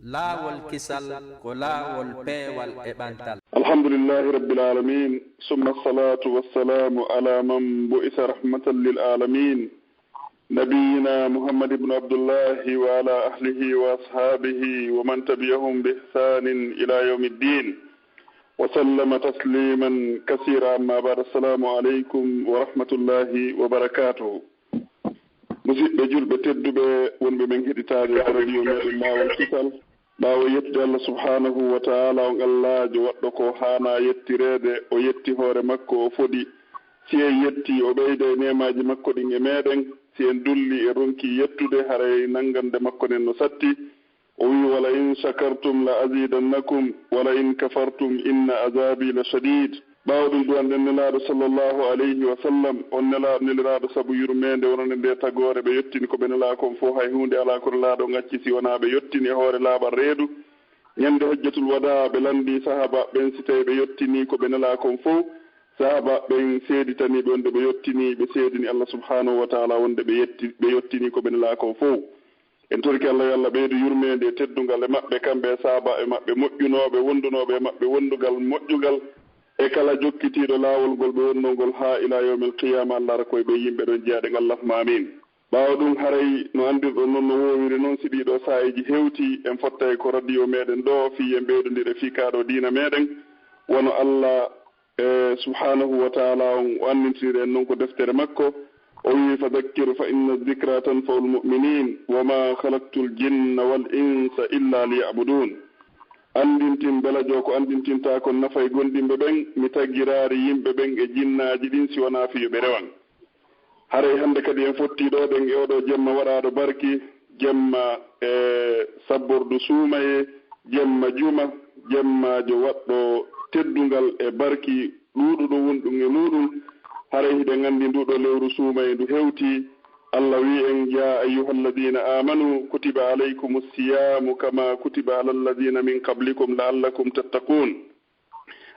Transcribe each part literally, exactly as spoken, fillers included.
Laawol kisal ko laawol peewal e ɓantal. الحمد لله رب العالمين، ثم الصلاة والسلام على من بعث رحمة للعالمين، نبينا محمد بن عبد الله وعلى أهله وأصحابه ومن تبعهم بإحسان إلى يوم الدين، وسلم تسليما كثيرا. أما بعد، السلام عليكم ورحمة الله وبركاته. Musidɓe julɓe tedduɓe wonɓe men heɗitaade ko radio meɗen Laawol Kisal, ɓaawo yettude Allah subhanahu wa ta'ala, on Allaajo waɗɗo ko haana yettireede, o yetti hoore makko, o fodi. Si en yetti, o ɓeyda e neemaaji makko ɗin e meɗen. Si en dulli e ronki yettude, haray nanngande makko nden no satti. O wi'i, "ولئن شكرتم لأزيدنكم ولئن كفرتم إن عذابي لشديد." Ɓaawo ɗum du'anɗen Nelaaɗo sallallahu alayhi wa sallam, on Nelaaɗo neliraaɗo sabu yurmeende wonande nde tagoore, ɓe yettini ko ɓe nelaa kon fow, hay huunde alaa ko Nelaaɗo on acci si wonaa ɓe yettini e hoore laaɓal reedu. Ñande Hajjatul Wadaa, ɓe lanndii sahaabaaɓe ɓen si tawii ɓe yettini ko ɓe nelaa kon fow. Sahaabaaɓe ɓen seeditanii ɓe wonde ɓe yettini, ɓe seedini Allah subhanahu wa ta'ala wonde ɓe yetti, ɓe yettini ko ɓe nelaa kon fow. En torike Allah yo Allah ɓeydu yurmeende e teddungal e maɓɓe, kamɓe e sahaabaaɓe maɓɓe moƴƴunooɓe, wondunooɓe e maɓɓe wondugal moƴƴungal, e kala jokkitiiɗo laawol ngol ɓe wonnoo ngol haa ilaa yawmil qiyaama, Allah ara ko e ɓee yimɓe ɗon jeyaaɗen, Allahumma aamiin. Ɓaawo ɗum, haray no anndirɗon non, no woowiri non, si ɗii ɗoo saa'eeji hewtii, en fottay ko radio meɗen ɗoo, fii en ɓeydondira fii kaa ɗoo diina meɗen, wano Allah e, subhanahu wa ta'ala on, o anndintiri en non ko deftere makko. O wi'i, "فذكر فإن الذكرى تنفع المؤمنين وما خلقت الجن والإنس إلا ليعبدون." Anndintin, belajo ko anndintintaa kon nafay gomɗinɓe ɓen, mi tagiraali yimɓe ɓen e jinnaaji ɗin si wonaa fii yo ɓe rewan. Haray hannde kadi en fottii ɗoo ɗen e oo ɗoo jemma waɗaaɗo barki, jemma e sabbordu suumayee, jemma juma, jemmaajo waɗɗo teddungal e barki ɗuuɗuɗo wonɗum e muuɗum. Haray hiɗen anndi nduu ɗoo lewru suumayee ndu hewtii. Allah wi'i en, "يا أيها الذين آمنوا كتب عليكم الصيام كما كتب على الذين من قبلكم لعلكم تتقون."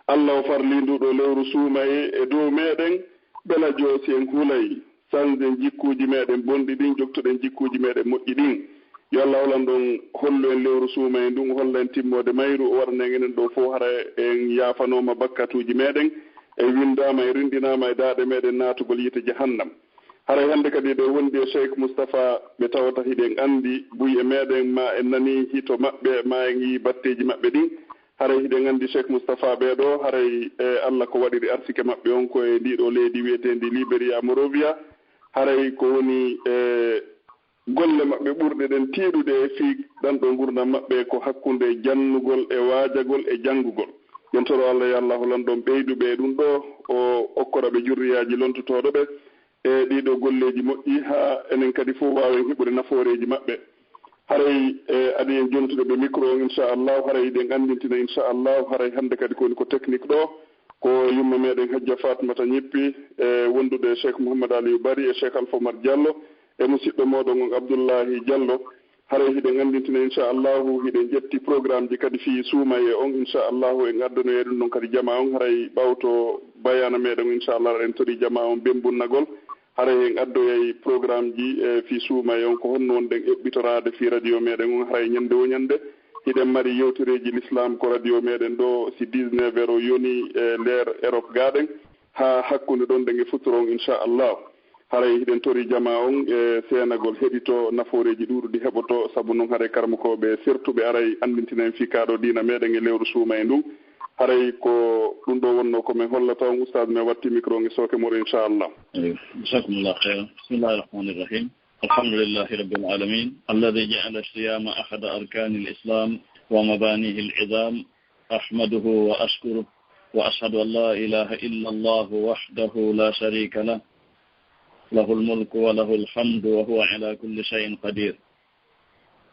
Allah o farlii nduu ɗoo lewru suumayee e dow meɗen, belajo si en hulay, sannden jikkuuji meɗen bonɗi ɗin, joktoɗen jikkuuji meɗen moƴƴi ɗin. Yo Allah holan ɗon, hollu en lewru suumayee ndun, o holla en timmoode mayru, o waɗana en enen ɗoo fow hara en yaafanooma bakkatuuji meɗen, en winndaama, en rinɗinaama e daaɗe meɗen naatugol yiite jahannam. Haray hannde kadi eɗen wondi e Cheikh Moustapha, ɓe tawata hiɗen anndi buy e meɗen, maa en nanii hito maɓɓe, maa en yii batteeji maɓɓe ɗin. Haray hiɗen anndi Cheikh Moustapha ɓee ɗoo, haray, e, Allah ko waɗiri arsike maɓɓe on ko e ndii ɗoo leydi wi'eteendi Liberia Monrovia. Haray ko woni, e, golle maɓɓe ɓurɗe ɗen tiiɗude e fii ɗan ɗoo ngurndan maɓɓe ko hakkunde jannugol e waajagol e janngugol. En toro Allah, yo Allah holan ɗon ɓeyduɓe e ɗum ɗoo, o okkora ɓe jurriyaaji lontotooɗo ɓe e ɗii ɗoo golleeji moƴƴi, haa enen kadi fow waawen heɓude nafooreeji maɓɓe. Haray, e, adii en jontude ɓe micro on, inchallahu, haray hiɗen anndintina, inchallahu, haray hannde kadi ko woni ko technique ɗoo, ko yumma meɗen Hajja Fatmata Ñippi, e, wondude e Cheikh Mouhammad Aliou Bari e Cheikh Alpha Oumar Diallo, e musiɗɗo mooɗon on Abdoullahi Diallo. Haray hiɗen anndintina, inchallahu, hiɗen ƴetti programme ji kadi fii suumayee on, inchallahu, en addanoyay ɗum ɗon kadi jamaa on, haray ɓawto bayaana meɗen, inchallah, en tori jamaa on bembunnagol. Haray en addoyay programme ji, e, fii suumayee on, ko honno wonɗen eɓɓitoraade fii radio meɗen on, haray ñande wo ñande hiɗen mari yewtereeji l'islam ko radio meɗen ɗoo, si dix-neuf heures o yoni, e, l'heure Europe gaaɗen, haa hakkunde ɗon ɗen e futuro on, inchallahu. Haray hiɗen tori jamaa on e seenagol heɗito nafooreeji ɗuuɗuɗi heɓoto, sabu non haray karamokooɓe sertuɓe aray anndintina en fii kaa ɗoo diina meɗen e lewru suumayee ndun. Haray ko ɗum ɗoo wonnoo ko min hollata on, ustaad, min watti micro on e sooke mum, inchallah. Eyo, jazakumullahu khairan. Bismillahi rahmani rahim. الحمد لله رب العالمين الذي جعل الصيام أحد أركان الإسلام ومبانيه العظام. أحمده وأشكره وأشهد أن لا إله إلا الله وحده لا شريك له، له الملك وله الحمد وهو على كل شيء قدير.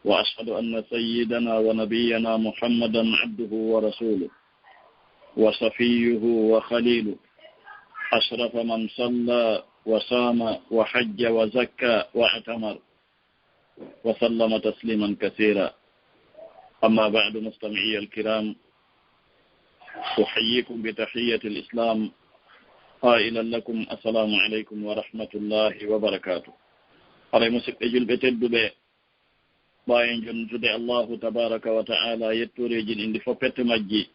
وأشهد أن سيدنا ونبينا محمدا عبده ورسوله وصفيه وخليله، أشرف من صلى وصام وحج وزكى واعتمر، وسلم تسليما كثيرا. أما بعد، مستمعي الكرام، أحييكم بتحية الإسلام قائلا لكم: السلام عليكم ورحمة الله وبركاته. Haray, musiɗɓe julɓe tedduɓe, Ɓaawo en jontude Allahu tabaraka wa ta'ala yettoreeji ɗin ɗi fof pette majji.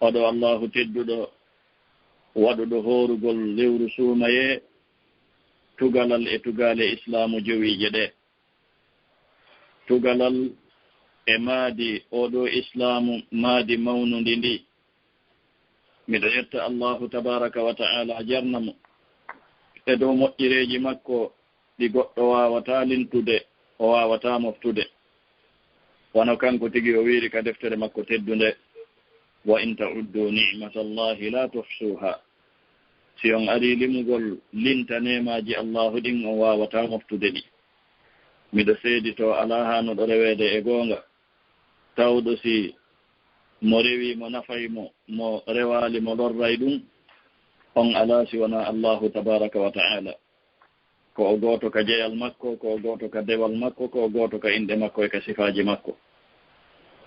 Oɗo Allahu tedduɗo, waɗuɗo hoorugol lewru suumayee, tugalal e tugaale Islaamu jowiije ɗe. Tugalal e maadi oɗo Islaamu, maadi mawnundi ndi. Miɗo yetta Allahu tabaraka wa ta'ala jarna mo e dow moƴƴereeji makko ɗi goɗɗo waawataa lintude, o waawataa moftude. Wano kanko tigi o wiiri ka deftere makko teddunde, "Wa in ta'uddu ni'matallahi la tuhsuha." Si on arii limugol linta neemaaji Allahu ɗin, on waawataa moftude ɗi. Miɗo seeditoo alaa haanuɗo reweede e goonga, tawɗo si mo rewii mo nafay mo, mo rewaali mo lorray ɗum, on alaa si wanaa Allahu tabaraka wa ta'ala. Ko o gooto ka jeyal makko, ko o gooto ka dewal makko, ko o gooto ka inɗe makko e ka sifaaji makko.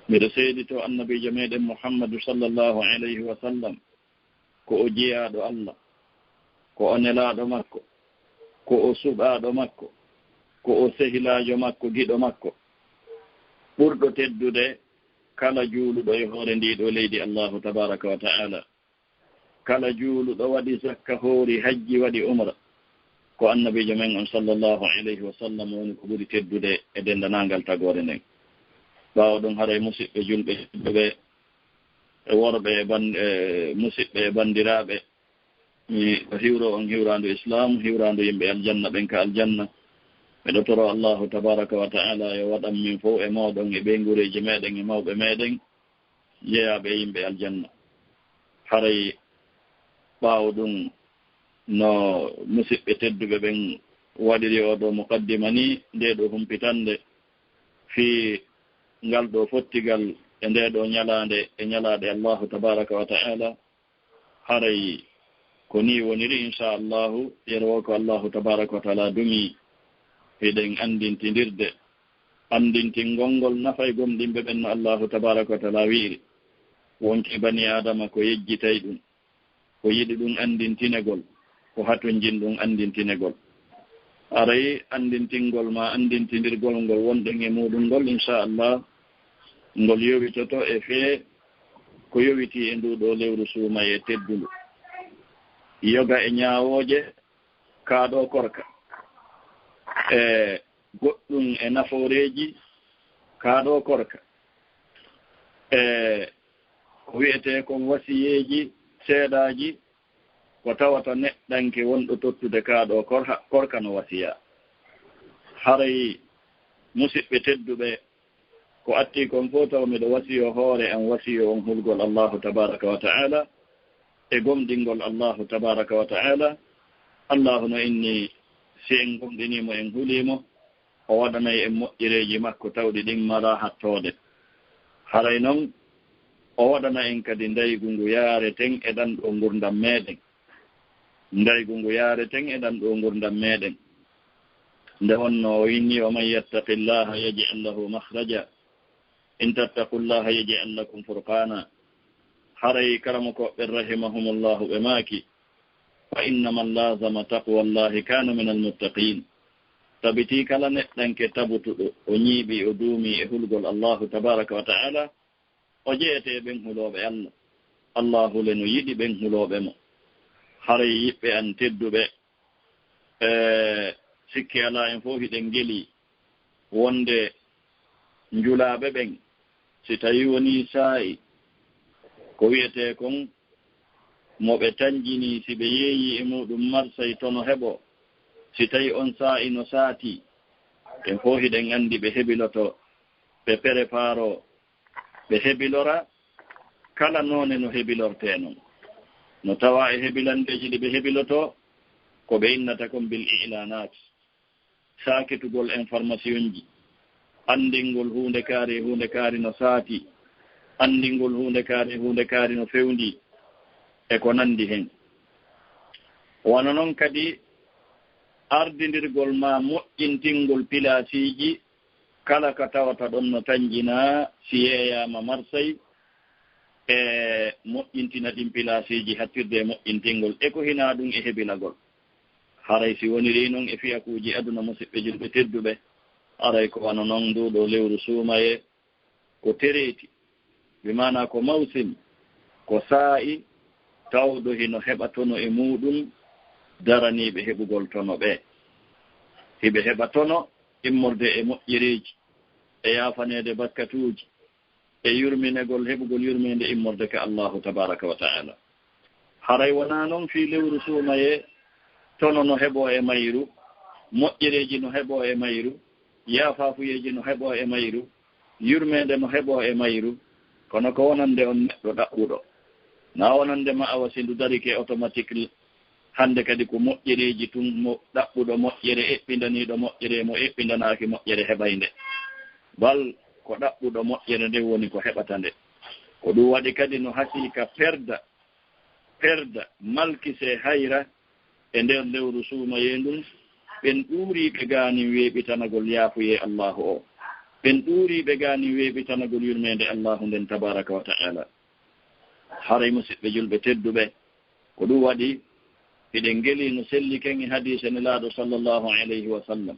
Miɗo seeditoo annabiijo meɗen Muhammadu sallallahu alayhi wa sallam, ko o jiyaaɗo Allah, ko o nelaaɗo makko, ko o suɓaaɗo makko, ko o sehilaajo makko, giɗo makko, ɓurɗo teddude kala juuluɗo e hoore ndii ɗoo leydi Allahu tabaraka wa ta'ala. Kala juuluɗo waɗi zakka, hoori hajji, waɗi umra, ko annabiijo men on sallallahu alayhi wa sallam woni ko ɓuri teddude e denndaangal tagoore nden. Ɓaawo ɗum, haray musiɓɓe julɓe tedduɓe, e worɓe e ban-, e musiɓɓe e banndiraaɓe, mi hiwro on hiwraandu Islaam, hiwraandu yimɓe aljanna ɓen ka aljanna. Miɗo toro Allahu tabaraka wa ta'ala yo waɗan min fow e mooɗon e ɓeynguureeji meɗen e mawɓe meɗen jeyaaɓe e yimɓe aljanna. Haray ɓaawo ɗum, no musiɓɓe tedduɓe ɓen waɗiri oo ɗoo muqaddima nii, ndee ɗoo humpitannde fii ngal ɗoo fottigal e ndee ɗoo ñalaande e ñalaaɗe Allahu tabaraka wa ta'ala, haray ko nii woniri, inshaAllahu, yeru woo ko Allahu tabaraka wa ta'ala dumi, hiɗen anndintindirde, anndintingol ngol nafay gomɗinɓe ɓen no Allahu tabaraka wa ta'ala wi'iri. Wonkii banii Aadama ko yejjitay ɗum, ko yiɗi ɗum anndintinegol, ko hatonjin ɗum anndintinegol. Aray anndintingol maa anndintindirgol ngol wonɗen e muuɗum ngol, inshaAllah, ngol yowitoto e fee ko yowitii e nduu ɗoo lewru suumayee teddundu. Yoga e ñaawooje kaa ɗoo korka, e goɗɗum e nafooreeji kaa ɗoo korka, e ko wi'etee kon wasiyeeji seeɗaaji, ko tawata neɗɗanke wonɗo tottude kaa ɗoo korha-, korka no wasiyaa. Haray musiɓɓe tedduɓe, ko attii kon fow taw miɗo wasiyoo hoore an, wasiyoo on hulgol Allahu tabaraka wa ta'ala e gomɗingol Allahu tabaraka wa ta'ala. Allahu no inni, si en gomɗinii mo, en hulii mo, o waɗanay en moƴƴereeji makko tawɗi ɗin malaa hattoode. Haray non, o waɗana en kadi ndaygu ngu yaareten e ɗan ɗoo ngurndan meɗen. Ndaygu ngu yaareten e ɗan ɗoo ngurndan meɗen. Nde wonnoo o inni, "Wa man yattaqillaha yaj'al lahu makhraja. In tattaqullaha yaj'al lakum furqana." Haray karamokooɓe rahimahumullahu ɓe maaki, "Fa inna man lazama taqwallahi kana minal muttaqin." Tabitii kala neɗɗanke tabutuɗo, o ñiiɓi, o duumi e hulgol Allahu tabaraka wa ta'ala, o jeyeete e ɓen hulooɓe Allah. Allahu le no yiɗi ɓen hulooɓe mo. Haray yiɓɓe an tedduɓe, e sikke alaa en fow hiɗen ngeli wonde njulaaɓe ɓen, si tawii wonii saa'i ko wi'etee kon mo ɓe tanjinii, si ɓe yeeyii e muuɗum marsay tono heɓoo, si tawii on saa'i no saatii, en fow hiɗen anndi ɓe hebiloto, ɓe perepaaroo, ɓe hebilora kala noone no hebilortee non. No tawaa e hebilandeeji ɗi ɓe hebilotoo, ko ɓe innata kon bil i'laanaat, saakitugol informationji, anndingol huunde kaari e huunde kaari no saatii, anndingol huunde kaari e huunde kaari no fewndii, e ko nanndi hen. Wano non kadi ardindirgol maa moƴƴintingol pilaasiiji kala ka tawata ɗon no tanjinaa, si yeeyaama marsay, e moƴƴintina ɗin pilaasiiji hattirde e moƴƴintingol, e ko hinaa ɗum e hebilagol. Haray si wonirii non e fiyakuuji aduna, musiɓɓe julɓe tedduɓe, Haray ko wano non ndu ɗo lewru suumaye ko tereeti, bi maana ko mawsim, ko saa'i tawɗo hino heɓa tono e muuɗum daraniiɓe heɓugol tono ɓe. Hiɓe heɓa tono immorde e moƴƴereeji, e yaafaneede bakkatuuji, e yurminegol heɓugol yurmeende immorde ka Allaahu tabaaraka wa ta'aala. Haray wonaa non fii lewru suumaye, tono no heɓoo e mayru, moƴƴereeji no heɓoo e mayru, yaafaafuyeeji no heɓoo e mayru, yurmeende no heɓoo e mayru, kono ko wonande on neɗɗo ɗaɓɓuɗo. Na wonande ma awa si ndu darike automatique hannde kadi ko moƴƴereeji tun, mo ɗaɓɓuɗo moƴƴere, eɓɓindaniiɗo moƴƴere, mo eɓɓindanaaki moƴƴere heɓay nde. Bal ko ɗaɓɓuɗo moƴƴere nden woni ko heɓata nde. Ko ɗum waɗi kadi no hasii ka perda, perda, malkisee hayra e nder lewru suumayee ndun, ɓen ɗuuriiɓe gaanin weeɓitanagol yaafuyee Allaahu o. Ɓen ɗuuriiɓe gaanin weeɓitanagol yurmeende Allaahu nden tabaaraka wa ta'aala. Haray musiɓɓe julɓe tedduɓe, ko ɗum waɗi hiɗen ngelii no selli ken e hadiise Nelaaɗo sallallahu alayhi wa sallam.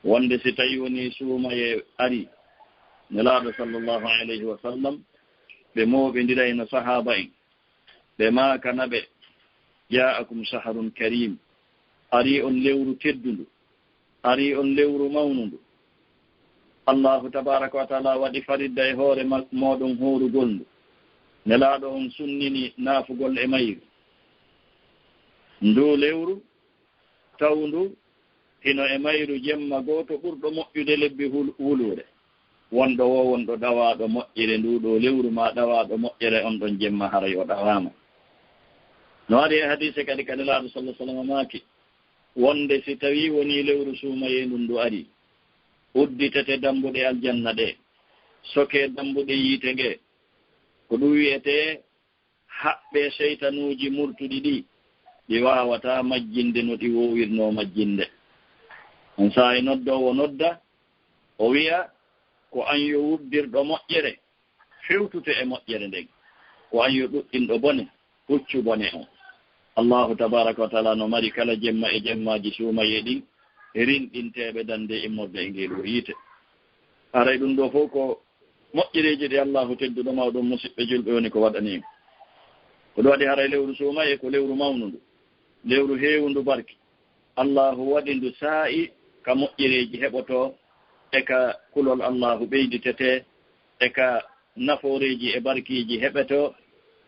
Wonde si tawii wonii suumayee arii, Nelaaɗo sallallahu alayhi wa sallam, ɓe mooɓindirayno sahaaba en, ɓe maakana ɓe, "Jaa'akum shahrun kariim, arii on lewru teddundu, arii on lewru mawnundu. Allaahu tabaaraka wa ta'aala waɗi faridda e hoore ma-, mooɗon hoorugol ndu. Nelaaɗo on sunnini naafugol e mayru. Ndu lewru tawndu hino e mayru jemma gooto ɓurɗo moƴƴude lebbi hul-, wuluure. Wonɗo woo wonɗo dawaaɗo moƴƴere ndu ɗoo lewru maa dawaaɗo moƴƴere on ɗon jemma haray o dawaama." No ari e hadiise kadi ka Nelaaɗo sallallahu alaihi wasallam maaki, wonde si tawii wonii lewru suumayee ndun ndu arii, udditete dambuɗe aljanna ɗe, sokee dambuɗe yiite nge, ko ɗum wi'etee haɓɓee seytanuuji murtuɗi ɗi, ɗi waawataa majjinde no ɗi woowirnoo majjinde. On saa'i noddoowo nodda, o wi'a, "Ko an yo wuddirɗo moƴƴere, fewtute e moƴƴere nden. Ko an yo ɗuɗɗinɗo bone, huccu bone on." Allaahu tabaaraka wa ta'aala no mari kala jemma e jemmaaji suumayee ɗin, rinɗinteeɓe dande immorde e ngee ɗoo yiite. Haray ɗum ɗoo fow ko moƴƴereeji ɗi Allaahu tedduɗo mawɗo musiɓɓe julɓe woni ko waɗani en. Ko ɗum waɗi haray lewru suumayee ko lewru mawnundu, lewru heewundu barki. Allaahu waɗi ndu saa'i ka moƴƴereeji heɓotoo, e ka kulol Allaahu ɓeyditetee, e ka nafooreeji e barkiiji heɓetoo.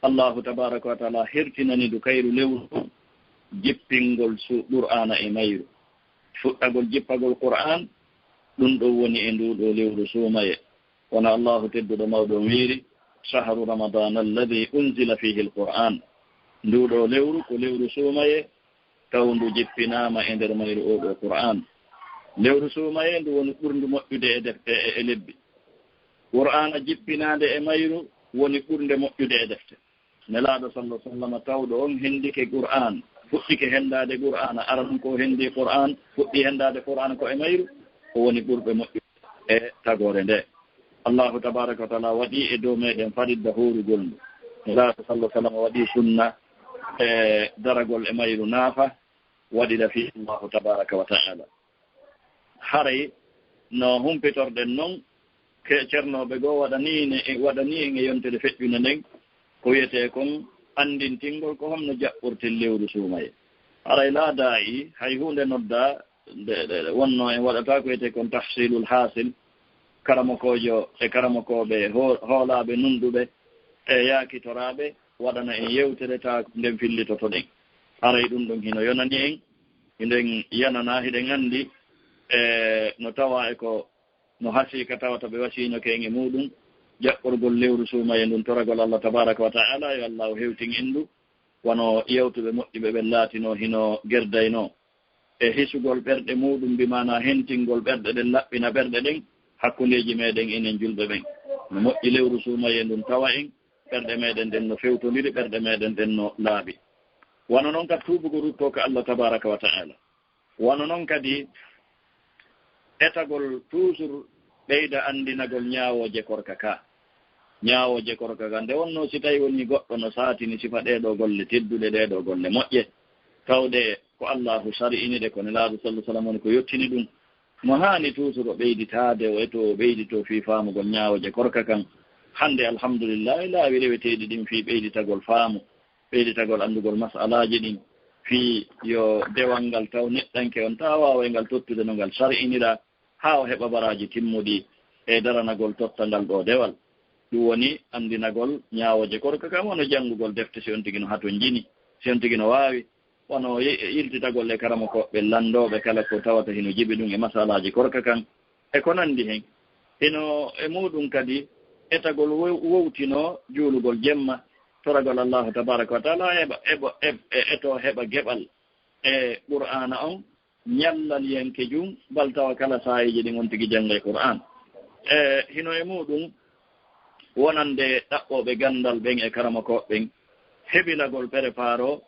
Allaahu tabaaraka wa ta'aala hertinani ndu kayru lewru jippingol su Qur'aana e mayru. Fuɗɗagol jippagol Qur'aan, ɗum ɗon woni e nduu ɗoo lewru suumayee. Kono Allaahu tedduɗo mawɗo on wiiri, "Shahru Ramadana alladhi unzila fihi al-Qur'an." Nduu ɗoo lewru ko lewru suumayee, taw ndu jippinaama e nder mayru oo ɗoo Qur'aan. Lewru suumayee ndu woni ɓurndu moƴƴude e defte e, e lebbi. Qur'aana jippinaande e mayru woni ɓurnde moƴƴude e defte. Nelaaɗo sallallahu alaihi wasallam tawɗo on hendike Qur'aan, fuɗɗike hendaade Qur'aana, aranun ko hendi Qur'aan, fuɗɗi hendaade Qur'aana ko e mayru, o woni ɓurɓe moƴƴude e tagoore nde. Allahu tabaaraka wa ta'aala waɗi e dow meɗen faridda hoorugol ndu. Nelaaɗo sallallahu alaihi wasallam waɗi sunna e daragol e mayru naafa, waɗira fii Allahu tabaaraka wa ta'aala. Haray no humpitorɗen non, ke cernooɓe goo waɗanii ne, e waɗanii en e yontere feƴƴunde nden, ko wiyetee kon anndintingol ko honno jaɓɓorten lewru suumayee. Haray laa daa'i, hay huunde noddaa, nde, nde, nde wonnoo en waɗata ko wiyetee kon tahsilul haasil, karamokoojo e karamokooɓe, hoo-, hoolaaɓe nunɗuɓe e yaakitoraaɓe waɗana en yewtere taa ko nden fillitotoɗen. Haray ɗum ɗon hino yonani en, hiɗen yanana, hiɗen anndi, e, no tawaa e ko no hasii ka tawata ɓe wasiino ke en e muuɗum, jaɓɓorgol lewru suumayee ndun, toragol Allah tabaaraka wa ta'aala, yo Allah o hewtin en ndu, wano yewtuɓe moƴƴuɓe ɓen laatinoo hino gerdaynoo. E hisugol ɓerɗe muuɗum, bi maanaa hentingol ɓerɗe ɗen, laɓɓina ɓerɗe ɗen, hakkundeeji meɗen enen julɓe ɓen. No moƴƴi lewru suumayee ndun tawa en, ɓerɗe meɗen ɗen no fewtondiri, ɓerɗe meɗen ɗen no laaɓi. Wano non ka tuubugol ruttoo ka Allah tabaaraka wa ta'aala. Wano non kadi etagol toujours ɓeyda anndinagol ñaawooje korka ka. Ñaawooje korka ka, nde wonnoo si tawi wonii goɗɗo no saatini sifa ɗee ɗoo golle tedduɗe, ɗee ɗoo golle moƴƴe, tawde ko Allaahu sari'ini ɗe, ko Nelaaɗo sallallahu alaihi wasallam woni ko yottini ɗum, Mo haani tuusuɗo ɓeyditaade, o etoo, o ɓeyditoo fii faamugol ñaawooje korka kan. Hannde, alhamdulillahi, laawi reweteeɗi ɗin fii ɓeyditagol faamu, ɓeyditagol anndugol masalaaji ɗin, fii yo dewal ngal taw neɗɗanke on taa waawa e ngal tottude no ngal sari'iniraa, haa o heɓa baraaji timmuɗi e daranagol totta ngal ɗoo dewal. Ɗum woni anndinagol ñaawooje korka kan, wano janngugol defte, si on tigi no hatonjini, si on tigi no waawi, wano ye-, yiltitagol e karamokooɓe lanndooɓe kala ko tawata hino jibi ɗum e masalaaji korka kan, e ko nanndi hen. Hino e muuɗum kadi etagol wo-, wowtinoo juulugol jemma, toragol Allaahu tabaaraka wa taala, eɓa, eɓa, eɓ-, e etoo heɓa geɓal e Qur'aana on, ñallal yankejum, bal tawa kala saa'iiji ɗin on tigi janngay Qur'aan. E hino e muuɗum wonande ɗaɓɓooɓe ganndal ɓen e karamokooɓe ɓen, hebilagol, préparo,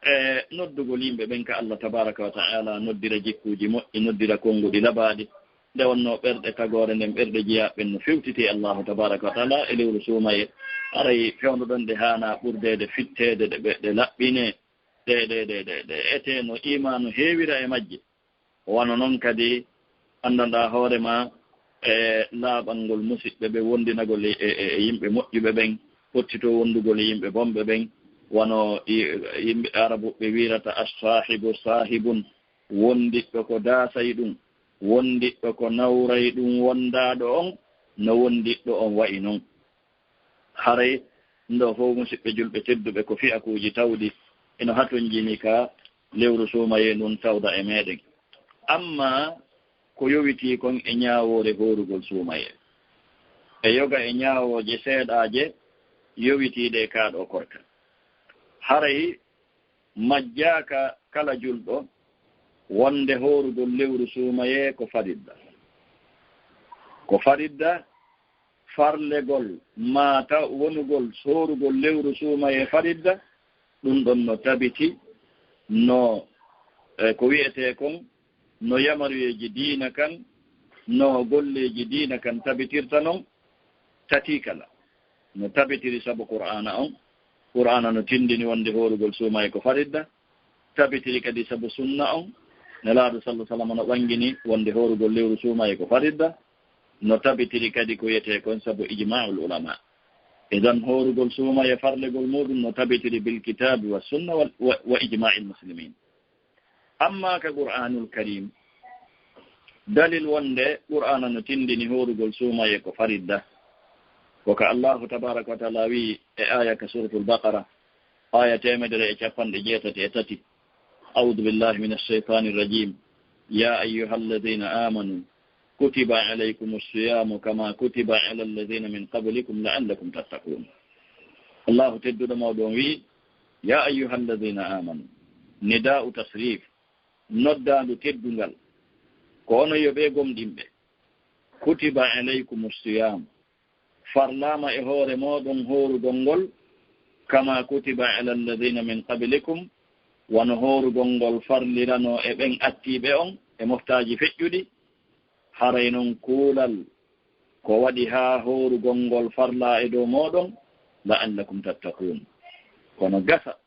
e noddugol yimɓe ɓen ka Allah tabaaraka wa ta'ala, noddira jikkuuji moƴƴi, noddira konnguɗi labaaɗi. Nde wonnoo ɓerɗe tagoore nden, ɓerɗe jiyaaɓe ɓen no fewtiti e Allahu tabaaraka wa ta'ala e lewru suumaye, haray fewndo ɗon ɗe haanaa ɓurdeede fitteede, ɗe ɓe, ɗe laɓɓinee, ɗe, ɗe, ɗe, ɗe, ɗe etee no iimaanu heewira e majje. Wano non kadi anndanɗaa hoore maa e laaɓangol musiɓɓe ɓe, wonndinagol e, e, e yimɓe moƴƴuɓe ɓen, ɓottitoo wonndugol e yimɓe bonɓe ɓen, wano i-, yimɓe Arabuɓe wiirata, "As-saahibu saahibun", wonndiɗɗo ko daasay ɗum, wonndiɗɗo ko nawray ɗum, wonndaaɗo on no wonndiɗɗo on wa'i non. Haray ndo fow, musiɓɓe julɓe tedduɓe, ko fiyakuuji tawɗi ino hatonjini ka lewru suumayee ndun tawda e meɗen. Amma ko yowitii kon e ñaawoore hoorugol suumayee, e yoga e ñaawooje seeɗaaje yowitiiɗe e kaa ɗoo korka. Haray majjaaka kala julɗo wonde hoorugol lewru suumayee ko faridda. Ko faridda, farlegol maa taw wonugol hoorugol lewru suumayee faridda, ɗum ɗon no tabiti no, e, ko wi'etee kon, no yamaruyeeji diina kan, no golleeji diina kan tabitirta non, tatii kala. No tabitiri sabu Qur'aana on. Qur'aana no tindini wonde hoorugol suumayee ko faridda. Tabitiri kadi sabu sunna on. Nelaaɗo sallallahu alaihi wasallam no ɓangini wonde hoorugol lewru suumayee ko faridda. No tabitiri kadi ko wiyetee kon sabu ijma'ul ulama. Idan hoorugol suumayee farlegol muɗum no tabitiri bil kitabi wa sunna wa, wa, wa ijma'il muslimin. Amma ka Qur'aanul Kariim, dalil wonde Qur'aana no tindini hoorugol suumayee ko faridda, ko ka Allaahu tabaaraka wa ta'aala wi'i e aaya ka Suuratul Baqara, aaya teemedere e cappanɗe jeetati e tati, "A'uudu billaahi mina shaytaani rajiim. Yaa ayyuhal laziina aamanuu, kutiba alaykumus siyaamu kamaa kutiba alal laziina min qablikum la'allakum tattaquun." Allaahu tedduɗo mawɗo on wi'i, "Yaa ayyuhal laziina aamanuu." Nidaa'u tasriif, noddaandu teddungal, ko onon yo ɓe gomɗinɓe. "Kutiba alaykumus siyaam." Farlaama e hoore mooɗon hoorugol ngol, "kamaa kutiba alal laziina min qablikum", wano hoorugol ngol farliranoo e ɓen attiiɓe on e moftaaji feƴƴuɗi. Haray non kuulal ko waɗi haa hoorugol ngol farlaa e dow mooɗon, "la'allakum tattaquun." Kono gasa,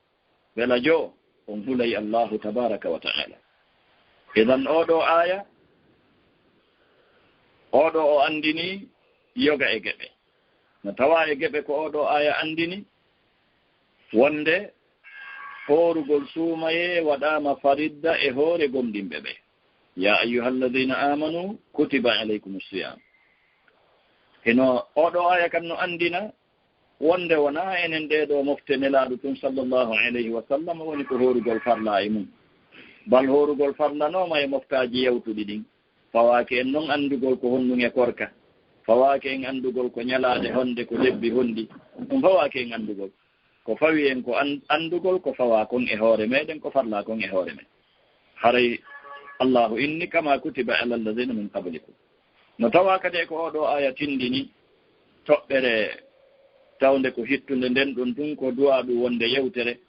mbela joo on hulay Allaahu tabaaraka wa ta'aala. Idan, oo ɗoo aaya, oo ɗoo o anndini yoga e geɓe. No tawaa e geɓe ko oo ɗoo aaya anndini, wonde hoorugol suumayee waɗaama faridda e hoore gomɗinɓe ɓe. "Yaa ayyuhal laziina aamanuu, kutiba alaykumus siyaam." Hino oo ɗoo aaya kan no anndina wonde wonaa enen ɗee ɗoo mofte Nelaaɗo tun, sallallahu alayhi wa sallam, woni ko hoorugol farlaa e mum. Bal hoorugol farlanooma e moftaaji yawtuɗi ɗin. Fawaaki en non anndugol ko honɗun e korka. Fawaaki en anndugol ko ñalaande honde, ko lebbi honɗi. Ɗum fawaaki en anndugol. Ko fawi en ko an-, anndugol ko fawaa kon e hoore meɗen, ko farlaa kon e hoore men. Haray Allaahu inni, "Kamaa kutiba alal laziina min qablikum." No tawaa kadi e ko oo ɗoo aaya tindini toɓɓere tawnde ko hittunde nden ɗon tun ko duwaaɗu wonde yewtere,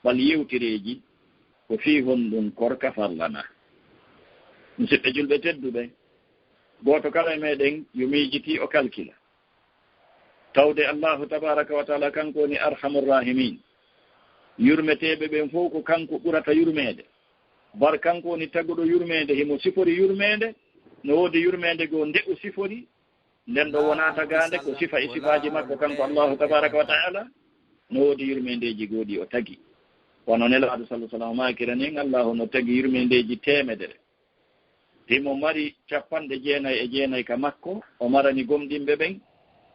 bal yewtereeji, ko fii honɗun korka farlanaa. Musiɓɓe julɓe tedduɓe, gooto kala e meɗen yo miijitii, o kalkila. Tawde Allaahu tabaaraka wa ta'aala kanko woni Arhamur Raahimiin. Yurmeteeɓe ɓen fow ko kanko ɓurata yurmeede. Bar kanko woni taguɗo yurmeende, himo sifori yurmeende, No woodi yurmeende goo nde o sifori, nden ɗo wonaa tagaande, ko sifa e sifaaji makko kanko Allahu tabaraka wa ta'ala. No woodi yurmeendeeji goo ɗi o tagi. Wano Nelaaɗo sallallahu alaihi wasallam maakira nin, Allahu no tagi yurmeendeeji teemedere. Himo mari capanɗe jeenay e jeenay ka makko, o marani gomɗinɓe ɓen.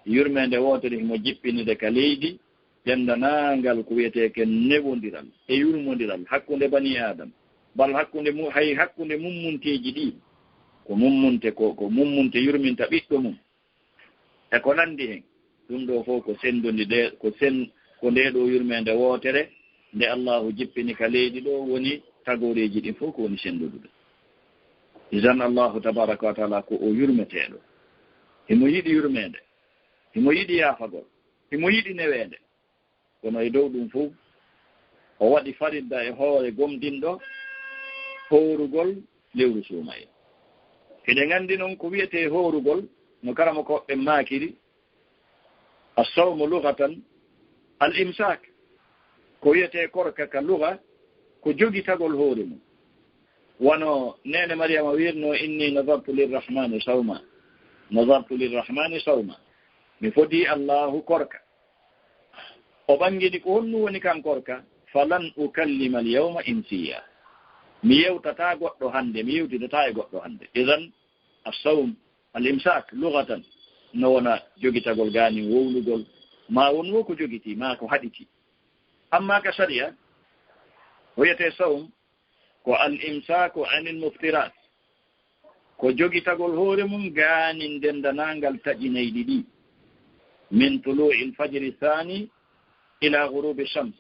Yurmeende wootere himo jippinide ka leydi, denndanangal ko wiyetee ke newondiral e yurmondiral hakkunde banii Aadama, bal hakkunde mu-, hay hakkunde mummunteeji ɗi, ko mummunte, ko, ko mummunte yurminta ɓiɗɗo mum, e ko nanndi hen. Ɗum ɗoo fof ko senndondide, ko sen-, ko ndee ɗoo yurmeende wootere nde Allahu jippini ka leydi ɗoo woni tagooreeji ɗin fof ko woni senndondude. Idan Allahu tabaraka wa taala ko o yurmeteeɗo. Himo yiɗi yurmeende, himo yiɗi yaafagol, himo yiɗi neweende. Kono e dow ɗum fof, o waɗi faridda e hoore gomɗinɗo hoorugol lewru suumayee. Hiɗen anndi non ko wiyetee hoorugol, no karamokooɓe maakiri, as-sawmu lughatan al-imsak. Ko wiyetee korka ka lugha, ko jogitagol hoore mum. Wano neene Mariyama wirno, "Inni nazartu lirrahmani sawma, nazartu lirrahmani sawma." Mi fodii Allahu korka. O ɓangini ko honɗum woni kan korka, "Falan ukallima al-yawma insiya." Mi yewtataa goɗɗo hannde, mi yewtitataa e goɗɗo hannde. Idan, as-sawm, al-imsak, lughatan, no wona jogitagol gaanin wowlugol, ma won wo ko jogitii, ma ko haɗitii. Amma ka sariya, ko wiyetee sawm, ko al-imsaku anil muftirat, ko jogitagol hoore mum gaanin denndanaangal taƴinayɗi ɗi, min tulu'il fajri thani ila ghurubi shams,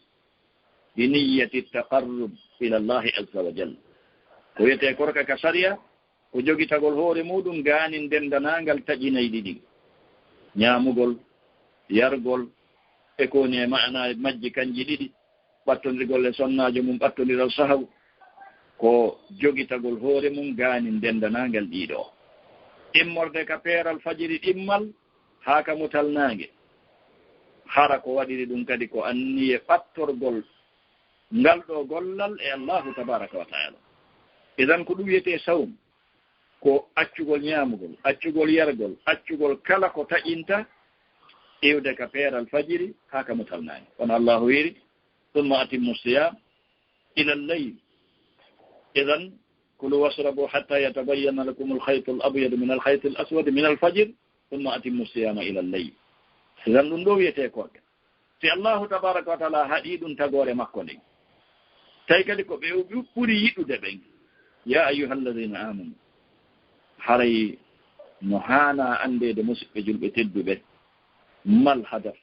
bi niyyati taqarrub ila Allahi azza wa jalla. Ko wiyetee korka ka sariya, ko jogitagol hoore muɗum gaanin denndanaangal taƴinayɗi ɗin, ñaamugol, yargol, e ko woni e maanaa majji kanji ɗiɗi, ɓattondirgol e sonnaajo mum, ɓattondiral sahaw, ko jogitagol hoore mum gaanin denndanaangal ɗiɗo. Immorde ka peeral fajiri ɗimmal haa ka mutal naange, hara ko waɗiri ɗum kadi ko anniye ɓattorgol ngal ɗoo gollal e Allahu tabaraka wa taala. Idan ko ɗum wiyetee sawm, ko accugol ñaamugol, accugol yargol, accugol kala ko taƴinta iwde ka peeral fajiri haa ka mutal naange. Kono Allahu wiiri, "Thumma atimmu siyam ila al-layl." Idan, "Kulu washrabu hatta yatabayyana lakum al-khayt al-abyad min al-khayt al-aswad min al-fajr, thumma atimmu siyama ila al-layl." Idan, ɗum ɗoo wiyetee korka. Si Allahu tabaraka wa taala haɗi ɗum tagoore makko nden, tawi kadi ko ɓe ɓuri yiɗude ɓen, ya ayyuhalladhina amanu, haray no haana anndeede, musiɓɓe julɓe tedduɓe, mal hadaf.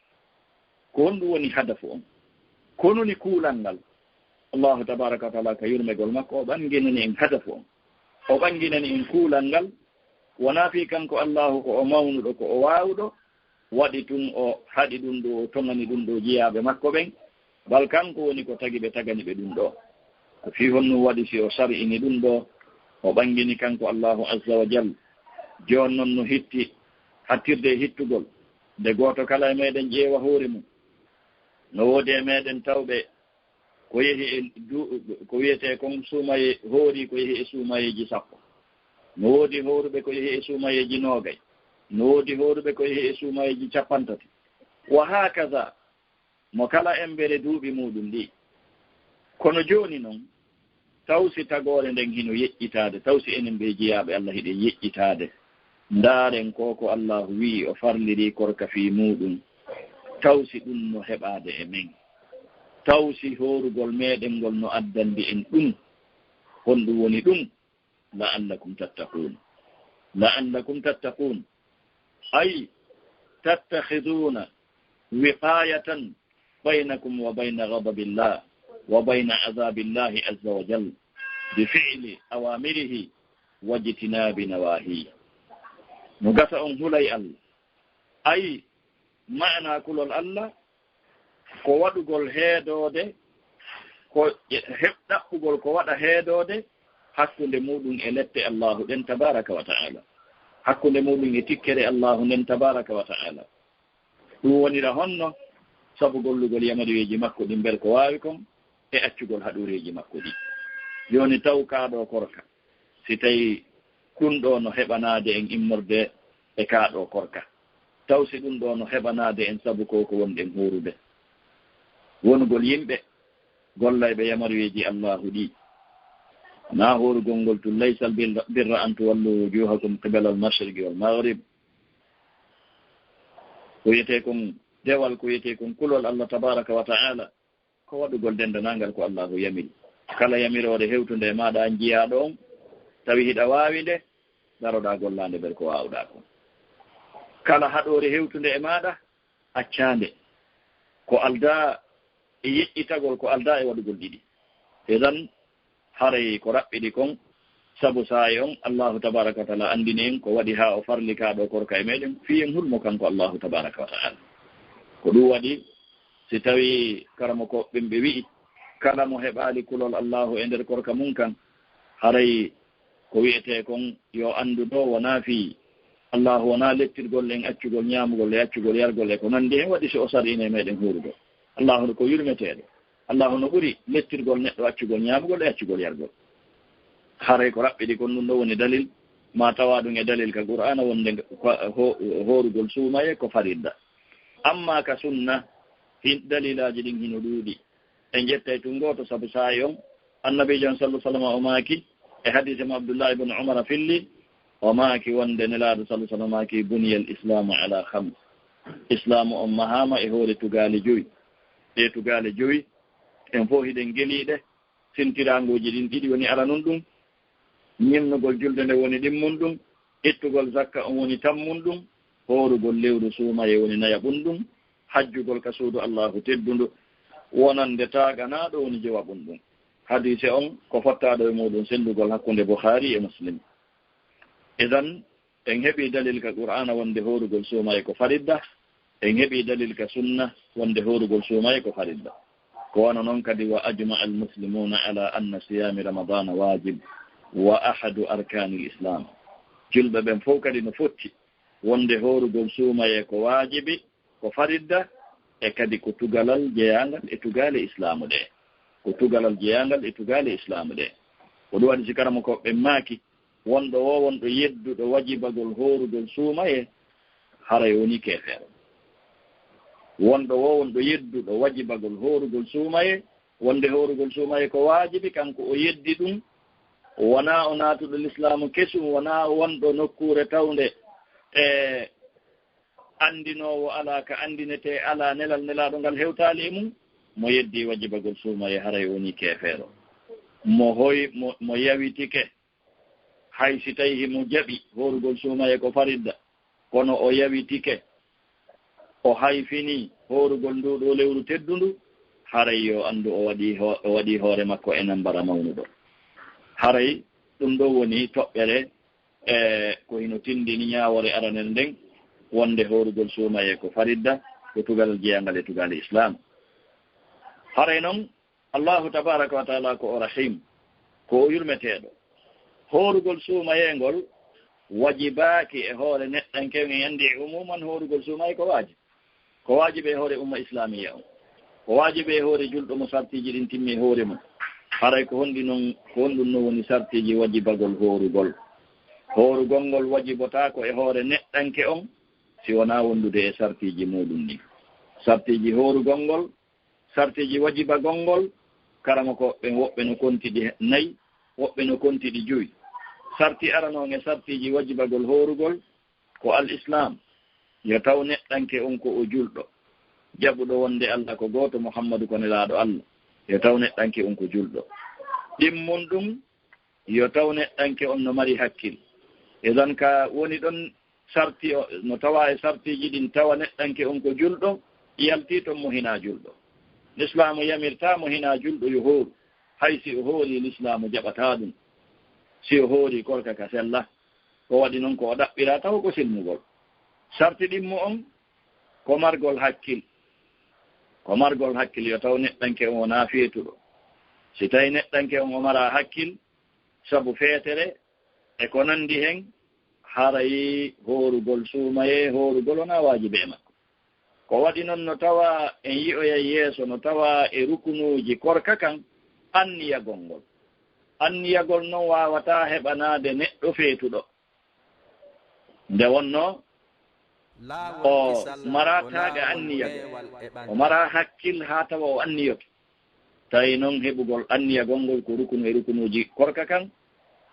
Ko honɗum woni hadafu on? Ko honɗum woni kuulal ngal? Allahu tabaraka wa taala ka yurmegol makko, o ɓanginani en hadafu on. O ɓanginani en kuulal ngal. Wonaa fii kanko Allahu ko o mawnuɗo, ko o waawuɗo, waɗi tun o haɗi ɗum ɗoo, o toŋani ɗum ɗoo jiyaaɓe makko ɓen. Bal kanko woni ko tagi ɓe, tagani ɓe ɗum ɗoo. Ko fii honɗum waɗi si o sari'ini ɗum ɗoo, o ɓangini kanko Allahu azza wa jal. Jooni non no hitti hattirde e hittugol, nde gooto kala e meɗen ƴeewa hoore mum. No woodi e meɗen tawɓe ko yehi e du-, ko wiyetee kon suumaye, hoori ko yehi e suumayeeji sappo. No woodi hooruɓe ko yehi e suumayeeji noogay. No woodi hooruɓe ko yehi e suumayeeji cappanɗe tati. Wa hakaza, mo kala embere duuɓi muɗum ɗi. Kono jooni non, taw si tagoore nden hino yeƴƴitaade, taw si enen ɓee jiyaaɓe Allah hiɗen yeƴƴitaade, ndaaren ko ko Allahu wi'i o farliri korka fii muɗum, taw si ɗum no heɓaade e men, taw si hoorugol meɗen ngol no addandi en ɗum, honɗum woni ɗum? La'allakum tattaqun. La'allakum tattaqun. Ay, tattakhiduna wiqayatan baynakum wa bayna ghadabillah wa bayna adhabillahi azza wa jal bi fi'li awamirihi wa ijtinabi nawahihi. No gasa on hulay Allah. Ay, maana kulol Allah ko waɗugol heedoode, ko heɓ-, ɗaɓɓugol ko waɗa heedoode hakkunde muɗum e lette Allahu ɗen tabaraka wa ta'ala, hakkunde muɗum e tikkere Allahu nden tabaraka wa ta'ala. Ɗum wonira honno? Sabu gollugol yamaruyeeji makko ɗin, mbel ko waawi kon, e accugol haɗuureeji makko ɗin. Jooni taw kaa ɗoo korka, si tawi Ɗum ɗo no heɓanaade en immorde e kaa ɗo korka. Taw si ɗum ɗo no heɓanaade en sabu ko ko wonɗen hoorude. Wonugol yimɓe gollayɓe yamaruyeeji Allaahu ɗi. Na hoorugol ngol tun, "Laysal birra, birra an tuwallu wujuhakum qibala al-mashriqi wal maghrib." Ko wiyetee kon dewal, ko wiyetee kon kulol Allah tabaraka wa ta'ala, ko waɗugol dendanangal ko Allaahu yamiri. Kala yamiroore hewtunde e maaɗa an jiyaaɗo on, tawi hiɗa waawi nde, daroɗaa gollaande nder ko waawɗaa kon. Kala haɗoore hewtunde e maaɗa, accaande. Ko aldaa e yeƴƴitagol, ko aldaa e waɗugol ɗiɗi. Idan, haray ko raɓɓiɗi kon, sabu saa'i on, Allaahu tabaraka wa ta'ala anndini en ko waɗi haa o farli kaa ɗo korka e meɗen, fii en hul mo kanko Allaahu tabaraka wa ta'ala. Ko ɗum waɗi, si tawi karamokooɓe ɓen ɓe wi'i, kala mo heɓaali kulol Allaahu e nder korka mun kan, haray ko wi'etee kon yo anndu ɗo wonaa fii Allaahu wonaa lettirgol en accugol ñaamugol e accugol yargol e ko nanndi hen, waɗi si o sar'ini e meɗen huurugol. Allaahu no ko yurmeteeɗo. Allaahu no ɓuri lettirgol neɗɗo accugol ñaamugol e accugol yargol. Haray ko raɓɓiɗi kon, ɗum ɗo woni dalil, ma tawa ɗum e dalil ka Qur'aana wonde ho-, ho-, hoorugol suumaye ko faridda. Amma ka sunna, hin-, dalilaaji ɗin hino ɗuuɗi. En ƴettay tun gooto, sabu saa'i on, Annabiijo on sallallahu alaihi wasallam o maaki, e hadiise mo Abdullahi ibn Umar filli, o maaki wonde Nelaaɗo sallallahu alaihi wasallam maaki, "Buniyal Islaamu ala khams." Islaamu on mahaama e hoore tugaale jowi. Ɗee tugaale jowi, en fow hiɗen gelii ɗe, sintiraanguuji ɗin ɗiɗi woni aranun ɗum, ñinnugol julde nde woni ɗimmun ɗum, ittugol zakka on woni tammun ɗum, hoorugol lewru suumaye woni nayaɓun ɗum, hajjugol ka suudu Allaahu teddundu, wonande taaganaaɗo woni jowaɓun ɗum. Hadiise on ko fottaaɗo e muuɗum sellugol hakkunde Bukhaari e Muslim. Idan, en heɓii dalil ka Qur'aana wonde hoorugol suumaye ko faridda, en heɓii dalil ka sunna wonde hoorugol suumaye ko faridda. Ko wano non kadi, "Wa ajma'a al-muslimuna ala anna siyami Ramadana wajib wa ahadu arkanil Islam." Julɓe ɓen fow kadi no fotti wonde hoorugol suumaye ko waajibi, ko faridda, e kadi ko tugalal jeyaangal e tugaale Islaamu ɗe. Ko tugalal jeyaangal e tugaale Islaamu ɗe. Ko ɗum waɗi si karamokooɓe ɓen maaki, wonɗo woo wonɗo yedduɗo wajibagol hoorugol suumaye, haray woni keefeero. Wonɗo woo wonɗo yedduɗo wajibagol hoorugol suumaye, wonde hoorugol suumaye ko waajibi, kanko o yeddi ɗum, wonaa o naatuɗo lislaamu kesum, wonaa o wonɗo nokkuure tawnde e anndinoowo alaa ka anndinetee, alaa nelal Nelaaɗo ngal hewtaali e mum, mo yeddi wajibagol suumaye haray woni keefeero. Mo hoy-, mo, mo yawitike, hay si tawii himo jaɓi hoorugol suumaye ko faridda, kono o yawitike, o hayfini hoorugol nduu ɗoo lewru teddundu, haray yo anndu o waɗii ho-, o waɗii hoore makko e nambara mawnuɗo. Haray ɗum ɗoo woni toɓɓere, e ko hino tinndini ñaawoore aranere nden, wonde hoorugol suumaye ko faridda, ko tugalal jeyaangal e tugaale Islaam. Haray non, Allaahu tabaaraka wa ta'aala ko o Rahiim, ko o yurmeteeɗo. Hoorugol suumaye ngol wajibaaki e hoore neɗɗanke, en anndi e umuuman hoorugol suumaye ko waajib. Ko waajibi e hoore umma islaamiyya on. Ko waajibi e hoore julɗo mo sartiiji ɗin timmi e hoore mum. Haray ko honɗi non, ko honɗum non woni sartiiji wajibagol hoorugol? Hoorugol ngol wajibotaako e hoore neɗɗanke on si wonaa wondude e sartiiji muuɗum ɗin. Sartiiji hoorugol ngol, sartiiji wajibagol ngol, karamokooɓe ɓen woɓɓe no konti ɗi nayi, woɓɓe no konti ɗi jowi. Sarti arano on e sartiiji wajibagol hoorugol, ko al-Islaam, yo taw neɗɗanke on ko o julɗo, jaɓuɗo wonde Alla ko gooto, Muhammadu ko nelaaɗo Alla, yo taw neɗɗanke on ko julɗo. Ɗimmun ɗum, yo taw neɗɗanke on no mari hakkil. Idan ka woni ɗon sarti o, no tawa e sartiiji ɗin tawa neɗɗanke on ko julɗo, yalti ton mo hinaa julɗo. Lislaamu yamirtaa mo hinaa julɗo yo hooru, hay si o hoori Lislaamu jaɓataa ɗum. Si o hoori korka ka sella, ko waɗi non ko o ɗaɓɓiraa taw ko silmugol. Sarti ɗimmo on ko margol hakkil. Ko margol hakkil, yo taw neɗɗanke on wonaa feetuɗo. Si tawi neɗɗanke on o maraa hakkil, sabu feetere e ko nanndi hen, haray hoorugol suumaye, hoorugol wonaa waajibi e makko. Ko waɗi non no tawa en yi'oyay yeeso, no tawa e rukunuuji korka kan anniyagol ngol. Anniyagol non waawataa heɓanaade neɗɗo feetuɗo. Nde wonnoo o mara taaga anniya, o mara hakkil haa tawa o anniyoto. Tawi noon heɓugol anniyagol ngol ko rukunu e rukunuuji korka kan,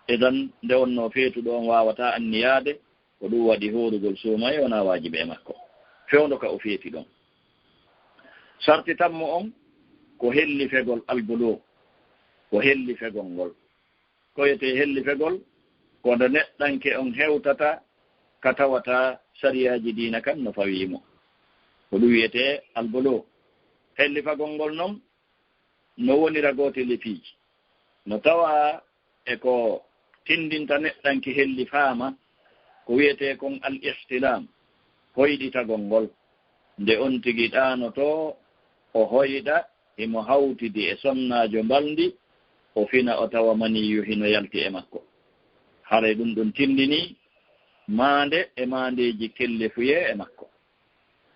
idan nde wonnoo feetuɗo on waawataa anniyaade, ko ɗum waɗi hoorugol suumaye wonaa waajibi e makko. Fewndo ka o feeti ɗon. Sarti tammo on ko hellifegol albuluu, ko hellifegol ngol. Ko wiyetee hellifegol, ko nde neɗɗanke on hewtata ka tawata sariyaaji diina kan no fawii mo. Ko ɗum wiyetee albuluu. Hellifagol ngol non no wonira gootel e piiji. No tawaa e ko tindinta neɗɗanke hellifaama, ko wiyetee kon al ihtilaam, hoyɗitagol ngol. Nde on tigi ɗaanotoo, o hoyɗa, himo hawtidi e sonnaajo mbalndi, o fina o tawa maniyu hino yalti e makko. Haray ɗum ɗum tindinii maande e maandeeji kellefuyee e makko.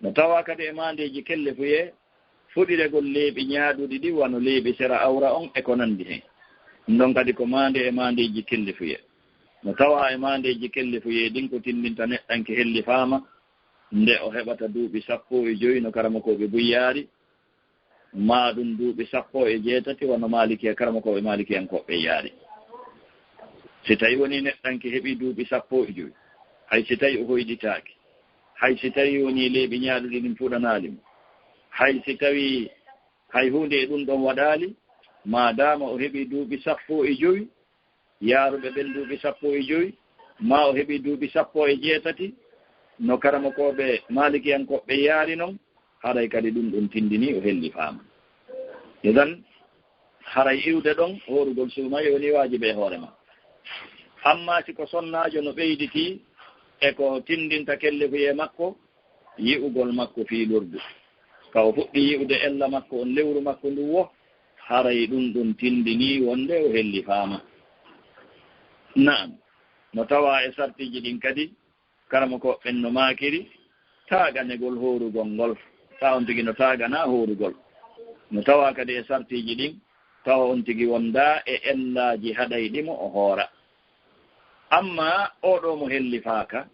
No tawaa kadi e maandeeji kellefuyee, fuɗiregol leeɓi ñaaɗuɗi ɗi wano leeɓi sera awra on e ko nandi hen. Ɗum ɗon kadi ko maande e maandeeji kellefuyee. No tawaa e maandeeji kellefuyee ɗin ko tindinta neɗɗanke hellifaama, nde o heɓata duuɓi sappo e joy no karamokooɓe buy yaari, maa ɗum duuɓi sappo e jeetati wano Maalikiya, karamokooɓe Maalikiyankooɓe yaari. Si tawi woni neɗɗanke heɓi duuɓi sappo e joy, hay si tawi o hoyɗitaaki, hay si tawi woni leeɓi ñaaɗuɗi ɗin fuɗanaali mo, hay si tawi hay huunde e ɗum ɗon waɗaali, maadaama o heɓi duuɓi sappo e joy, yaaruɓe ɓen duuɓi sappo e joy, maa o heɓi duuɓi sappo e jeetati, no karamokooɓe Maalikiyankooɓe yaari non, haray kadi ɗum ɗum tindinii o hellifaama. Idan, haray iwde ɗon hoorugol suumaye woni waajibi e hoore makko. Ammaa si ko sonnaajo no ɓeyditii e ko tindinta kellefuyee makko, yi'ugol makko fii lordu. Ka o fuɗɗi yi'ude ella makko on, lewru makko ndun wo, haray ɗum ɗum tindinii wonde o hellifaama. Na'am, no tawaa e sartiiji ɗin kadi, karamokooɓe ɓen no maakiri taaganegol hoorugol ngol. Taa on tigi no taaganaa hoorugol. No tawaa kadi e sartiiji ɗin, tawa on tigi wondaa e ellaaji haɗayɗi mo o hoora. Ammaa oo ɗoo mo hellifaaka,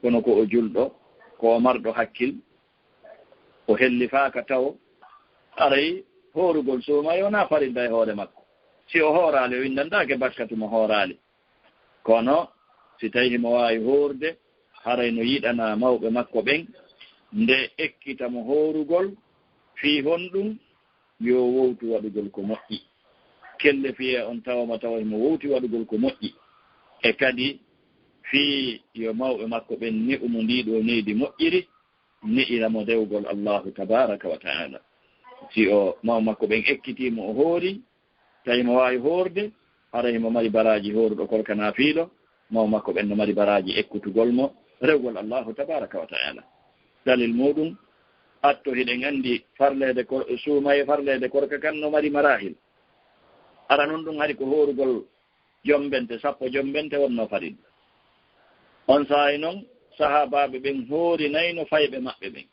kono ko o julɗo, ko o marɗo hakkil, o hellifaaka tawo, haray hoorugol suumaye wonaa farilla e hoore makko. Si o hooraali, o winndantaake bakka tuma hooraali. Kono si tawi himo waawi hoorde, haray no yiɗanaa mawɓe makko ɓen nde ekkita mo hoorugol, fii honɗum? Yo wowtu waɗugol ko moƴƴi. Kellefuyee on tawama tawa himo wowti waɗugol ko moƴƴi. E kadi fii yo mawɓe makko ɓen ne'u mo ndii ɗoo neydi moƴƴiri, ne'ira mo dewgol Allaahu tabaaraka wa ta'aala. Si o mawɓe makko ɓen ekkitii mo, o hoori, tawi mo waawi hoorde, haray himo mari baraaji hooruɗo korka naafiilo, mawɓe makko ɓen no mari baraaji ekkutugol mo rewgol Allaahu tabaaraka wa ta'aala. Dalil muuɗum, atto hiɗen anndi farleede kor-, suumaye farleede korka kan no mari maraahil. Aranun ɗum hari ko hoorugol jombente, sappo jombente wonnoo farilla. On saa'i non, sahaabaaɓe ɓen hoorinayno fayɓe maɓɓe ɓen.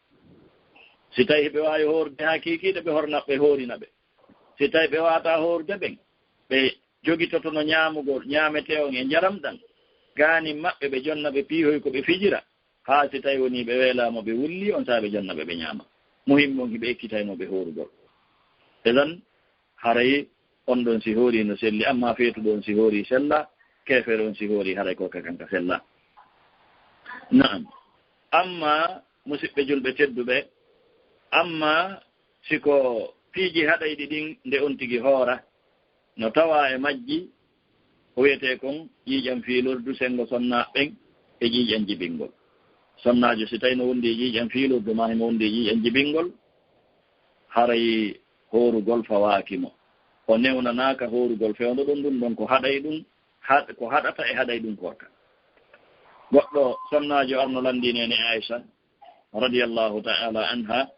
Si tawi ɓe waawi hoorde haa kiikiiɗe, ɓe horna, ɓe hoorina ɓe. Si tawi ɓe waawataa hoorde ɓen, ɓe jogitotono ñaamugol, ñaametee on e njaram ɗan, gaanin maɓɓe, ɓe jonna ɓe piihoy ko ɓe fijira, haa si tawi wonii ɓe weelaama ɓe wulli, on saa'i ɓe jonna ɓe, ɓe ñaama. Muhimmu on hiɓe ekkitaynoo ɓe hoorugol. Idan, haray on ɗon si hoori no selli, amma feetuɗo on si hoori sella, keefeero on si hoori haray ko ka kanka sella. Na'am. Amma musiɓɓe julɓe tedduɓe, amma si ko piiji haɗayɗi ɗin nde on tigi hoora, no tawaa e majji ko wiyetee kon ƴiiƴan fiilordu, senngo sonnaaɓe ɓen e ƴiiƴan jibingol. Sonnaajo si tawi no wondi e ƴiiƴan fiilordu maa himo wondi e ƴiiƴan jibingol, haray hoorugol fawaaki mo. O newnanaaka hoorugol fewndo ɗon, ɗum ɗon ko haɗay ɗum, haɗ-, ko haɗata e haɗay ɗum korka. Goɗɗo sonnaajo arno lanndii neene Aisha, radiyallahu ta'ala anha,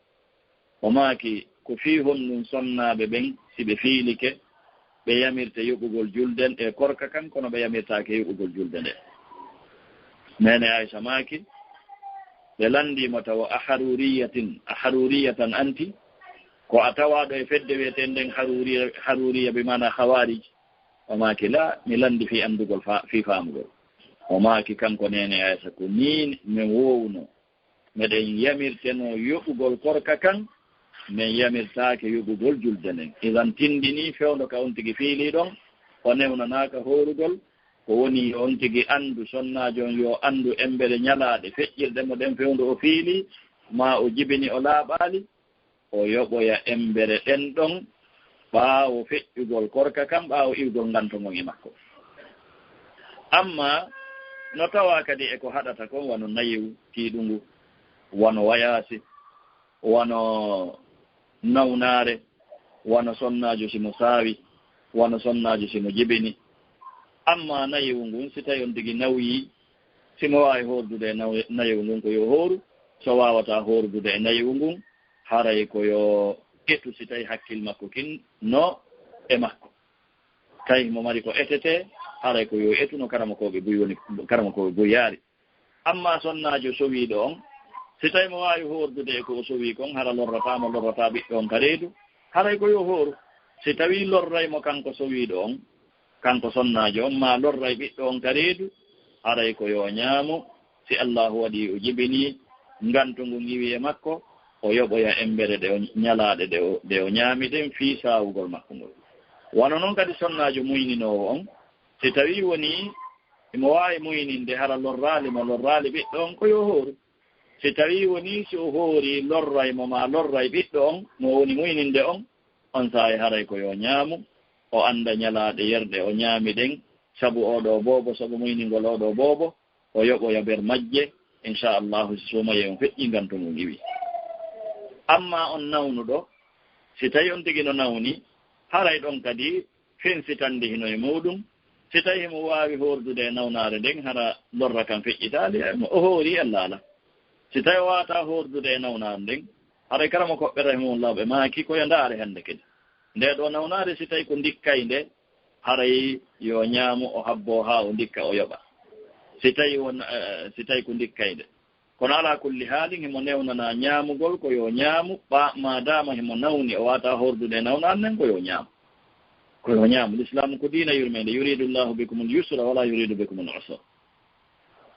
o maaki, ko fii honɗum sonnaaɓe ɓen, si ɓe fiilike, ɓe yamirte yoɓugol julde nde korka kan, kono ɓe yamirtaake yoɓugol julde nde? Neene Aisha maaki, ɓe lanndii mo tawo, a haruriyatin, a haruriyatan anti, ko a tawaaɗo e fedde wiyeteende nden haruriya, haruriya bi maana Hawaarij? O maaki, laa, mi lanndii fii anndugol fa-, fii faamugol. O maaki kanko neene Aysa, ko nii men woowunoo. Meɗen yamirtenoo yoɓugol korka kan, men yamirtaake yoɓugol julde nden. Idan tindinii fewndo ka on tigi fiilii ɗon, o newnanaaka hoorugol, ko woni yo on tigi anndu, sonnaajo on yo anndu embere ñalaaɗe feƴƴirɗe mo ɗen fewndo o fiilii, maa o jibini o laaɓaali, o yoɓoya embere ɗen ɗon ɓaawo feƴƴugol korka kan, ɓaawo iwgol nganto ngon e makko. Ammaa no tawaa kadi e ko haɗata kon, wano nayewu tiiɗungu, wano wayaasi, wano nawnaare, wano sonnaajo si mo saawi, wano sonnaajo si mo jibini. Ammaa nayewu ngun, si tawi on tigi nawyii, si mo waawi hoordude e naw-, nayewu ngun, ko yo hooru. So waawataa hoordude e nayewu ngun, haray ko yo etu si tawi hakkil makko kin no e makko. Tawi mo mari ko etetee, haray ko yo etu no karamokooɓe buy woni, karamokooɓe buy yaari. Ammaa sonnaajo sowiiɗo on, si tawi mo waawi hoordude e ko o sowii kon, hara lorrataa mo, lorrataa ɓiɗɗo on ka reedu, haray ko yo hooru. Si tawii lorray mo kanko sowiiɗo on, kanko sonnaajo on, maa lorray ɓiɗɗo on ka reedu, haray ko yo ñaamu. Si Allaahu waɗii o jibinii, nganto ngun iwii e makko, o yoɓoya embere ɗe o, ñalaaɗe ɗe o, ɗe o ñaami ɗen fii saawugol makko ngol. Wano non kadi sonnaajo muyninoowo on, si tawii wonii himo waawi muyninde hara lorraali mo, lorraali ɓiɗɗo on, ko yo hooru. Si tawii wonii si o hoorii lorray mo maa lorray ɓiɗɗo on, mo woni muyninde on, on saa'i haray ko yo ñaamu, o annda ñalaaɗe yerɗe o ñaami ɗen, sabu oo ɗoo boobo, sabu muyningol oo ɗoo boobo, o yoɓoya ber majje, inchallahu, si suumayee on feƴƴii nganto ngun iwii. Ammaa on nawnuɗo, si tawi on tigi no nawni, haray ɗon kadi fensitande hino e muuɗum. Si tawi himo waawi hoordude e nawnaare nden, hara lorra kan feƴƴitaali, o hoori, ella alaa. Si tawi o waawataa hoordude e nawnaare nden, haray karamokooɓe rahimahullah ɓe maaki ko yo ndaare hannde kadi. Ndee ɗoo nawnaare, si tawi ko ndikkaynde, haray yo ñaamu, o habboo haa o ndikka, o yoɓa. Si tawi won, eh, si tawi ko ndikkaynde. Kono alaa kulli haalin, himo newnanaa ñaamugol, ko yo ñaamu, ɓa-, maadaama himo nawni, o waawataa hoordude e nawnaare nden, ko yo ñaamu. Ko yo ñaamu. Lislaamu ko diina yurmeende. Yuridu Allahu bikumul yusra wala yuridu bikumul usra.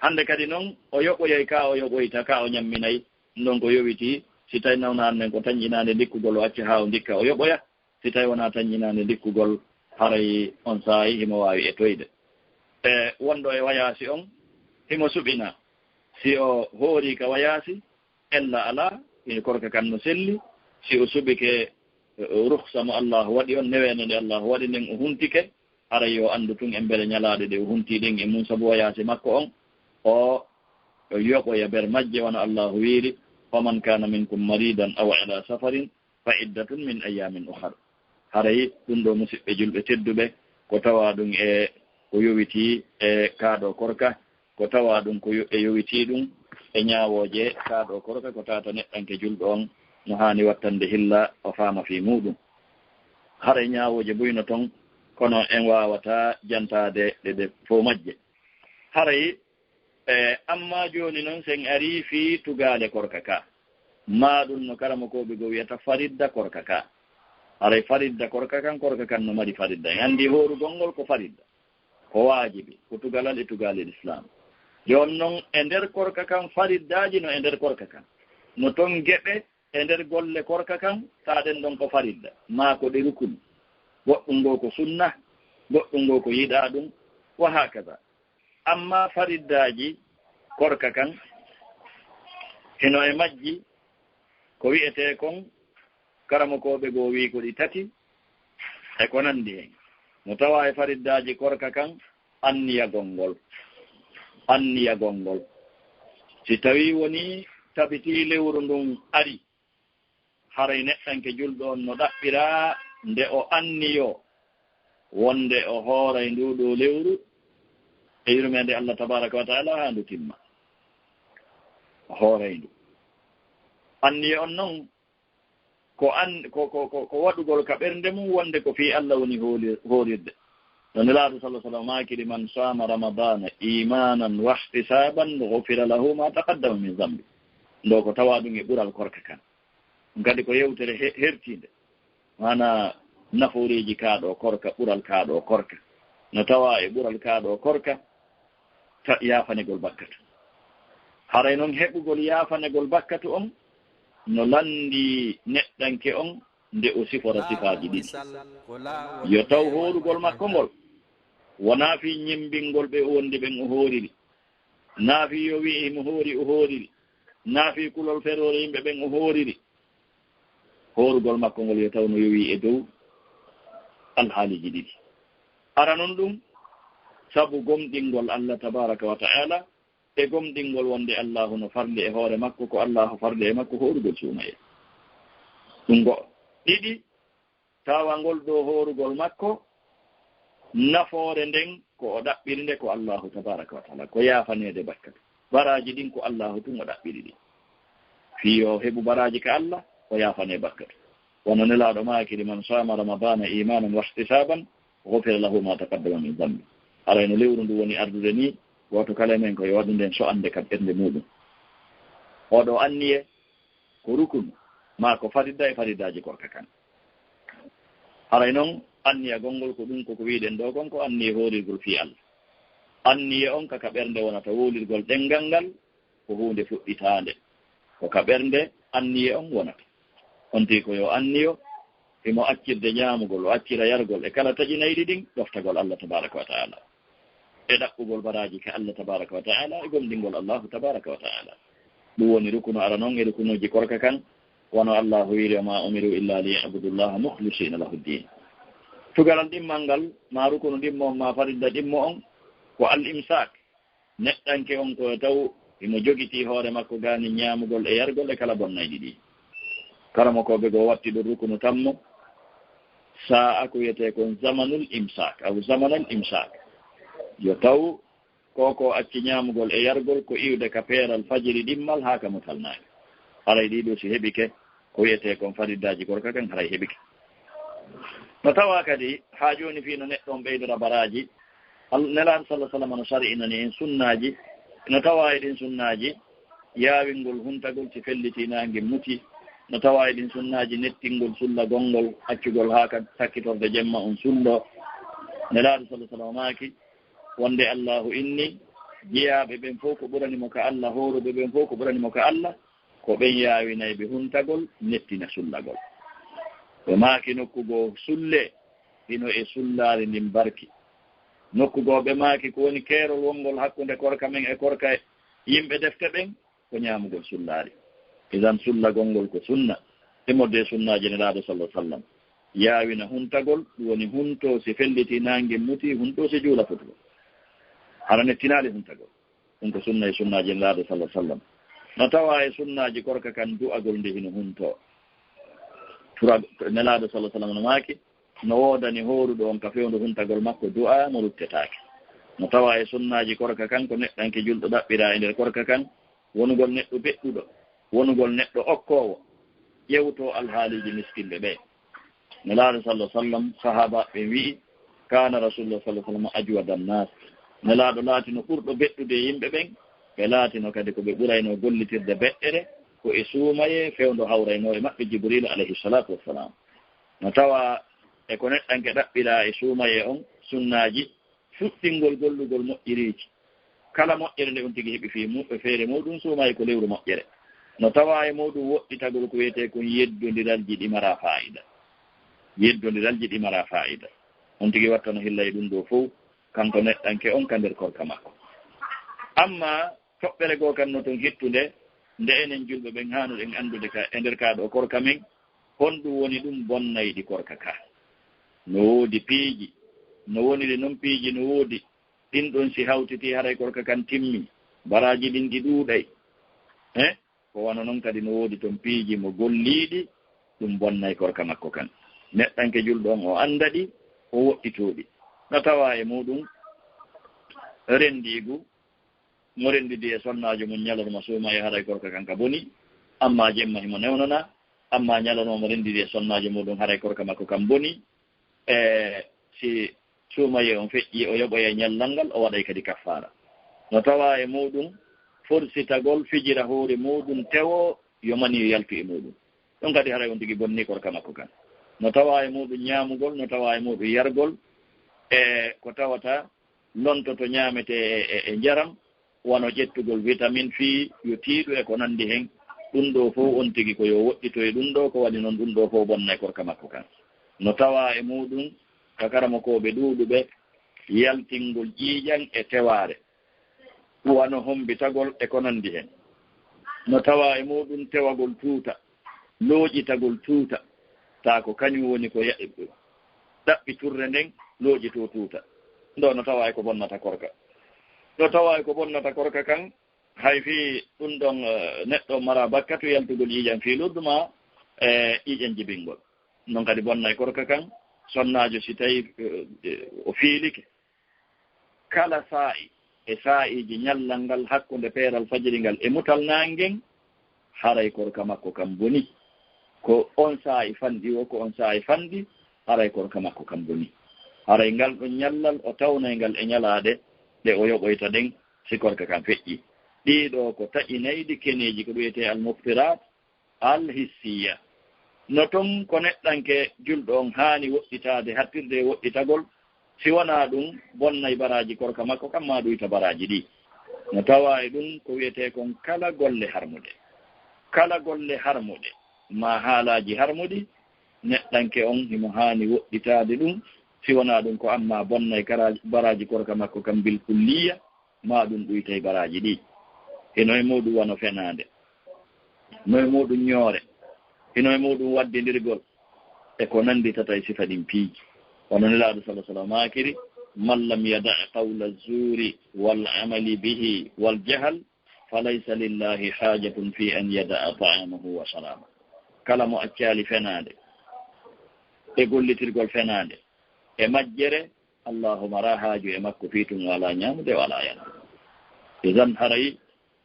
Hannde kadi non, o yoɓoyay ka o yoɓoyta, ka o ñamminay, ɗum ɗon ko yowitii. Si tawi nawnaare nden ko tanƴinaande ndikkugol, o acca haa o ndikka, o yoɓoya. Si tawi wonaa tanƴinaande ndikkugol, haray on saa'i himo waawi etoyde. E wonɗo e wayaasi on, himo suɓinaa. Si o hoorii ka wayaasi, ella alaa, e korka kan no selli. Si o suɓike, e, rukhsa mo Allaahu waɗi on, neweende nde Allaahu waɗi nden, o huntike, haray yo anndu tun embere ñalaaɗe ɗe o huntii ɗen e mun sabu wayaasi makko on, o, o yoɓoya ber majje, wano Allaahu wiiri, "Faman kana minkum maridan aw ala safarin fa iddatun min ayyamin ukhar." Haray ɗum ɗoo, musiɓɓe julɓe tedduɓe, ko tawaa ɗum e ko yowitii e kaa ɗoo korka, ko tawaa ɗum ko yo-, e yowitii ɗum e ñaawooje kaa ɗoo korka, ko tawata neɗɗanke julɗo on no haani wattande hilla o faama fii muuɗum. Haray ñaawooje buy no ton, kono en waawataa jantaade ɗe, ɗe fow majje. Haray E, amma jooni non, sen arii fii tugaale korka ka, maa ɗum no karamokooɓe goo wi'ata faridda korka ka. Haray faridda korka kan, korka kan no mari faridda. En anndi hoorugol ngol ko faridda, ko waajibi, ko tugalal e tugaale Lislaam. Jooni non, e nder korka kan, fariddaaji no e nder korka kan. No ton geɓe e nder golle korka kan, taa ɗen ɗon ko faridda, maa ko ɗe rukuni. Goɗɗum ngoo ko sunna, goɗɗum ngoo ko yiɗaa ɗum, wa hakaza. Amma fariddaaji korka kan, hino e majji ko wi'etee kon, karamokooɓe goo wi'i ko ɗi tati, e ko nanndi hen. No tawaa e fariddaaji korka kan, anniyagol ngol. Anniyagol ngol. Si tawii wonii tabitii lewru ndun ari, haray neɗɗanke julɗo on no ɗaɓɓiraa nde o anniyoo wonde o hooray nduu ɗoo lewru e yurmeende Allah tabaaraka wa ta'ala haa ndu timma. O hooray ndu. Anniya on non ko an-, ko, ko, ko, ko waɗugol ka ɓernde mum wonde ko fii Allah woni hooli-, hoorirde. No Nelaaɗo sallallahu alaihi wasallam maakiri, "Man saama Ramadaana iimaanan wa ihtisaaban, ghufira lahu ma taqaddama min zambi." Ndo ko tawaa ɗum e ɓural korka kan. Ɗum kadi ko yewtere he-, hertiinde. Maanaa nafooreeji kaa ɗoo korka, ɓural kaa ɗoo korka. No tawaa e ɓural kaa ɗoo korka, ta-, yaafanegol bakkatu. Haray non heɓugol yaafanegol bakkatu on no lanndii neɗɗanke on nde o sifora sifaaji ɗiɗi. Yo taw hoorugol makko ngol wonaa fii ñemmbingol ɓe o wondi ɓen o hooriri, naa fii yo wi'i himo hoori o hooriri, naa fii kulol feroore yimɓe ɓen o hooriri. Hoorugol makko ngol yo taw no yowii e dow alhaaliiji ɗiɗi. Aranun ɗum, sabu gomɗingol Allah tabaaraka wa ta'ala, e gomɗingol wonde Allaahu no farli e hoore makko, ko Allaahu farli e makko hoorugol suumayee. Ɗum go'o. Ɗiɗi, tawa ngol ɗoo hoorugol makko, nafoore nden ko o ɗaɓɓiri nde ko Allaahu tabaaraka wa ta'ala, ko yaafaneede bakkatu. Baraaji ɗin ko Allaahu tun o ɗaɓɓiri ɗi. Fii yo heɓu baraaji ka Allah, o yaafanee bakkatu. Wano Nelaaɗo maakiri, "Man saama Ramadaana iimaanan wa ihtisaaban, gufira lahu maa taqaddama min zambi." Haray no lewru ndu woni ardude ni, gooto kala e men ko yo waɗu nden so'ande ka ɓernde muuɗum. Oɗo anniye ko rukunu, maa ko farida e faridaaji korka kan. Haray non, anniyagol ngol ko ɗum ko ko wi'uɗen ɗoo kon, ko anniye hoorirgol fii Allah. Anniye on ka ka ɓernde wonata, wowlirgol ɗenngal ngal ko huunde fuɗɗitaande. Ko ka ɓernde anniye on wonata. On tigi ko yo anniyo, himo accirde ñaamugol, o accira yargol e kala taƴinayɗi ɗin, ɗoftagol Allah tabaaraka wa ta'ala. E ɗaɓɓugol baraaji ka Allah tabaaraka wa ta'ala, e gomɗingol Allahu tabaaraka wa ta'ala. Ɗum woni rukunu aranun e rukunuuji korka kan, wano Allahu wiiri, "Wa maa umiru illa li ya'budu Allaha mukhlisiina lahu ddin." Tugalal ɗimmal ngal, maa rukunu ɗimmo on, maa farilla ɗimmo on, ko al imsaak. Neɗɗanke on ko taw himo jogitii hoore makko gaanin ñaamugol e yargol e kala bonnayɗi ɗi. Karamokooɓe goo watti ɗum rukunu tammo, saa'a ko wiyetee kon zamanul imsaak, aw zamanal imsaak. Yo taw ko ko acci ñaamugol e yargol ko iwde ka peeral fajiri ɗimmal haa ka mutal naange. Haray ɗii ɗoo si heɓike, ko wiyetee kon faridaaji korka kan haray heɓike. No tawaa kadi haa jooni fii no neɗɗo on ɓeydora baraaji, Al-, Nelaaɗo sallallahu alaihi wasallam no sari'inani en sunnaaji, no tawaa e ɗin sunnaaji, yaawingol huntagol si fellitii naange muti, no tawaa e ɗin sunnaaji nettingol sullagol ngol, accugol haa ka sakkitorde jemma on sulloo. Nelaaɗo sallallahu alaihi wasallam maaki, wonde Allahu inni, jeyaaɓe ɓen fow ko ɓurani mo ka Allah, hooruɓe ɓen fow ko ɓurani mo ka Allah, ko ɓen yaawinayɓe huntagol, nettina sullagol. Ɓe maaki nokku goo sullee, hino e sullaari ndin barki. Nokku goo ɓe maaki ko woni keerol wongol hakkunde korka men e korka yimɓe defte ɓen, ko ñaamugol sullaari. Idan sullagol ngol ko sunna. E modde sunnaaji Nelaaɗo sallallahu alaihi wasallam. Yaawina huntagol, ɗum woni huntoo si fellitii naange mutii, huntoo si juula fotugol. Hara nettinaali huntagol. Ɗum ko sunna e sunnaaji Nelaaɗo sallallahu alaihi wasallam. No tawaa e sunnaaji korka kan du'agol nde hino huntoo. Tura-, Nelaaɗo sallallahu alaihi wasallam no maaki, no woodani hooruɗo on ka fewndo huntagol makko du'a mo ruttetaake. No tawaa e sunnaaji korka kan ko neɗɗanke julɗo ɗaɓɓiraa e nder korka kan, wonugol neɗɗo beɗɗuɗo, wonugol neɗɗo okkoowo, ƴewtoo alhaaliiji miskinɓe ɓee. Nelaaɗo sallallahu alaihi wasallam, sahaabaaɓe ɓen wi'i, "Kaana Rasulullah sallallahu alaihi wasallam ajwada nnaas." Nelaaɗo laatino ɓurɗo beɗɗude e yimɓe ɓen, ɓe laatino kadi ko ɓe ɓuraynoo gollitirde beɗɗere, ko e suumayee fewndo hawraynoo e maɓɓe Jibriilu alayhi salaatu wassalam. No tawaa e ko neɗɗanke ɗaɓɓiraa e suumayee on, sunnaaji, fuɗɗingol gollugol moƴƴereeji. Kala moƴƴere nde on tigi heɓi fii mu-, e feere muuɗum, suumayee ko lewru moƴƴere. No tawaa e muuɗum woɗɗitagol ko wiyetee kon yeddondiralji ɗi maraa faayida. Yeddondiralji ɗi maraa faayida. On tigi wattano hilla e ɗum ɗoo fow, kanko neɗɗanke on ka nder korka makko. Amma toɓɓere goo kan no ton hittunde, nde enen julɓe ɓen haanuɗen anndude ka, e nder kaa ɗoo korka men, honɗum woni ɗum bonnayɗi korka ka? No woodi piiji, no woniri non piiji no woodi, ɗin ɗon si hawtitii haray korka kan timmi, baraaji ɗin ɗi ɗuuɗay. Eh? Ko wano non kadi no woodi ton piiji mo golliiɗi, ɗum bonnay korka makko kan. Neɗɗanke julɗo on o annda ɗi, o woɗɗitoo ɗi. No tawaa e muuɗum renndiigu, mo renndidi e sonnaajo mum ñalorma suumayee haray korka kan ka boni, amma jemma himo newnanaa, amma ñalorma mo renndidi e sonnaajo muuɗum haray korka makko kan boni. E si suumayee on feƴƴii, o yoɓoyay ñallal ngal, o waɗay kadi kaffaara. No tawaa e muuɗum forsitagol fijira hoore muuɗum tewo yo maniyu yaltu e muuɗum. Ɗum kadi haray on tigi bonnii korka makko kan. No tawaa e muuɗum ñaamugol, no tawaa e muuɗum yargol, e ko tawata lontoto ñaametee e, e, e njaram, wano ƴettugol vitamin fii yo tiiɗu e ko nanndi hen. Ɗum ɗoo fof on tigi ko yo woɗɗitoy ɗum ɗoo, ko waɗi noon ɗum ɗoo fof bonna e korka makko kan. No tawaa e muuɗum ka karamokooɓe ɗuuɗuɓe yaltingol ƴiiƴan e tewaare, wano hommbitagol e ko nanndi hen. No tawaa e muuɗum tewagol tuuta, looƴitagol tuuta, taa ko kañum woni ko ya-, ɗaɓɓi turre nden, looƴitoo tuuta. Ɗoo no tawaa e ko bonnata korka. No tawaa e ko bonnata korka kan, hay fii ɗum ɗon, eh, neɗɗo mara bakkatu yaltugol ƴiiƴan fii loddu maa, eh, ƴiiƴan jibingol. Non kadi bonna e korka kan, sonnaajo si tawi, eh, eh, o fiilike, kala saa'i e saa'iiji ñallal ngal hakkunde peeral fajiri ngal e mutal naange ngen, haray korka makko kan boni. Ko on saa'i fanɗi o, ko on saa'i fanɗi, haray korka makko kan boni. Haray ngal ɗon ñallal o tawnay ngal e ñalaaɗe ɗe o yoɓoyta ɗen si korka kan feƴƴi. Ɗii ɗoo ko taƴinayɗi keneeji ko ɗum wiyetee al-muftiraat, al-hissiyya. No ton ko neɗɗanke julɗo on haani woɗɗitaade, hattirde e woɗɗitagol, si wanaa ɗum, bonnay baraaji korka makko kan, maa ɗuyta baraaji ɗi. No tawaa e ɗum ko wiyetee kon kala golle harmuɗe. Kala golle harmuɗe, maa haalaaji harmuɗi, neɗɗanke on himo haani woɗɗitaade ɗum, si wanaa ɗum ko amma bonnay kara-, baraaji korka makko kan bil kulliya, maa ɗum ɗuytay baraaji ɗi. Hino e muuɗum wano fenaande, no e muuɗum ñoore, hino e muuɗum waddindirgol, e ko nannditata e sifa ɗin piiji. Wano Nelaaɗo sallallaahu alayhi wa sallam maakiri, "Man lam yada' qawla zuuri wal amali bihi wal jahal, fa laysa lillahi haajatun fi an yada'a ta'amahu wa sharaba." Kala mo accaali fenaande, e gollitirgol fenaande, e majjere, Allaahu maraa haaju e makko fii tun o alaa ñaamude, o alaa yarde. Idan haray,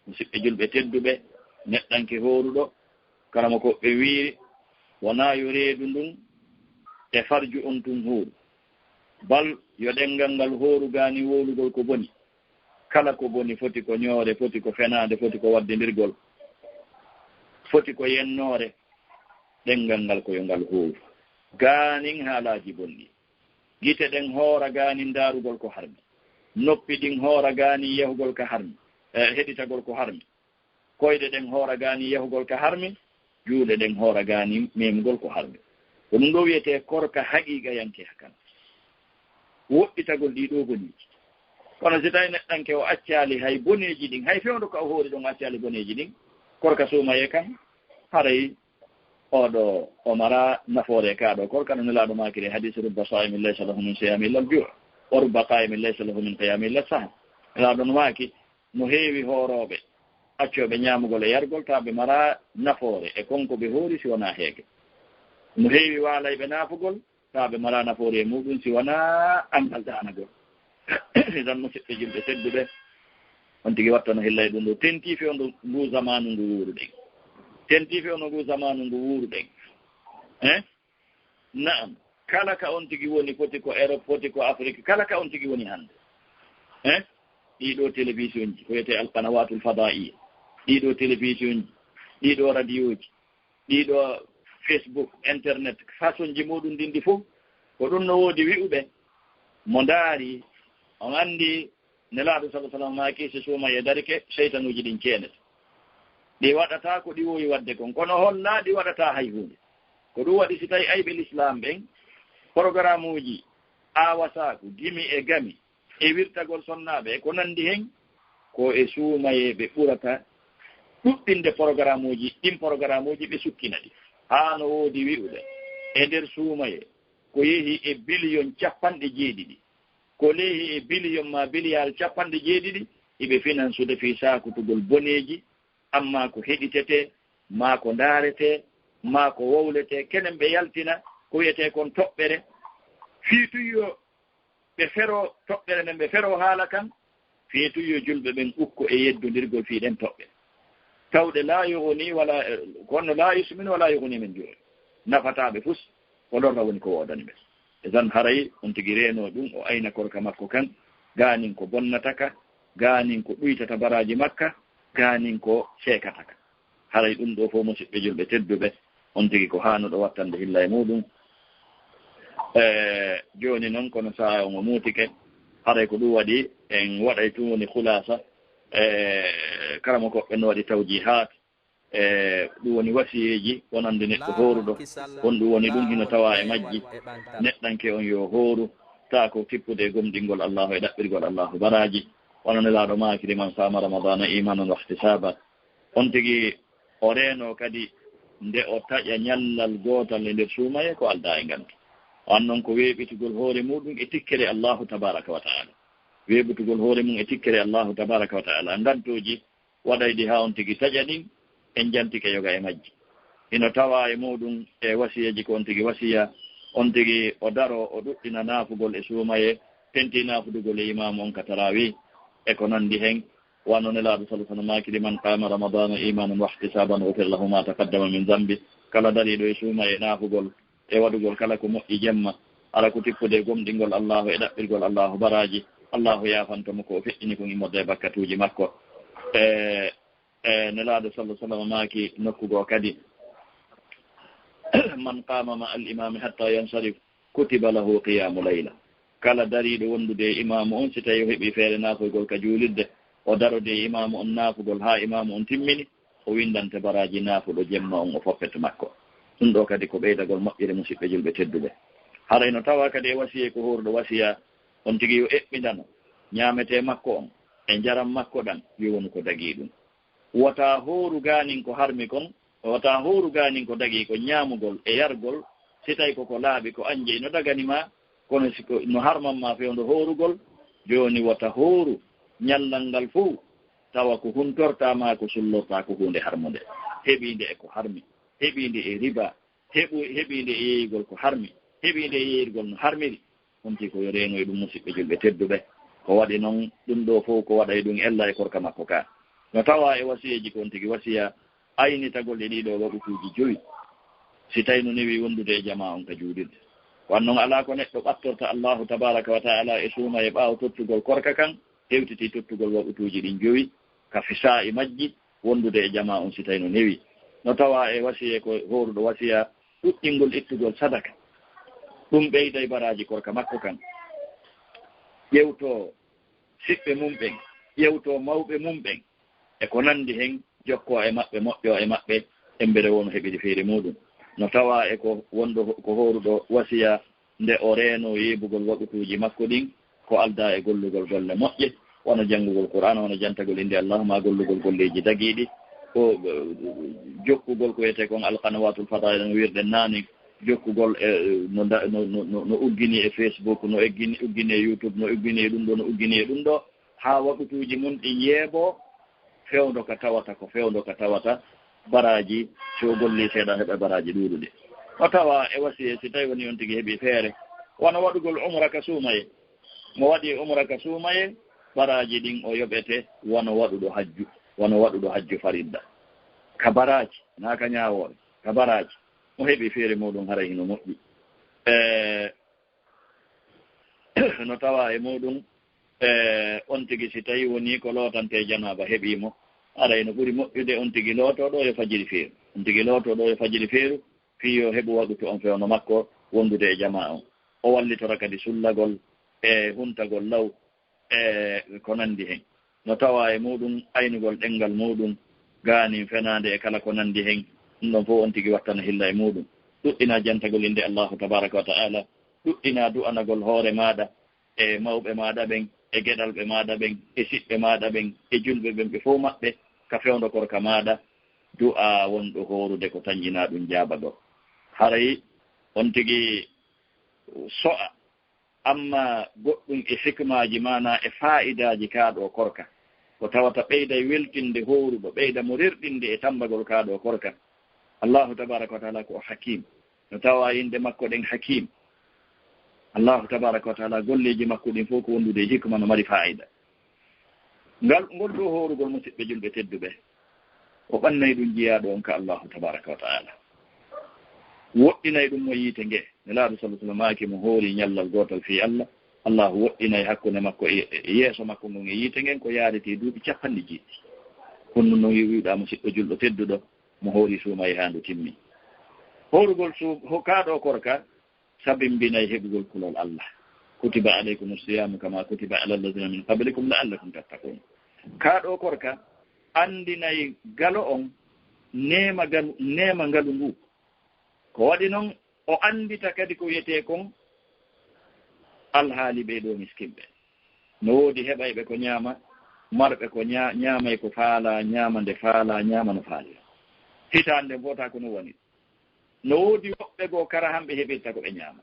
musidɓe julɓe tedduɓe, neɗɗanke hooruɗo, karamokooɓe wiiri, wonaa yo reedu ndun e farju on tun hooru. Bal yo ɗenngal ngal hooru gaani wowlugol ko boni. Kala ko boni foti ko ñoore, foti ko fenaande, foti ko waddindirgol, foti ko yennoore. Ɗenngal ngal ko yo ngal hooru gaanin haalaaji bonɗi. Gite ɗen hoora gaanin ndaarugol ko harmi. Noppi ɗin hoora gaanin yahugol ka harmi, eh, heɗitagol ko harmi. Koyɗe ɗen hoora gaanin yahugol ka harmi. Juuɗe ɗen hoora gaanin memugol ko harmi. Ko ɗum ɗoo wiyetee korka haqiiqayanke hakan. Woɗɗitagol ɗii ɗoo boniiji. Kono si tawi neɗɗanke o accaali hay boneeji ɗin, hay fewndo ka o hoori ɗon o accaali boneeji ɗin, korka suumayee kan, haray oɗo o maraa nafoore e kaa ɗoo korka, no Nelaaɗo maakiri e hadiisi, "Rubba saa'imin laysa lahu min siyaami illa al-juu', wa rubba qaa'imin laysa lahu min qiyaami illa as-sahar." Nelaaɗo no maaki, no heewi hoorooɓe, accooɓe ñaamugol e yargol, taa ɓe maraa nafoore e kon ko ɓe hoori si wanaa heege. No heewi waalayɓe naafugol, taa ɓe maraa nafoore e muuɗum si wanaa anngal ɗaanagol. Idan, musidɓe julɓe tedduɓe, on tigi wattano hillay ɗum ɗo. Tentii fewndo ngu zamaanu ngu wuuruɗen. Tentii fewndo ngu zamaanu ngu wuuruɗen. Eh? Na'am. Kala ka on tigi woni, foti ko Europe, foti ko Afrique, kala ka on tigi woni hannde. Eh? Ɗii ɗoo télévision ji, ko wiyetee al qanawatul fadaiya. Ɗii ɗoo télévision ji, ɗii ɗoo radio ji, ɗii ɗoo Facebook, internet, façon ji muuɗum ɗin ɗi fof, ko ɗum no woodi wi'uɓe, mo ndaari, on anndi Nelaaɗo sallallaahu alayhi wa sallam maaki, si suumayee darike, seytanuuji ɗin ceenete. Ɗi waɗataa ko ɗi wowi waɗde kon, kono hollaa ɗi waɗataa hay huunde. Ko ɗum waɗi si tawi ayɓe lislaam ɓen, porogaramuuji aawasaaku, gimi e gami, e wirtagol sonnaaɓe e ko nanndi hen, ko e suumayee ɓe ɓurata ɗuɗɗinde porogaramuuji, ɗin porogaramuuji ɓe sukkina ɗi. Haa no woodi wi'uɓe, e nder suumayee, ko yehi e biliyon cappanɗe jeeɗiɗi, ko yehi e biliyon maa biliyaar cappanɗe jeeɗiɗi, iɓe finansude fii saakutugol boneeji, amma ko heɗitetee, maa ko ndaaretee, maa ko wowletee, kenen ɓe yaltina ko wiyetee kon toɓɓere, fii tun yo ɓe feroo toɓɓere nden, ɓe feroo haala kan, fii tun yo julɓe ɓen ukko e yeddondirgol fii ɗen toɓɓe. Tawde laa yughni wala, kono laa yusminu wala yughni min juu'. Nafataa ɓe fus, ko lorra woni ko woodani ɓe. Idan haray on tigi reenoo ɗum, o ayna korka makko kan, gaanin ko bonnata ka, gaanin ko ɗuytata baraaji makka, gaanin ko seekata ka. Haray ɗum ɗoo fof, musidɓe julɓe tedduɓe, on tigi ko haanuɗo wattande hilla e muuɗum. E, jooni noon, kono sahaa on o muutike, Haray ko ɗum waɗi en waɗay tun woni khulasa, e kala mo ko ɓen waɗi tawjihat, e ɗum woni wasiyeeji wonande neɗɗo hooruɗo, won ɗum woni ɗum hino tawa e majji. Neɗɗanke on yo hooru, taa ko tippude e gomɗingol Allahu e ɗaɓɓirgol Allahu baraaji. Wano Nelaaɗo maakiri: "Man saama Ramadana imanan wa ihtisaba." On tigi o reeno kadi nde o taƴa ñallal gootal e nder suumaye ko aldaa e ngantu. On non ko weeɓitugol hoore muɗum e tikkere Allahu tabaraka wa ta'ala. Weeɓitugol hoore mum e tikkere Allahu tabaraka wa ta'ala. Ngantooji waɗayɗi haa on tigi taƴa ɗin, en jantike yoga e majji. Hino tawa e muɗum e wasiyeeji ko on tigi wasiya, on tigi o daro o ɗuɗɗina naafugol e suumaye, tentii naafudugol e imaamu on ka tarawih e ko nandi hen. Wano Nelaaɗo sallallahu alaihi wasallam maakiri: "Man qama Ramadana imanan wa ihtisaban ghufira lahu ma taqaddama min dhanbi." Kala dariiɗo e suumaye e naafugol e waɗugol kala ko moƴƴi jemma, hara ko tippude e gomɗingol Allahu e ɗaɓɓirgol Allahu baraaji, Allahu yaafanto mo ko o feƴƴini kon immorde e bakkatuuji makko. E, e Nelaaɗo sallallahu alaihi wasallam maaki nokku goo kadi: "Man qama ma al imami hatta yansarif, kutiba lahu qiyamu layla." Kala dariiɗo wondude e imaamu on, si tawi o heɓi feere naafoygol ka juulirde, o darode e imaamu on naafugol haa imaamu on timmini, o windante baraaji naafuɗo jemma on o foppet makko. Ɗum ɗo kadi ko ɓeydagol moƴƴere, musiɓɓe julɓe tedduɓe. Haray no tawa kadi e wasiyee ko hooruɗo wasiya on tigi yo eɓɓindano ñaametee makko on e njaram makko ɗan, yo wonu ko dagii ɗum. Wota hooru gaanin ko harmi kon, wota hooru gaanin ko dagii kon, ñaamugol e yargol, si tawi ko ko laaɓi, ko an jeyi no dagani ma, kono si ko no harman ma fewndo hoorugol, jooni wota hooru ñallal ngal fow, tawa ko huntortaa ma, ko sullortaa ko huunde harmunde, heɓiinde e ko harmi, heɓiinde e riba, heɓu-, heɓiinde e yeeyugol ko harmi, heɓiinde e yeeyirgol no harmiri. On tigi ko yo reeno e ɗum, musiɓɓe julɓe tedduɓe. Ko waɗi non, ɗum ɗo fow ko waɗa e ɗum ella e korka makko ka. No tawa e wasiyeeji ko on tigi wasiya aynitagol e ɗiɗo waɓutuuji jowi, si tawi no newi wondude e jamaa on ka juulirde. Ko an non alaa ko neɗɗo ɓattorta Allahu tabaraka wa ta'ala e suuma e ɓaawo tottugol korka kan, hewtiti tottugol waɓutuuji ɗin jowi, ka fisaa e majji, wondude e jamaa on si tawi no newi. No tawa e wasiyee ko hooruɗo wasiya ɗuɗɗingol ittugol sadaka. Ɗum ɓeyday baraaji korka makko kan. Ƴewto siɓɓe mum ɓen, ƴewto mawɓe mum ɓen, e ko nandi hen, jokkoo e maɓɓe, moƴƴoo e maɓɓe, embere woo no heɓiri feere muɗum. No tawa e ko wonɗo, ko hooruɗo wasiya nde o reeno yeebugol waɓutuuji makko ɗin, ko aldaa e gollugol golle moƴƴe, wano janngugol Qur'aana, wano jantagol innde Allaahu, maa gollugol golleeji dagiiɗi, ko, eh, jokkugol ko wiyetee kon alqanawaatul fadaa'il no wiirɗen naane, jokkugol e, no nda-, no, no, no, no uggini e Facebook, no eggini, uggini e YouTube, no uggini e ɗum ɗo, no uggini e ɗum ɗo, haa waɓutuuji mum ɗin yeeboo, fewndo ka tawata, ko fewndo ka tawata baraaji, si o gollii seeɗa, heɓa baraaji ɗuuɗuɗi. O tawa e wasiyee, si tawi woni on tigi heɓi feere, wano waɗugol umra ka suumayee. Mo waɗi umra ka suumayee, baraaji ɗin o yoɓete wano waɗuɗo hajju, wano waɗuɗo hajju faridda. Ka baraaji, naa ka ñaawoore, ka baraaji. Mo heɓi feere muɗum, haray hino moƴƴi. E, no tawa e muɗum, e, on tigi si tawi woni ko lootante janaaba heɓii mo, haray no ɓuri moƴƴude on tigi lootoo ɗo yo fajiri feeru. On tigi lootoo ɗo yo fajiri feeru, fii yo heɓu waɗutu on fewndo makko wondude e jamaa on. O wallitora kadi sullagol e huntagol law e ko nandi hen. No tawa e muɗum aynugol ɗenngal muɗum, gaanin fenaande e kala ko nandi hen. Ɗum ɗon fof on tigi wattana hilla e muɗum. Ɗuɗɗina jantagol innde Allaahu tabaaraka wa ta'aala, ɗuɗɗina du'anagol hoore maaɗa, e mawɓe maaɗa ɓen, e geɗalɓe maaɗa ɓen, e siɓɓe maaɗa ɓen, e julɓe ɓen, ɓe fof maɓɓe, ka fewndo korka maaɗa, du'a wonɗo hoorude ko tanƴinaa ɗum jaabagol. Haray on tigi so'a, amma goɗɗum e hikmaaji, maanaa e faa'idaaji kaa ɗoo korka, ko tawata ɓeyday weltinde hooruɗo, ɓeyda mo rerɗinde e tammbagol kaa ɗoo korka. Allaahu tabaaraka wa ta'aala ko o Hakiim. No tawa innde makko ɗen Hakiim. Allaahu tabaaraka wa ta'aala, golleeji makko ɗin fof ko wondude e hikma, no mari faayida. Ngal, ngol ɗoo hoorugol, musiɓɓe julɓe tedduɓe, o ɓannay ɗum jiyaaɗo on ka Allaahu tabaaraka wa ta'aala. Woɗɗinay ɗum mo yiite nge. Nelaaɗo sallallahu alaihi wasallam maaki, mo hoori ñallal gootal fii Allah, Allaahu woɗɗinay hakkunde makko e, e yeeso makko ngon e yiite ngen ko yaarete duuɓi capanɗe jeeɗiɗi. Kono non wi'uɗaa, musiɓɓo julɗo tedduɗo, mo hoori suumayee haa ndu timmi. Hoorugol suu-, ho-, kaa ɗoo korka, sabimbinay heɓugol kulol Allah. "Kutiba alaykumu siyamu kama kutiba ala alladhina min qablikum la'allakum tattaqun." Kaa ɗoo korka anndinay galo on neema galu, neema ngalu ngu. Ko waɗi non o anndita kadi ko wiyetee kon alhaali ɓee ɗoo miskinɓe. No woodi heɓayɓe ko ñaama, marɓe ko ña-, ñaamay ko faalaa, ñaama nde faalaa, ñaama no faalira. Hitaande nden fota ko no woni. No woodi woɓɓe goo kara hamɓe heɓirta ko ɓe ñaama.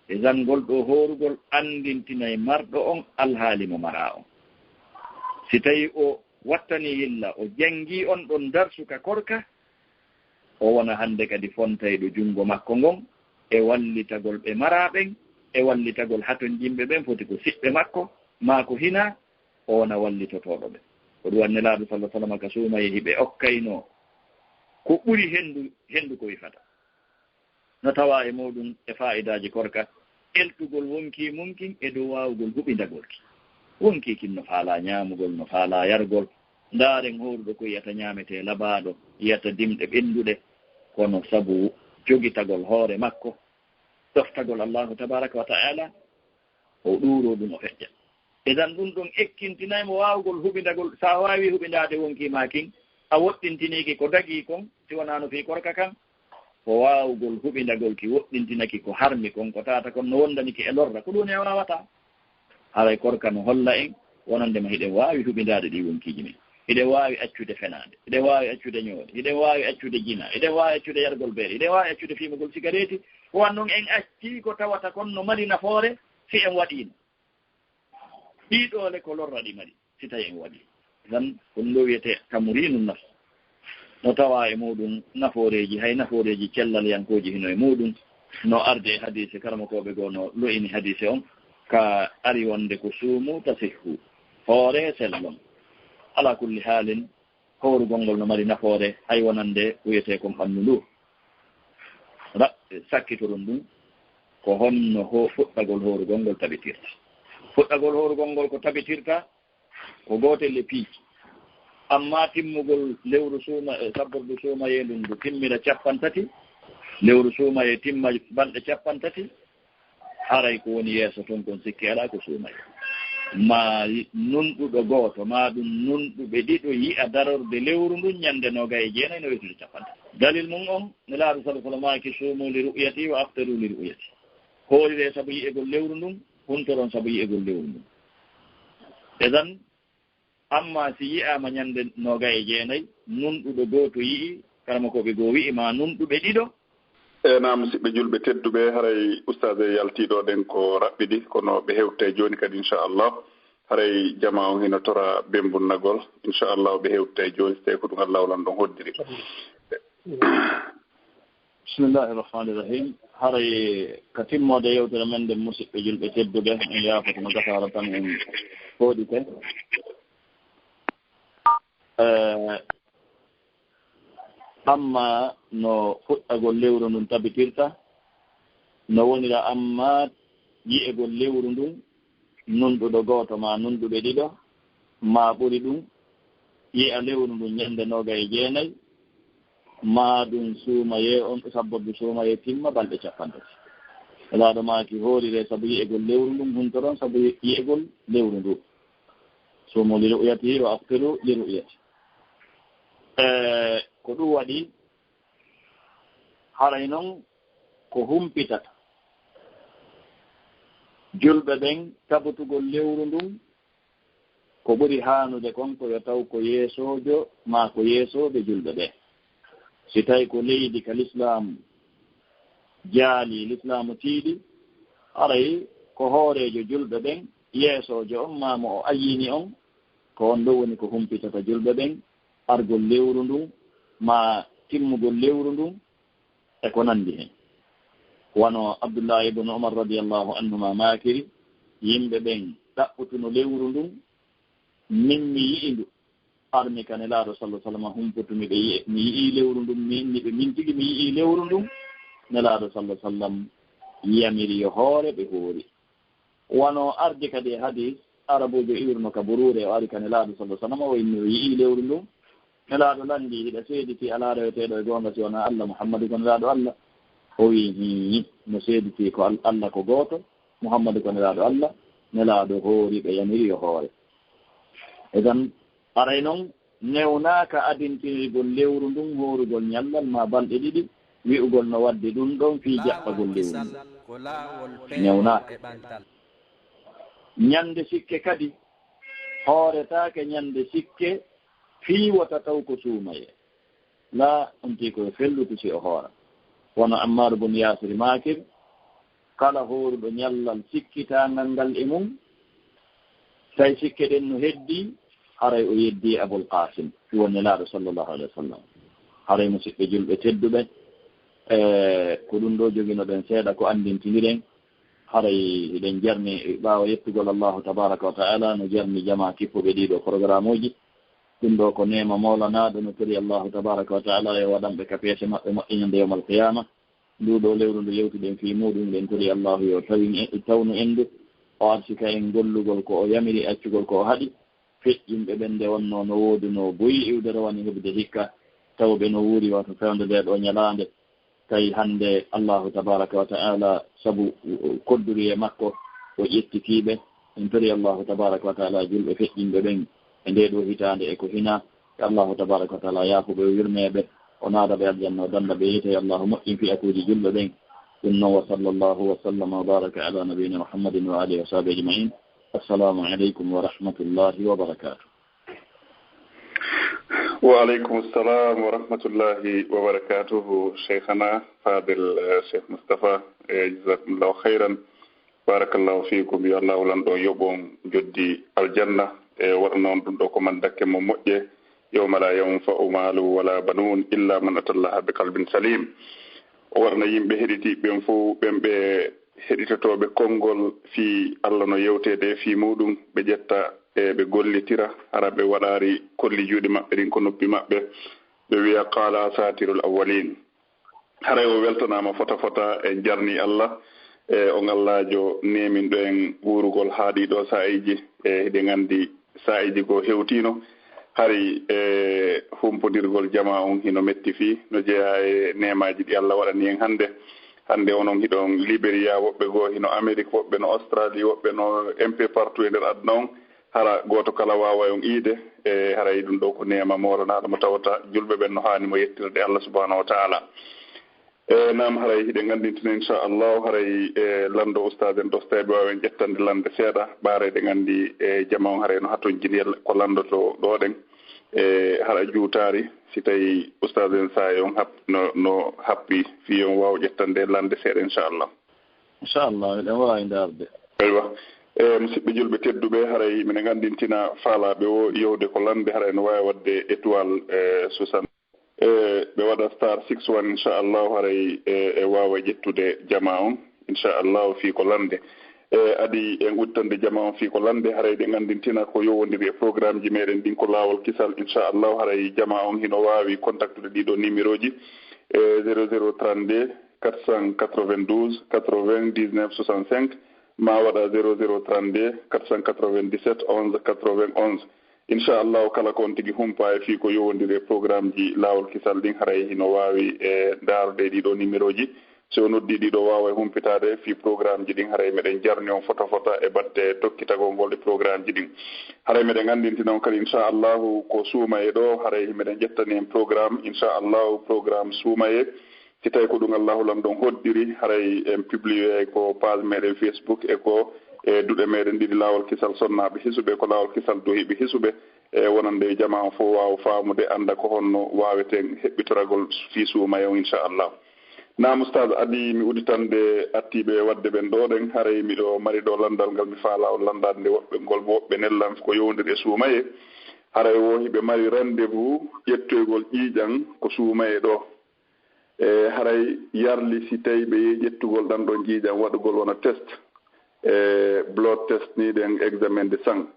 E zan ngol ɗoo hoorugol anndintinay marɗo on alhaali mo maraa on. Si tawii o wattanii yilla, o janngii on ɗon darsu ka korka, o wona hannde kadi fontayɗo junngo makko ngon e wallitagol ɓe maraa ɓen, e wallitagol hatonjinɓe ɓen foti ko siɓɓe makko, maa ko hinaa, o wona wallitotooɗo ɓe. Ko ɗum waɗi Nelaaɗo sallallahu alaihi wasallam ka suumayee hiɓe okkaynoo ko ɓuri henndu, henndu ko wifata. No tawaa e muuɗum e faa'idaaji korka, eltugol wonkii mun kin e dow waawugol huɓindagol ki. Wonkii kin no faalaa ñaamugol, no faalaa yargol. Ndaaren hooruɗo ko yi'ata ñaametee labaaɗo, yi'ata dimɗe ɓennduɗe, kono sabu jogitagol hoore makko, ɗoftagol Allaahu tabaaraka wa ta'aala, o ɗuuroo ɗum, o feƴƴa. Idan ɗum ɗon ekkintinay mo waawugol huɓindagol. So a waawii huɓindaade wonkii maa kin, a woɗɗintinii ki ko dagii kon, si wonaa no fii korka kan, ko waawugol huɓindagol ki woɗɗintina ki ko harmi kon, ko tawata kon no wondani ki e lorra, ko ɗum woni a waawataa. Haray korka no holla en wonande ma hiɗen waawi huɓindaade ɗii wonkiiji men. Hiɗen waawi accude fenaande, hiɗen waawi accude ñoole, hiɗen waawi accude jina, hiɗen waawi accude yargol beeli, hiɗen waawi accude fiimugol sigareeti. Ko wan non en accii ko tawata kon no mari nafoore si en waɗiino. Ɗii ɗoo le ko lorra ɗi mari, si tawi en waɗii. Tan ko ɗum ɗoo wiyetee tamriinu nafs. No tawaa e muuɗum nafooreeji, hay nafooreeji cellal yankooji hino e muuɗum. No arde e hadiise, karamokooɓe goo no lo'ini hadiise on, ka ari wonde ko suumu tasihhu, hoore sellon. Alaa kulli haalin, hoorugol ngol no mari nafoore, hay wonande ko wiyetee kon ɓanndu ndu. Ra-, sakkitoron ɗum, ko honno ho-, fuɗɗagol hoorugol ngol tabitirta. Fuɗɗagol hoorugol ngol ko tabitirta, ko gootel e piiji. Amma timmugol lewru suuma-, e sabbordu suumayee ndun, ndu timmira cappanɗe tati, lewru suumayee timma balɗe cappanɗe tati, haray ko woni yeeso tun kon sikki alaa ko suumayee. Maa yi-, nunɗuɗo gooto, maa ɗum nunɗuɓe ɗiɗo yi'a darorde lewru ndun ñande noogay e jeenay no weetude cappanɗe tati. Dalil mun on, Nelaaɗo sallallahu alaihi wasallam maaki, "Suumu li ru'yati wa aftiru li ru'yati." Hooriree sabu yi'egol lewru ndun, huntoron sabu yi'egol lewru ndun. Idan, amma si yi'aama ñande noogay e jeenay, nunɗuɗo gooto yi'i, karamokooɓe goo wi'i, maa nunɗuɓe ɗiɗo. E naam, musidɓe julɓe tedduɓe, haray ustaas e yaltii ɗoo ɗen ko raɓɓiɗi, kono ɓe hewtay jooni kadi, inchallah. Haray jamaa on hino tora bembunnagol, inchallah, ɓe hewtay jooni, so tawi ko ɗum Allah lan ɗon hoddiri. Bismillahi rahmani rahim. Haray ka timmoode yewtere men nden, musidɓe julɓe tedduɓe, en yaafoto no gasaara tan en fooɗike. Eh, amma no fuɗɗagol lewru ndun tabitirta, no wonira amma yi'egol lewru ndun, nunɗuɗo gooto maa nunɗuɓe ɗiɗo, maa ɓuri ɗum, yi'a lewru ndun ñande noogay e jeenay, maa ɗum suumayee on, sabbordu suumayee timma balɗe cappanɗe tati. Nelaaɗo maaki, hooriree sabu yi'egol lewru ndun, huntoron sabu yi'egol lewru ndun. Suumu li ru'yatihi wa aftiru li ru'yati. E, ko ɗum waɗi, haray non ko humpitata julɓe ɓen tabutugol lewru ndun, ko ɓuri haanude kon ko yo taw ko yeesoojo maa ko yeesooɓe julɓe ɓen. Si tawi ko leydi ka Lislaamu jaali, Lislaamu tiiɗi, haray ko hooreejo julɓe ɓen, yeesoojo on maa mo o ayyini on, ko on ɗon woni ko humpitata julɓe ɓen, argol lewru ndun, maa timmugol lewru ndun, e ko nanndi hen. Wano Abdullahi ibn Umar radiyallahu anhuma maakiri, yimɓe ɓen ɗaɓɓutuno lewru ndun, min mi yi'i ndu, armi ka Nelaaɗo sallallahu alaihi wasallam humputumi ɓe yi'e, mi yi'i lewru ndun, mi inni ɓe, min tigi mi yi'i lewru ndun, Nelaaɗo sallallahu alaihi wasallam yamiri yo hoore ɓe hoori. Wano ardi kadi e hadis, Arabuujo iwruno ka buruure, o ari ka Nelaaɗo sallallahu alaihi wasallam, o inni o yi'i lewru ndun. Nelaaɗo lanndii, hiɗa seeditii alaa reweteeɗo e goonga si wonaa Allah, Muhammadu ko Nelaaɗo Allah? O wi'i, hii, mo seeditii ko Al-, Allah ko gooto, Muhammadu ko nelaaɗo Allah, nelaaɗo hoori ɓe yamiri yo hoore. Idan, aray noon, newnaaka adintinirgol lewru ndun hoorugol ñallal maa balɗe ɗiɗi, wi'ugol no waddi ɗun ɗon fii jaɓɓagol lewru ndun. Newnaaka. Ñande sikke kadi, hooretaake ñande sikke fii wota taw ko suumayee. Laa, on tii ko yo fellutu si o hoora. Kono Ammaaru bun Yaasir maakir, kala hooruɗo ñallal sikkitaangal ngal e mum, tawi sikke ɗen no heddii, haray o yeddii Abul Qaasim, woni Nelaaɗo sallallahu alayhi wa sallam. Haray musiɓɓe julɓe tedduɓe, e ko ɗun ɗoo joginoɗen seeɗa ko anndintiniren, haray hiɗen jarni ɓaawo yettugol Allahu tabaaraka wa ta'ala, no jarni jamaa kippuɓe ɗii ɗoo programuuji. Ɗun ɗoo ko neema mawlanaaɗo, no tori Allahu tabaaraka wa ta'ala yo waɗan ɓe ka peese maɓɓe moƴƴe ñande yawmal qiyaama. Nduu ɗoo lewru ndu yewtuɗen fii muuɗum, ɗen tori Allahu yo tawin e, tawnu en ndu, o arsika en gollugol ko o yamiri, accugol ko o haɗi. Feƴƴinɓe ɓen nde wonnoo no woodunoo buy iwde rowani heɓude hikka, taw ɓe no wuuri wata fewndo ndee ɗoo ñalaande. Tawi hannde Allahu tabaaraka wa ta'ala, sabu kodduri e makko, o ƴettitii ɓe. En tori Allahu tabaaraka wa ta'ala julɓe feƴƴinɓe ɓen e ndee ɗoo hitaande e ko hinaa, yo Allahu tabaaraka wa ta'ala yaafo ɓe, o yurmee ɓe, o naada ɓe aljanna, o danda ɓe yiite. Yo Allahu moƴƴin fiyakuuji julɓe ɓen. Ɗum noon, wa sallallahu wa sallama wa baraka ala nabiyina Muhammadin wa alihi wa sahbihi ajma'in. Assalamu aleykum wa rahmatullahi wa barakatuh. Wa aleykum salam wa rahmatullahi wa barakatuhu, Cheikhana Fadil, eh, Cheikh Moustapha, eh, jazakumullahu khairan. Barakallahu fikum, yo Allahu lanɗo yoɓon joddi aljanna. E waɗa noon ɗum ɗo ko man dakke mo moƴƴe, yawma la yanfa'u malu wala banun illa man atallaha bi qalbin salim. O waɗana yimɓe heɗitiiɓe ɓen fof, ɓen ɓe heɗitotooɓe konngol fii Allah no yewteede fii muuɗum, ɓe ƴetta e ɓe gollitira, hara ɓe waɗaari kolli juuɗe maɓɓe ɗin ko noppi maɓɓe, ɓe wiya, "Qaala asaatirul awwaliin." Haray o weltanaama fota fota, en jarnii Allah, e on Allaajo neeminɗo en wuurugol haa ɗii ɗoo saa'iiji, e hiɗen anndi saa'iiji goo hewtiino. Hari e humpondirgol jamaa on hino metti fii, no jeyaa e neemaaji ɗi Allah waɗani en hannde. Hannde onon hiɗon Liberiya, woɓɓe goo hino Amerik, woɓɓe no Australie, woɓɓe no un peu partout e nder aduna on. Hara gooto kala waaway on iide, e haray ɗum ɗoo ko neema moolanaaɗo mo tawata julɓe ɓen no haani mo yettirde Allah subhanahu wa ta'ala. E naam, haray hiɗen anndintina, inchallahu, haray e lanndo ustaad en ɗo, so tawii ɓe waawi en ƴettande lande seeɗa, ɓaara eɗen anndi e jamaa on haray no hatonjini ko lanndotoo ɗoo ɗen. E hara juutaari, si tawii ustaad en saa'i on hap-, no, no happi fii on waawa ƴettande lande seeɗa, inchallah. Inchallah, eɗen waawi ndaarde. Eywa. E musiɓɓe julɓe tedduɓe, haray miɗen anndintina faalaaɓe o yewde ko lande, haray no waawi waɗde étoile, e, soixante. E, ɓe waɗa star six one, inchallahu, haray e, e waawa ƴettude jamaa on, inchallahu, fii ko lande. E, adi en udditande jamaa on fii ko lande, haray eɗen anndintina ko yowondiri e programme ji meɗen ɗin ko Laawol Kisal, inchallahu, haray jamaa on hino waawi contactude ɗii ɗoo numéro ji, e, zéro zéro trente-deux, quatre cent quatre-vingt-douze, quatre-vingt-dix-neuf soixante-cinq, maa waɗa zéro zéro trente-deux, quatre cent quatre-vingt-dix-sept, onze quatre-vingt-onze. Inchallahu, kala ko on tigi humpaa e fii ko yowondiri e programme ji Laawol Kisal ɗin, haray hino waawi e ndaarude e ɗii ɗoo numéro ji. Si o noddii ɗii ɗoo, waaway humpitaade fii programme ji ɗin, haray meɗen jarni on fota fota e batte tokkitagol ngol e programme ji ɗin. Haray meɗen anndintina on kadi, inchallahu, ko suumayee ɗoo, haray meɗen ƴettani en programme, inchallahu, programme suumayee. Si tawii ko ɗum Allahu Lanɗo on hoddiri, haray en publié ko page meɗen Facebook e ko e duɗe meɗen ɗiɗi, Laawol Kisal Sonnaaɓe Hisuɓe, ko Laawol Kisal Duhiiɓe Hisuɓe, e wonande jamaa on fof waawa faamude, annda ko honno waaweten heɓɓitoragol fii suumayee on, inchallah. Naam, Ustaaz, adi mi udditande attiiɓe waɗde ɓen ɗoo ɗen, haray miɗo mari ɗoo lanndal ngal mi faalaa on lanndaade nde woɓɓe, ngol woɓɓe nellan ko yowondiri e suumayee. Haray wo hiɓe mari rendez-vous ƴettoygol ƴiiƴan ko suumayee ɗoo. E haray yarli si tawii ɓe yehi ƴettugol ɗan ɗon ƴiiƴan waɗugol wona test, e blood test ni ɗen, examen de sang.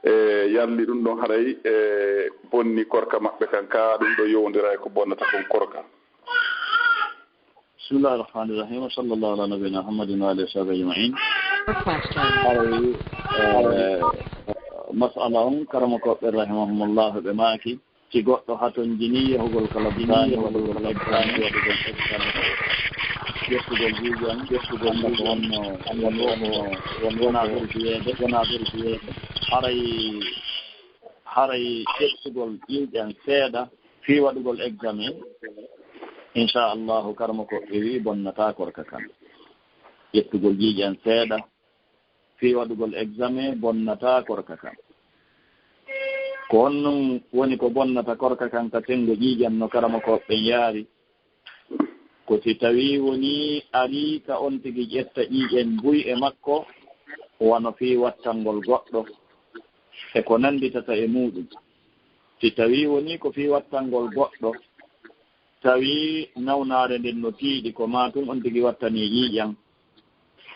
E yarli ɗum ɗon haray e bonni korka maɓɓe kan, ka ɗum ɗo yowondira e ko bonnata kon korka. Bismillahi rahmani rahim. Wa sallallahu ala nabiyina Muhammadin wa alihi wa sahbihi ajma'in. Haray e mas'ala on, karamokooɓe rahimahumullah ɓe maaki, si goɗɗo hatonjinii yahugol ka labtaani, waɗugol labtaani, waɗugol labtaani. ƴettugol ƴiiƴan, ƴettugol ƴiiƴan, wonno wonno wonno wonaa ɓuri fiyeede, wonaa ɓuri fiyeede. Haray haray ƴettugol ƴiiƴan seeɗa fii waɗugol examen, inchallahu, karamoko ɓe wi'i bonnataa korka kan. Ƴettugol ƴiiƴan seeɗa fii waɗugol examen bonnataa korka kan. Ko honɗun woni ko bonnata korka kan ka senngo ƴiiƴan no karamokooɓe ɓen yaari? Ko si tawii wonii arii ka on tigi ƴetta ƴiiƴan buy e makko, wano fii wattangol goɗɗo e ko nannditata e muuɗum. Si tawii wonii ko fii wattangol goɗɗo, tawii nawnaare nden no tiiɗi, ko maa tun on tigi wattanii ƴiiƴan,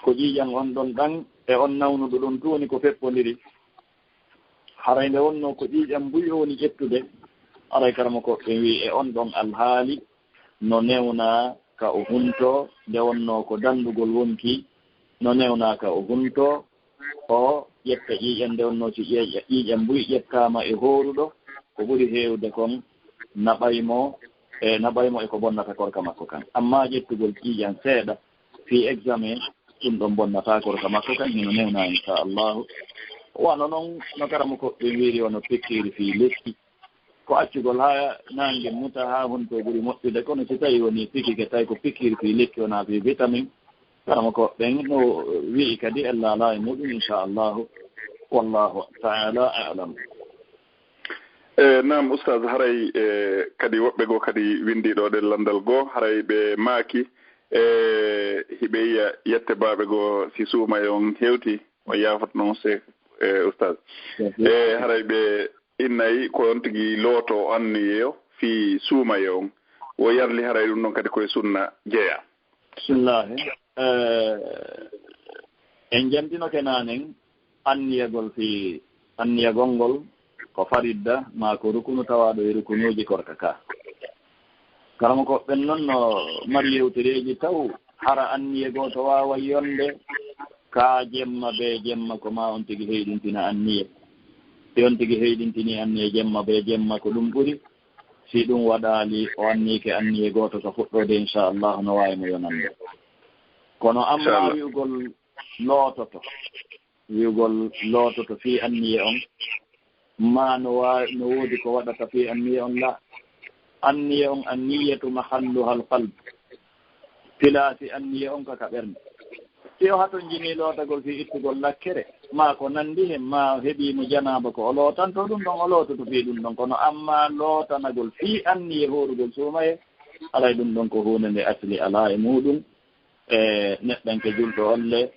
ko ƴiiƴan on ɗon ɗan e on nawnuɗo ɗon tun woni ko feppondiri. Haray nde wonnoo ko ƴiiƴan buy o woni ƴettude, haray karamoko ɓe wi'i e on ɗon alhaali no newnaa ka o huntoo, nde wonnoo ko danndugol wonki, no newnaa ka o huntoo, o ƴetta ƴiiƴan, nde wonnoo si ƴeeƴa-, ƴiiƴan buy ƴettaama e hooruɗo, ko ɓuri heewde kon naɓay mo, e naɓay mo e ko bonnata korka makko kan. Ammaa ƴettugol ƴiiƴan seeɗa fii examen, ɗum ɗon bonnataa korka makko kan, hino newnaa, inchallahu. Wano non no karamoko ɓe wiiri, wano pikiiri fii lekki. Ko accugol haa naange muta, haa honto ɓuri moƴƴude, kono si tawii wonii pikike, tawi ko pikiiri fii lekki, wonaa fii vitamin, karamoko ɓen no wi'i kadi en laalaa e muɗum, inchallahu. Wallahu ta'ala a'lam. E, naam, Ustaz, haray, e, kadi woɓɓe goo kadi winndii ɗoo ɗen lanndal goo, haray ɓe maaki, e, hiɓe yi'a yette baaɓe goo si suumaye on hewti, on yaafat non se, e, Ustaz. E, haray ɓe innay ko on tigi looto anniyeyo fii suumaye on. Wo yarli haray ɗum ɗon kadi koye sunna jeyaa. Bismillahi. E, en jantinoke naanen anniyagol fii, anniyagol ngol ko faridda maa ko rukunu tawaaɗo e rukunuuji korka ka. Karamoko ɓen non no mari yewtereeji taw hara anniye gooto waaway yonde ka jemma bee jemma, ko maa on tigi heyɗintina anniye. Si on tigi heyɗintinii anniye jemma bee jemma, ko ɗum ɓuri. Si ɗum waɗaali, o anniike anniye gooto ka fuɗɗoode, inchallahu, no waawi mo yonande. Kono amma wi'ugol loototo, wi'ugol loototo fii anniye on, maa no waawi, no woodi ko waɗata fii anniye on, la. Anniye on, anniyatu mahalluhal qalb. Pilaasi anniye on ka ka ɓernde. Si o hatonjinii lootagol fii ittugol lakkere, maa ko nanndi hen, maa heɓii mo janaaba ko o lootanto, ɗum ɗon o loototo fii ɗum ɗon. Kono amma lootanagol fii anniye hoorugol suumaye, haray ɗum ɗon ko huunde nde asli alaa e muuɗum. E neɗɗanke julɗo olle,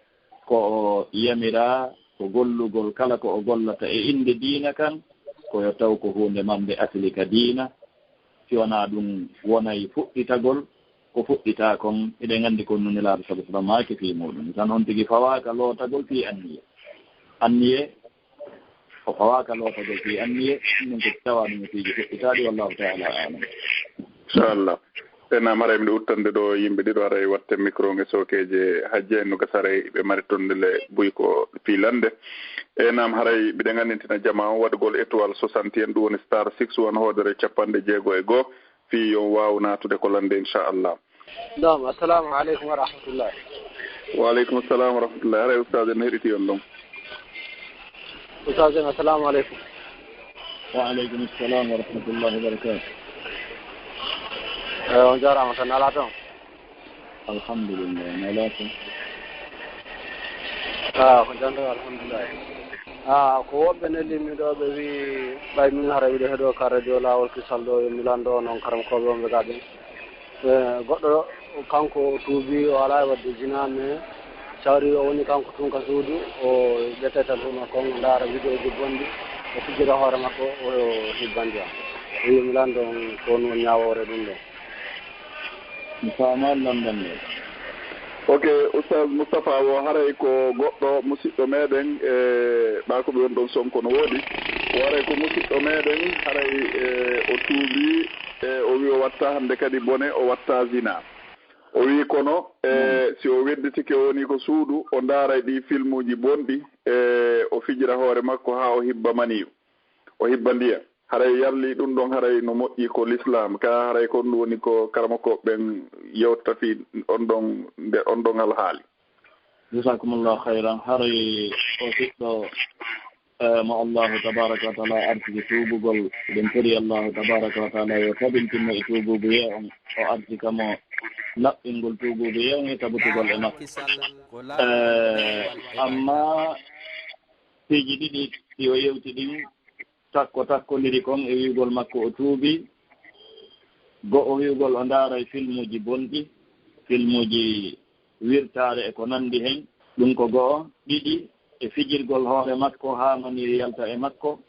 ko o yamiraa ko gollugol kala ko o gollata e innde diina kan, ko yo taw ko huunde marnde asli ka diina. Si wanaa ɗum, wonay fuɗɗitagol ko fuɗɗitaa kon. Eɗen anndi kon no Nelaaɗo, sallallahu alaihi wasallam, maaki fii muuɗum. Tan on tigi fawaaka lootagol fii anniye. Anniye, o fawaaka lootagol fii anniye, ɗum ko tawaa ɗum e piiji fuɗɗitaaɗi, wallahu ta'ala a'lam. Inchallah. E naam, haray miɗo uttande ɗoo yimɓe ɗiɗo, haray watte micro on e sookeeje hajja en no gasa, haray ɓe mari tonndele buy ko fii lannde. E naam, haray miɗen anndintina jamaa on waɗugol étoile soixante et un, ɗum woni star six one hoodere cappanɗe jeego e goo, fii yo on waawu naatude ko lannde, inchallah. Naam, assalamu aleykum wa rahmatullahi. Wa aleykum assalam wa rahmatullahi. Haray ustaz en heɗitii on ɗon. Ustaz en, assalamu aleykum. Wa aleykum assalam wa rahmatullahi wa barakatuh. Eyi, on jaaraama tan, alaa toon? Alhamdulillah, mi alaa toon. Ah, ko jam tan, alhamdulillah. Ah, ko woɓɓe nellimmi ɗoo, ɓe wii ɓay min hara miɗo heɗoo ka radio Laawol Kisal ɗoo, yo mi lanndo onon karamokooɓe wonɓe gaa ɓen. Eh, goɗɗo kanko o tuubi, o alaa e waɗde zina, mais sawri o woni kanko tun ka suudu, o ƴettay téléphone makko on, o ndaara vidéo ji bonɗi, o fijjira hoore makko, o hibbandi on. O wi'i mi lanndo on ko honɗun ñaawoore ɗum ɗon. Mi faamaa lanndal ngal. Ok, Oustaz Moustapha, wo haray ko goɗɗo musiɗɗo meɗen, e ɓaakoɓe won ɗon Sonko no woodi. Wo haray ko musiɗɗo meɗen, haray, e, o tuubi, e, o wi o watta hannde kadi bone, o watta zina. O wi kono, e, si o wedditike, o woni ko suudu, o ndaaray ɗi filmuuji bonɗi, e, o fijira hoore makko haa o hibba maniyu, o hibba ndiyam. Haray yalli ɗum ɗon, haray no moƴƴi ko lislaam ka, haray ko ɗum woni ko karamokooɓe ɓen yewtata fii on ɗon, nde on ɗon alhaali. Jazakumullahu khairan. Haray o siɗɗo, eh, mo Allahu tabaraka wa taala arsiki tuubugol, eɗen tori Allahu tabaraka wa taala yo tabintinmo e tuubuubuyee on, o arsika mo laɓɓingol tuubuubuyee on e tabutugol e makko. Eh, amma piiji ɗiɗi ɗi o yewti ɗin, takko takkondiri kon e wi'ugol makko o tuubi, go'o wi'ugol o ndaaray filmuuji bonɗi, filmuuji wirtaare e ko nanndi hen, ɗum ko go'o. Ɗiɗi, e fijirgol hoore makko haa mani yalta e makko.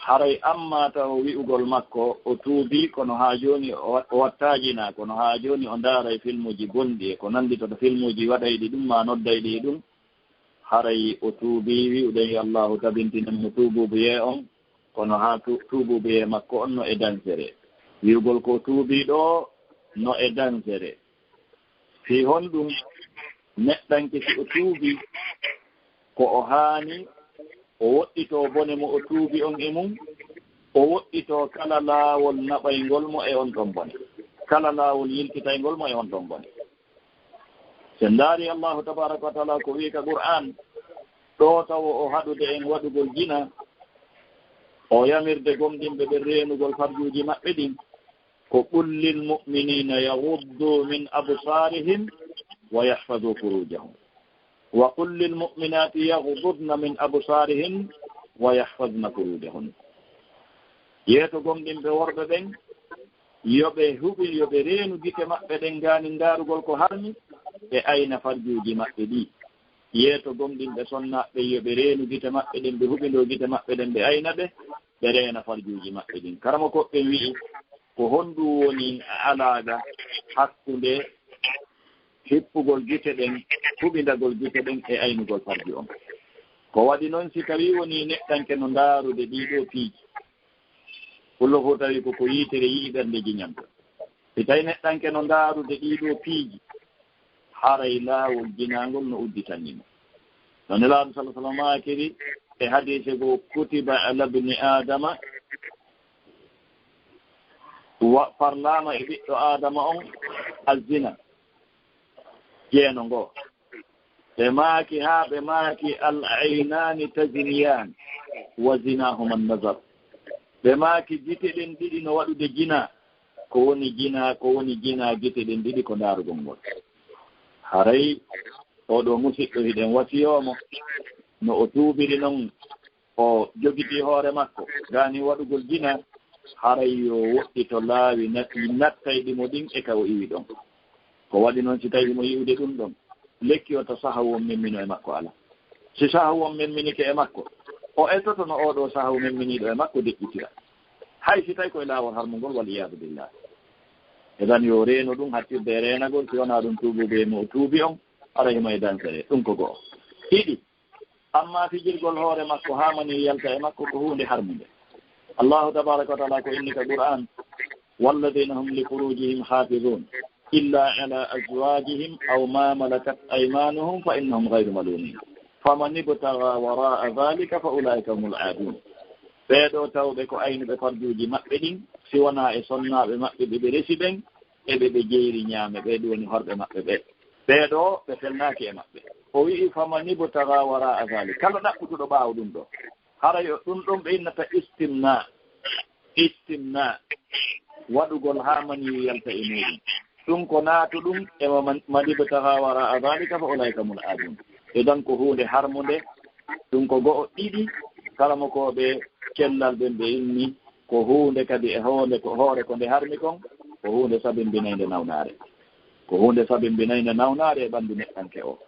Haray amma taw wi'ugol makko o tuubi, kono haa jooni o wa-, o wattaajinaa, kono haa jooni o ndaaray filmuuji bonɗi e ko nannditata filmuuji waɗayɗi ɗum maa noddayɗi e ɗum. Haray o tuubi, wi'uɗen yo Allahu tabintinen mo tuubuubuyee on, kono haa tu-, tuubuubuyee makko on no e dansere. Wi'ugol ko o tuubi ɗoo no e dansere. Fii honɗum? Neɗɗanke si o tuubi, ko o haani o woɗɗitoo bone mo o tuubi on e mum, o woɗɗitoo kala laawol naɓayngol mo e on ɗon bone, kala laawol yiltitayngol mo e on ɗon bone. Si en ndaari Allahu tabaraka wa taala ko wi'i ka Qur'aan, ɗoo tawo o haɗude en waɗugol jina, o yamirde gomɗinɓe ɓe reenugol farjuuji maɓɓe ɗin, ko "Qul lil mu'minina yaghuddu min absarihim wa yahfazu furujahum. Wa qul lil mu'minati yaghdudna min absarihin wa yahfazna furujahun." Yeeto gomɗinɓe worɓe ɓen, yo ɓe huɓi, yo ɓe reenu gite maɓɓe ɗen gaani ndaarugol ko harmi, ɓe ayna farjuuji maɓɓe ɗi. Yeeto gomɗinɓe sonnaaɓe ɓen, yo ɓe reenu gite maɓɓe ɗen, ɓe huɓindoo gite maɓɓe ɗen, ɓe ayna ɗe, ɓe reena farjuuji maɓɓe ɗin. Karamokooɓe ɓen wi'i, ko honɗum woni alaaga hakkunde hippugol gite ɗen, huɓindagol gite ɗen e aynugol farju on? Ko waɗi non, si tawii wonii neɗɗanke no ndaarude ɗii ɗoo piiji, kullo fof tawi ko ko yitere yi'i ɓernde jiñanto. Si tawii neɗɗanke no ndaarude ɗii ɗoo piiji, haray laawol jinaangol no udditanii mo. No Nelaaɗo sallallaahu alayhi wa sallam maakiri e hadiise goo, "Kutiba ala bni Aadama", wa-, farlaama e ɓiɗɗo Aadama on azzina, jeeno ngoo. Ɓe maaki, haa ɓe maaki, "Al aynaani tazniyaan, wa zinaahuma nazar." Ɓe maaki, "Gite ɗen ɗiɗi no waɗude jinaa." Ko woni jinaa? Ko woni jinaa? Gite ɗen ɗiɗi ko ndaarugol ngol. Haray oo ɗoo musiɗɗo, hiɗen wasiyoo mo, no o tuubiri non, o jogitii hoore makko, gaani waɗugol jina, haray yo woɗɗito laawi nat-, nattayɗi mo ɗin e ka o iwi ɗon. Ko waɗi non, si tawii himo yi'ude ɗum ɗon, lekki o to sahawu on memmino e makko alaa. Si sahawu on memminike e makko, o etoto no oo ɗoo sahawu memminiiɗo e makko deƴƴitira. Hay si tawii ko e laawol harmungol, wal iyaadu billaah. Idan yo reeno ɗum hattirde e reenagol, si wonaa ɗum tuubude e mo o tuubi on, haray himo e dansere. Ɗum ko go'o. Ɗiɗi, amma fijirgol hoore makko haa mani yalta e makko ko huunde harmunde. Allahu tabaaraka wa taala ko inni ka Qur'aan, "Walladina hum li furujihim hafizun, illa ala azwajihim aw ma malakat aymanuhum fa innahum ghayru malumin. Faman ibtaga waraa dhalika fa ulaika humul adun." Ɓee ɗoo tawɓe ko aynuɓe farjuuji maɓɓe ɗin, si wonaa e sonnaaɓe maɓɓe ɓe ɓe resi ɓen, e ɓe ɓe jeyri ñaame ɓe, ɗum woni horɓe maɓɓe ɓe. Ɓee ɗoo ɓe felnaaki e maɓɓe. O wi'i, "Faman ibtaga waraa dhalik." Kala ɗaɓɓutuɗo ɓaawo ɗum ɗoo. Hara yo ɗum ɗon ɓe innata istimna. Istimna. Waɗugol haa maniyu yalta e muɗum. Ɗum ko naatu ɗum e ma-, man, "Man ibtaga waraa dhalika fa ulaika humul adun." Idan ko huunde harmunde. Ɗum ko go'o. Ɗiɗi, karamokooɓe cellal ɓen ɓe inni, ko huunde kadi e hoore ko, hoore ko nde harmi kon, ko huunde sabimbinaynde nawnaare. Ko huunde sabimbinaynde nawnaare e ɓanndu neɗɗanke o.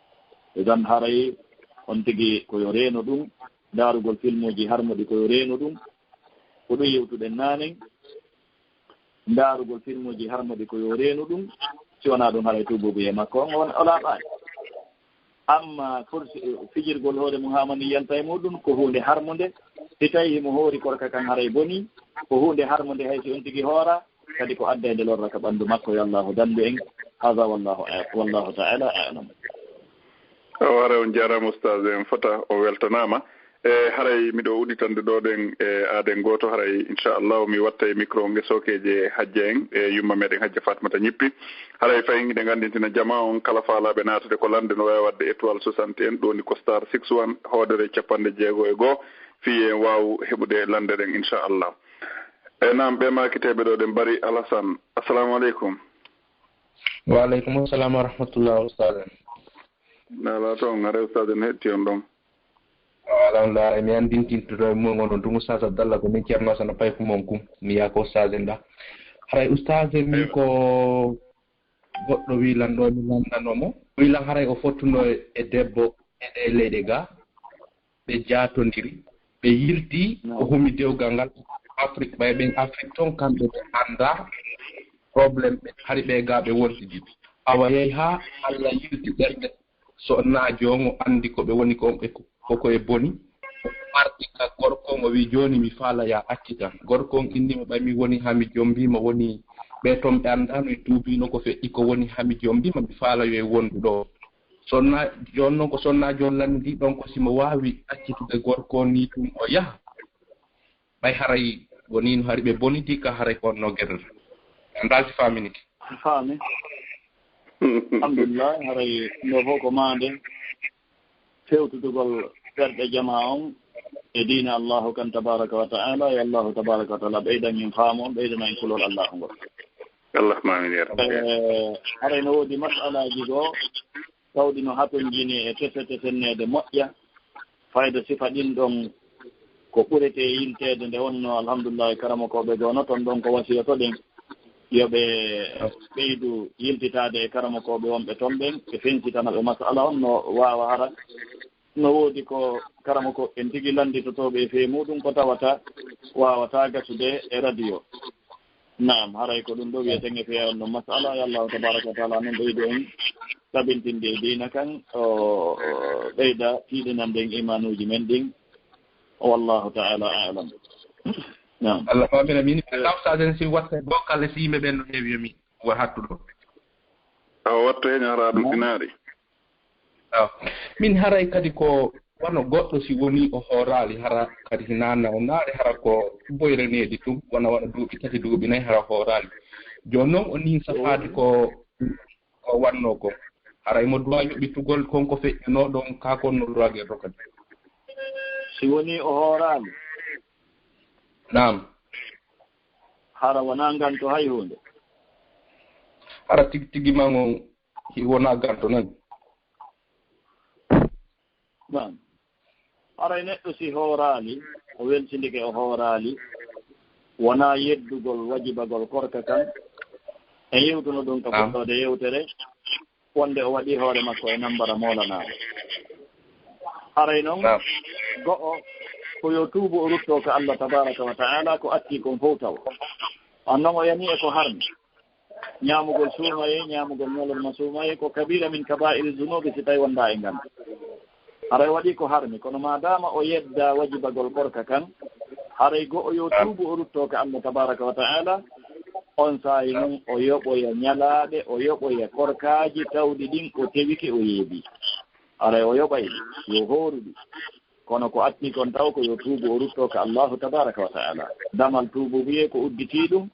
Idan haray on tigi ko yo reeno ɗum, ndaarugol filmuuji harmuɗi ko yo reeno ɗum. Ko ɗum yewtuɗen naanen, ndaarugol filmuuji harmuɗi ko yo reenu ɗum, si wonaa ɗum haray tuubuubu e makko on, on o laaɓaani. Amma forsi-, fijirgol hoore mum haa mani yalta e muɗum ko huunde harmunde. Si tawii himo hoori korka kan haray bonii, ko huunde harmunde hay si on tigi hoora, kadi ko addaynde lorra ka ɓanndu makko. Yo Allaahu dandu en. Haza wallaahu a-, wallaahu ta'ala a'lam. Awa, haray on jaaraama, ustaaz, en fota, o weltanaama. E haray miɗo udditande ɗo ɗen e aaden gooto, haray inchallahu mi watta e micro nge sookeeje hajja en e yumma meɗen hajja Fatmata Ñippi. Haray fayin hiɗen anndintina jama on kala faalaaɓe naatude ko lande no waawi waɗde étoile soixante et un ɗoni ko star six one hoodere capanɗe jeego e goo fii en waawu heɓude lande ɗen inchallah. E naam, ɓe maakiteeɓe ɗo ɗen bari Alasan. Assalamu aleykum. Wa aleykum assalam wa rahmatullah, ustaz. Nala toon, haray ustaz no hetti on ɗon. Alhamdulillah, emi anndintinto e mum on ɗum ustaz Abdallah ko min Ceerno Asana Paykumon kum. Mi yaa ko ustaz en ɗa. Haray ustaz en min ko goɗɗo wi lan ɗo mi lanndano mo. Wi lan haray o fottuno e debbo e ɗe leyɗe ga. Ɓe jaatondiri, ɓe yilti ko humi dewgal ngal Afrik, ɓay ɓen Afrik toon kamɓe ɓe annda problème ɓe, hari ɓe ga ɓe wontidi. Awa yehi haa Allah yilti ɓernde so naajo on o anndi ko ɓe woni ko, ɓe ko, ko e boni. Arti ka gorko on o wi jooni mi faala ya acci kan. Gorko on inni mo ɓay mi woni haa mi jombi mo woni ɓe toon ɓe annda no e tuubino ko feƴƴi ko woni haa mi jombi mo mi faala yo e wondu ɗo. Sonna jooni noon ko sonna jooni lanndii ɗon ko si mo waawi accitude gorko on nii tun o yaha. Ɓay haray wonii no hari ɓe bonidi ka haray ko on no gerrata. Anndaa si faaminike. Faami. Alhamdulillah, haray no fof ko maande fewtudugol ɓerɗe jamaa on e diine Allahu kan tabaraka wa ta'ala. Yo Allahu tabaraka wa ta'ala ɓeydan en faamu on, ɓeydana en kulol Allahu ngol. Allahumma amin ya rabbi. Eh, haray no woodi mas'alaaji goo tawɗi no hatonjini e tese tesenneede moƴƴa. Fayda sifa ɗin ɗon ko ɓurete yilteede nde wonno alhamdulillahi karamokooɓe goo no ton ɗon ko wasiyoto ɗen. Yo ɓe ɓeydu yiltitaade e karamokooɓe wonɓe ton ɓen, ɓe fensitana ɓe mas'ala on no waawa hara. No woodi ko karamokooɓe ɓen tigi lannditotooɓe e fee muuɗum ko tawata waawataa gasude e radio. Naam, haray ko ɗum ɗo wiyeten e fee on ɗon mas'ala, yo Allahu tabaraka wa ta'ala non ɓeydu en tabintinde e diina kan, o, o ɓeyda tiiɗinande en imanuuji men ɗin. Wallahu ta'ala a'lam. Naam. Allah faamina min. Eh. Naam, sa den si watta bokkal e si yimɓe ɓen no heewi yo mi wa hattuɗo. Awa wattu hen hara ɗum sinaari. Awa. Min haray kadi ko wano goɗɗo si woni o hooraali hara kadi hinaa nawnaare hara ko boyre needi tun, wona wano duuɓi tati, duuɓi nayi hara hooraali. Jooni noon o niin safaade ko, ko wannoo ko. Haray mo duwaa yoɓitugol kon ko feƴƴunoo ɗon kaa kon no duwaa gerto kadi. Si woni o hooraali? Naam. Hara wonaa nganto hay huunde? Hara tigi tigi man on hi wonaa ganto nan. Naam. Haray neɗɗo si hooraali, o weltindike o hooraali, wonaa yeddugol wajibagol korka kan. En yewtuno ɗum ka fuɗɗoode yewtere, wonde o waɗi hoore makko e nambara moolanaaɗo. Haray noon, go'o, ko yo tuubu o rutto ka Allah tabaraka wa ta'ala, ko atti kon fof taw. On noon o yani e ko harmi. Ñaamugol suumaye, ñaamugol ñalorma suumaye ko kabira min kaba'iri zunubi si tawi wonda e nganndi. Haray waɗi ko harmi, kono maadaama o yedda wajibagol korka kan, haray go'o yo tuubu o rutto ka Allah tabaraka wa ta'ala, on saa'i noon o yoɓoya ñalaaɗe, o yoɓoya korkaaji tawɗi ɗin o tewike o yeebi. Haray o yoɓay yo hooruɗi. Kono ko atti kon taw ko yo tuubu o rutto ka Allahu tabaraka wa ta'ala. Damal tuubu wiye ko udditii ɗum,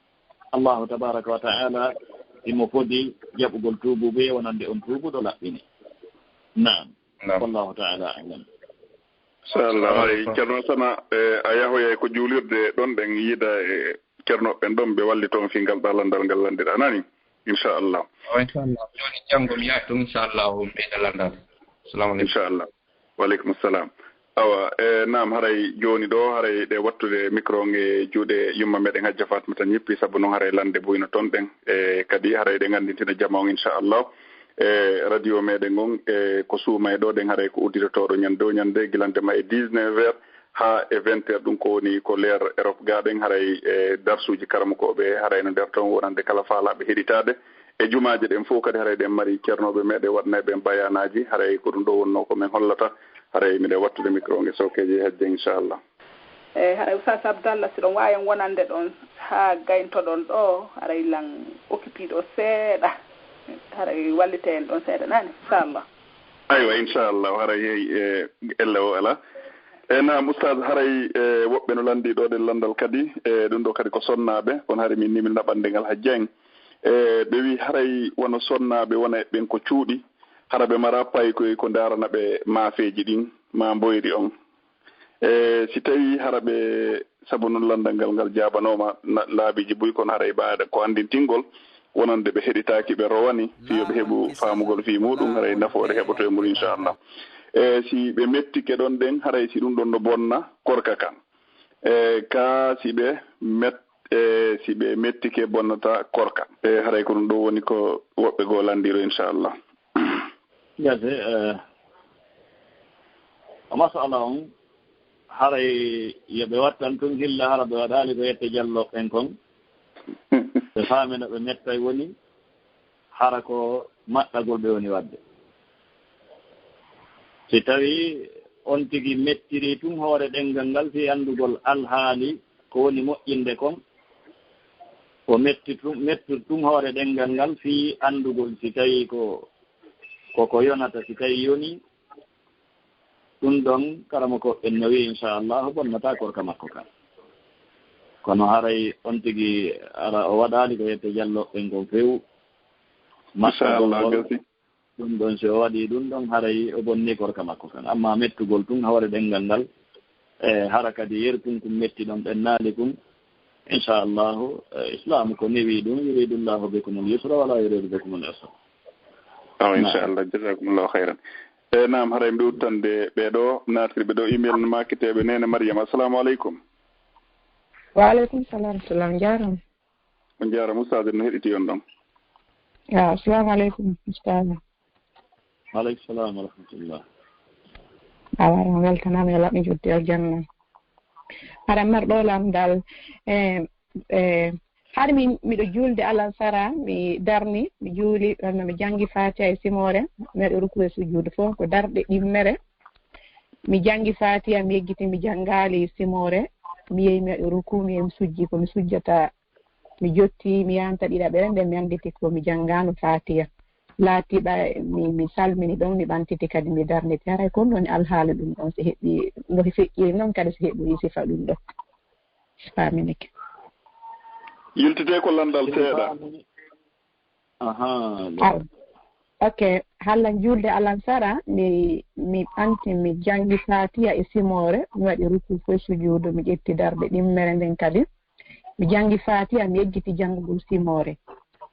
Allahu tabaraka wa ta'ala imo fodi jaɓugol tuubu wiye wonande on tuubuɗo laɓɓini. Naam. Naam. Wallahu ta'ala a'lam. Inchallah. Ay, Ceerno Asana, eh, a yahoyay ko juulirde ɗon ɗen yiida e Ceerno ɓen ɗon ɓe walli toon fii ngal ɗaa lanndal ngal lanndiɗaa nani. Inchallah. O inchallah. Jooni janngo mi yaha toon inchallah on ɓeyda lanndal. Assalamu aleykum. Inchallah. Wa aleykum salam. Awa, e, naam, haray jooni ɗo, haray ɗe wattude micro nge juuɗe yumma meɗen Hajja Fatmata Ñippi, sabu noon haray lannde buyno toon ɗen. E, kadi haray ɗe nganndintina jama on, inchallah. E, radio meɗen on, e, ko suuma e ɗo ɗen, haray ko udditotooɗo ñande o ñande, gilante ma e dix-neuf heures haa e vingt heures, ɗum ko woni ko leer Europe ga ɗen, haray e darsuuji karamokooɓe, haray no nder toon wonande kala faalaaɓe heɗitaade. E jumaaje ɗen fof kadi haray ɗen mari ceernooɓe meɗen waɗnayɓe en bayaanaaji, haray ko ɗum ɗo wonnoo ko min hollata, haray miɗen wattude micro nge sookeeji e Hajja, inchallah. E haray Oustaz Abdallah, si ɗon waawi en wonande ɗon haa gayntoɗon ɗo, haray lan occupé ɗo seeɗa, haray wallite en ɗon seeɗa nani, inchallah. Aywa, inchallah, haray hey, e, ella o ala. E naam, Ustaaz, haray, e, woɓɓe no lanndii ɗo ɗen lanndal kadi, e, ɗum ɗo kadi ko sonnaaɓe, kono haray min nimri naɓannde ngal hajja en. E, ɓe wi haray wano sonnaaɓe wona e ɓen ko cuuɗi, hara ɓe mara paykoy ko ndaarana ɓe maafeeji ɗin, maa mboyri on. E, si tawii hara ɓe, sabu non lanndal ngal, ngal jaabanooma, na-, laabiiji buy, kono haray ɓaade ko anndintingol, wonande ɓe heɗitaaki, ɓe rowani, fii yo ɓe heɓu faamugol fii muuɗum, haray nafoore heɓoto e mum, inchallah. E, si ɓe mettike ɗon ɗen, haray si ɗum ɗon no bonna korka kan. E, ka si ɓe met-, e, si ɓe mettike bonnata korka. E, haray ko ɗum ɗo woni ko woɓɓe goo lanndiro, inchallah. Gase, e, o masala on, haray yo ɓe wattan tun hilla hara ɓe waɗaali ko yette jallo ɓen kon. Ɓe faami no ɓe mettay woni, hara ko maɗɗagol ɓe woni waɗde. Si tawii on tigi mettirii tun hoore ɗenngal ngal fii anndugol alhaali ko woni moƴƴinde kon, o metti tun, mettu tun hoore ɗenngal ngal fii anndugol si tawii ko, ko ko yonata, si tawii yonii, ɗum ɗon, karamoko en no wi'i, inchallah, bonnataa korka makko kan. Kono haray on tigi ara o waɗaali ko yette jallo ɓen kon few. Machallah, gasi. Ɗum ɗon, si o waɗii ɗum ɗon, haray o bonnii korka makko kan. Amma mettugol tun hoore ɗenngal ngal, e hara kadi yerkun kun metti ɗon ɓennaali kun, inchallahu, e, Islaamu ko newi ɗum, yuridullahu bikumul yusra wala yuridu bikumul usra. Aw, inchallah, jazakumullahu khairan. E, naam, haray mbiɗo udditande ɓee ɗo naatirɓe ɗo email no maakiteeɓe, Neene Mariam. Assalamu aleykum. Wa aleykum salam, salam, jaaraama. On jaaraama, Ustaaz, en no heɗiti on ɗon. Ya, assalamu aleykum, Ustaaz. Wa aleykum salam wa rahmatullah. Awa, on weltanaama, yo laɓɓi judde aljanna. Hara marɗo lanndal, e, e, har min, miɗo juulde alansara, mi darni, mi juuli, ɗon no mi janngi Faatiha e simoore, mi waɗi ruku e sujuudu fof, ko darɗe ɗimmere. Mi janngi Faatiha, mi yeggiti, mi janngaali simoore, mi yehi, mi waɗi ruku, mi yehi, mi sujji, ko mi sujjata, mi jotti, mi yanta ɗiɗaɓere, nden mi annditi ko mi janngaano Faatiha. Laati ɓay mi, mi salmini ɗon, mi ɓantiti kadi mi darniti. Haray ko ɗum woni alhaali ɗum ɗon, si heɓi, no feƴƴiri noon kadi si heɓi sifa ɗum ɗo. Faaminike. Yiltitee ko lanndal seeɗa. Aha. Aw. Ok, halla juulde alansara, mi, mi ɓanti, mi janngi Faatiha e simoore, mi waɗi ruku fof sujuudu, mi ƴetti darɗe ɗimmere nden kadi. Mi janngi Faatiha, mi yeggiti janngugol simoore.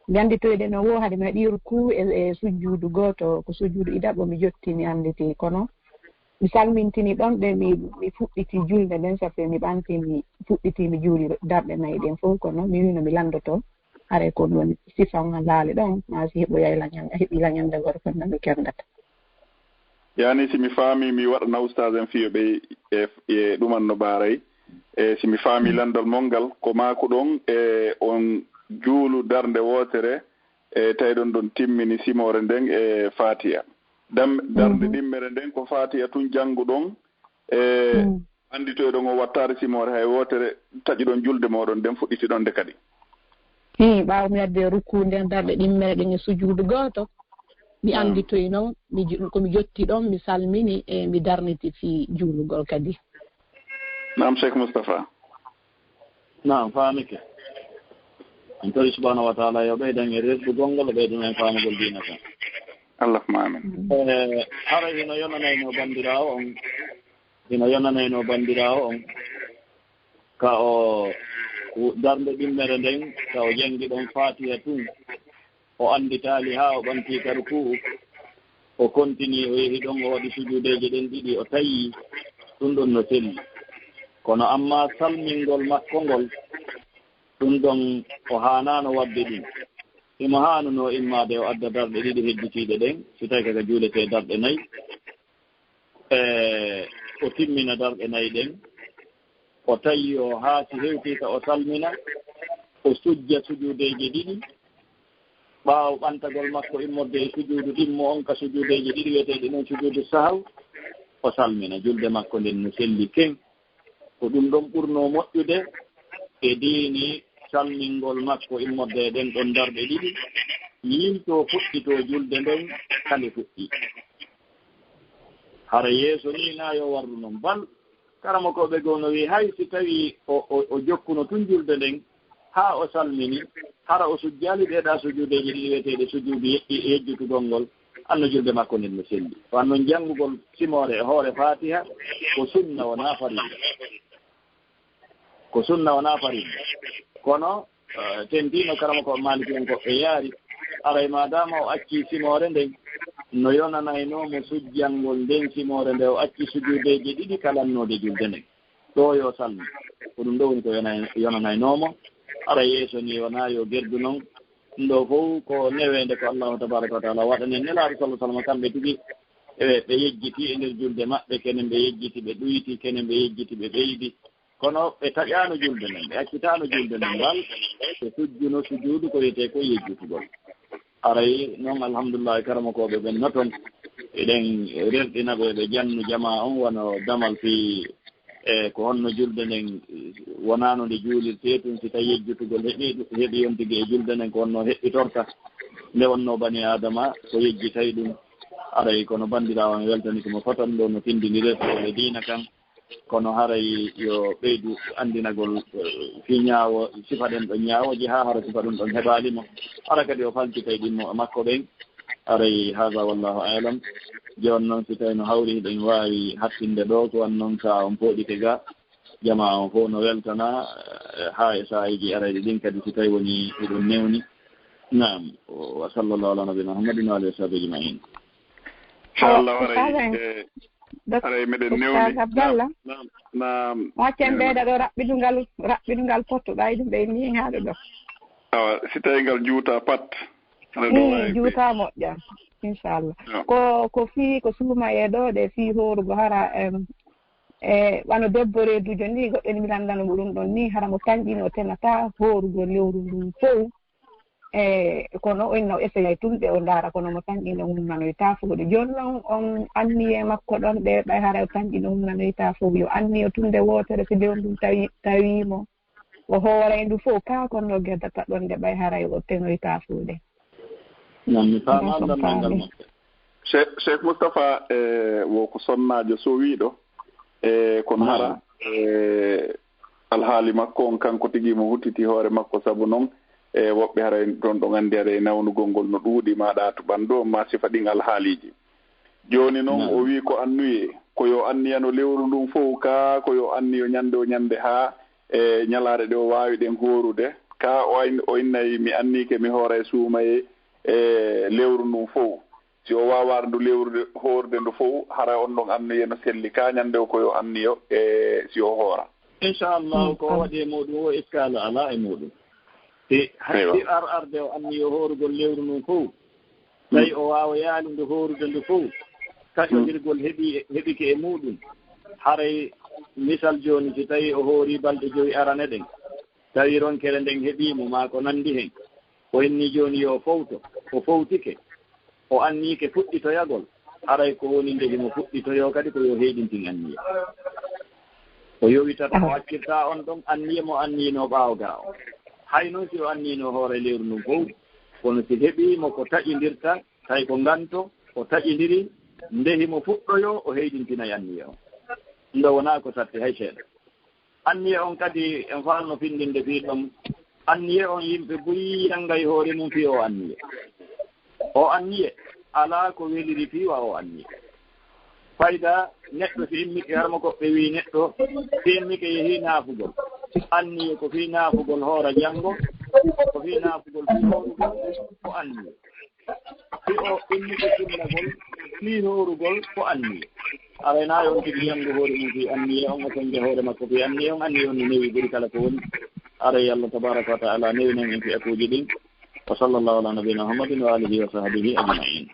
Mi annditoyde no woo hade mi waɗi ruku e, e sujuudu gooto, ko sujuudu ɗiɗaɓo mi jotti, mi annditi. Kono mi salmintini ɗon ɗe mi, mi fuɗɗiti julde nden, safe mi ɓanti, mi fuɗɗiti, mi juuli darɗe nayi ɗen fof, kono mi wino mi lanndoto. Haray ko ɗum woni sifa on laali ɗon, maa si heɓoyay lañan-, heɓi lañande gooto fof no mi kerndata. Yani, si mi faami, mi waɗana ustaas en fiyo ɓe e, e ɗuman no baaray. E si mi faami lanndal mon ngal, ko maaku ɗon, e on juulu darnde wootere, e tawi ɗon ɗon timmini simoore nden e Faatiya. Dam-, darnde ɗimmere nden ko Faatiya tun jannguɗon, e annditoyɗon o wattaade simoore hay wootere, taƴuɗon julde mooɗon nden, fuɗɗitiɗon nde kadi. Hii, ɓaawo mi wadde ruku nden, darɗe ɗimmere ɗen e sujuudu gooto, mi annditoyi non, mi jo-, ko mi jotti ɗon, mi salmini e mi darniti fii juulugol kadi. Naam, Cheikh Moustapha. Naam, faamike. En tori subhanahu wa taala yo ɓeydan en resdugol ngol, o ɓeydana en faamugol diina kan. Allahumma amin. Eh, haray hino yonanayno banndiraawo on, hino yonanayno banndiraawo on, ka o darnde ɗimmere nden, ka o janngi ɗon Faatiha tun, o annditaali haa o ɓanti ka ruku'u, o kontinii, o yehi ɗon, o waɗi sujuudeeje ɗen ɗiɗi, o tawi ɗum ɗon no selli. Kono amma salmingol makko ngol, ɗum ɗon o haanaano waɗde ɗum. Himo haanunoo immaade o adda darɗe ɗiɗi hedditiiɗe ɗen, si tawi ka ka juuletee darɗe nayi, e o timmina darɗe nayi ɗen, o tawi o haa si hewtii ka o salmina, o sujja sujuudeeje ɗiɗi, ɓaawo ɓantagol makko immorde e sujuudu ɗimmo on ka sujuudeeje ɗiɗi wi'eteeɗe non sujuudu sahaw, o salmina. Julde makko nden no selli ken. Ko ɗum ɗon ɓurnoo moƴƴude e diini, salmingol makko immorde e ɗen ɗon darɗe ɗiɗi, yiiltoo fuɗɗitoo julde nden kali fuɗɗi. Hara yeeso nii na yo warru non bal, Karamokooɓe goo no wi'i, hay si tawii o, o, o jokkuno tun julde nden, haa o salmini, hara o sujjaali ɗee ɗaa sujuudeeji ɗiɗi wi'eteeɗi sujuudu ye-, yejjutugol ngol, anno julde makko nden no selli. Ko anno janngugol simoore e hoore Faatiha, ko sunna wonaa farilla. Ko sunna wonaa farilla. Kono, eh, tentii no karamokooɓe Maalikiyankooɓe yaari, aray maadaama o accii simoore nden, no yonanaynoo mo sujjangol nden simoore nde o acci sujuudeeje ɗiɗi kalannoode julde nden. Ɗoo yo salmo. Ko ɗum ɗoo woni ko yona-, yonanaynoo mo. Aray yeeso nii wonaa yo gerdu non. Ɗum ɗoo fow ko neweende ko Allaahu tabaaraka wa taala waɗani en. Nelaaɗo sallallaahu alayhi wa sallam kamɓe tigi, e ɓe yejjiti e nder julde maɓɓe, kenen ɓe yejjiti, ɓe ɗuyti, kenen ɓe yejjiti, ɓe ɓeydi. Kono ɓe taƴaano julde nden, ɓe accitaano julde nden ngal, ɓe sujjuno sujuudu ko wiyetee ko yejjutugol. Aray non, alhamdulillahi, karamokooɓe ɓen no ton, eɗen rerɗina ɓe, ɓe jannu jamaa on, wano damal fii e ko honno julde nden wonaano nde juulirtee tun, si tawi yejjutugol heɓii ɗum, heɓii on tigi e julde nden, ko honno heɓɓitorta nde wonnoo bani Aadama, ko yejjitay ɗum. Aray kono banndiraawo an weltanike mo fota ɗum ɗoo no tinndindiree e diina kan. Kono haray yo ɓeydu anndinagol, eh, fii ñaawo, sifa ɗen ɗon ñaawooje, haa hara sifa ɗum ɗon heɓaali mo. Hara kadi o faltitay ɗimmo makko ɓen. Aray, haada wallaahu a'lam. Jooni non, si tawii no hawri, hiɗen waawi hattinde ɗoo, ko wan non, ka on pooɗike ga, jamaa on fow no weltana, eh, haa e saa'iiji arayɗi ɗin kadi, si tawii woni hiɗum newni. Naam, wa sallallaahu alaa nabiyyinaa Muhammadin wa aalihi wa sahbihi ajma'iin. Inchallah, haray, eh, Dok-, haray meɗen newni. Abdallah. Naam, naam, naam. Mo accen ɓeyda ɗoo raɓɓidungal, raɓɓidungal pottuɗaa e ɗum ɓe miin haɗo ɗoo. Awa, si tawii ngal juuta pat, aɗa ɗoo waawi juuta moƴƴa, inchallah. Ko, ko fii, ko suumayee ɗoo ɗe fii hoorugo hara, em, e wano debbo reedujo ni, goɗɗo ni mi lanndano mo ɗum ɗon ni, hara mo tanƴino o tenata hoorugo lewru ndun fow. E kono o inna o essayay tun ɓe o ndaara kono mo tan ɗin ɗon humnanoyta fow ɗe. Jooni non on anniyee makko ɗon ɗe ɓay haray o tan ɗin ɗon humnanoyta fow. Yo anniyo tun nde wootere si lewru ndun tawi, tawiimo o hooray ndu fow kaa kon no gerdata ɗon nde ɓay haray o tenoyta fow ɗe. Nam mi faama Allah ma ngal makko. Che-, Cheikh Moustapha, e, wo ko sonnaajo sowiiɗo, e, kono hara, e, alhaali makko on kanko tigi mo huttiti hoore makko, sabu non, e, woɓɓe haray ɗon ɗon anndi haray nawnugol ngol no ɗuuɗi, ma ɗaatu ɓanndu on, ma sifa ɗin alhaaliiji. Jooni non, o wii ko anniyee, ko yo anniyano lewru ndun fow, kaa ko yo anniyo ñannde o ñannde haa, e, ñalaare ɗe o waawi ɗen hoorude, kaa o ayn-, o innay mi anniike mi hooray suumayee, e, lewru ndun fow. Si o waawaano ndu lewrude, hoorude ndu fow, hara on ɗon anniye no selli. Ka ñannde o ko yo anniyo, e, si o hoora. Inchallahu, ko waɗi e muɗum o iskaala alaa e muɗum. Si, si ar arde o anniyo hoorugol lewru ndun fow, tawi o waawoyaali ndu hoorude ndu fow, taƴondirgol heɓi, heɓike e muɗum. Haray misal jooni, si tawi o hoori balɗe jowi arane ɗen, tawi ronkere nden heɓiimo, maa ko nanndi hen, o inni jooni yo o fowto, o fowtike, o anniike fuɗɗitoyagol, haray ko woni nde himo fuɗɗitoyoo kadi ko yo heyɗintin anniye. O yowitata, o accirta on ɗon anniye mo anniinoo ɓaawo gaa o. Hay non si o anniinoo hoore lewru ndun fow, kono si heɓiimo ko taƴindirta, tawi ko nganto, o taƴindiri, nde himo fuɗɗoyoo, o heyɗintinay anniye on. Ɗum ɗoo wonaa ko satti hay seeɗa. Anniye on kadi en faalno findinde fii ɗon. Anniye on yimɓe buy nanngay hoore mum fii oo anniye. Oo anniye alaa ko weliri fii wa oo anniye. Fayda neɗɗo si immike, harmo ko ɓe wii neɗɗo si immike yehi naafugol. Anniye ko fii naafugol hoora janngo, ko fii naafugol fii hoorugol, ko anniye. Si o immike sunnagol fii hoorugol ko anniye. Aray naa yo on tigi yanngu hoore mum fii anniye on, o sennja hoore makko fii anniye on, anniye on no newi ɓuri kala ko woni. Aray Allah tabaaraka wa ta'ala newinan en fi'akuuji ɗin. Wa sallallahu ala nabiyyina Muhammadin wa alihi wa sahbihi ajma'in.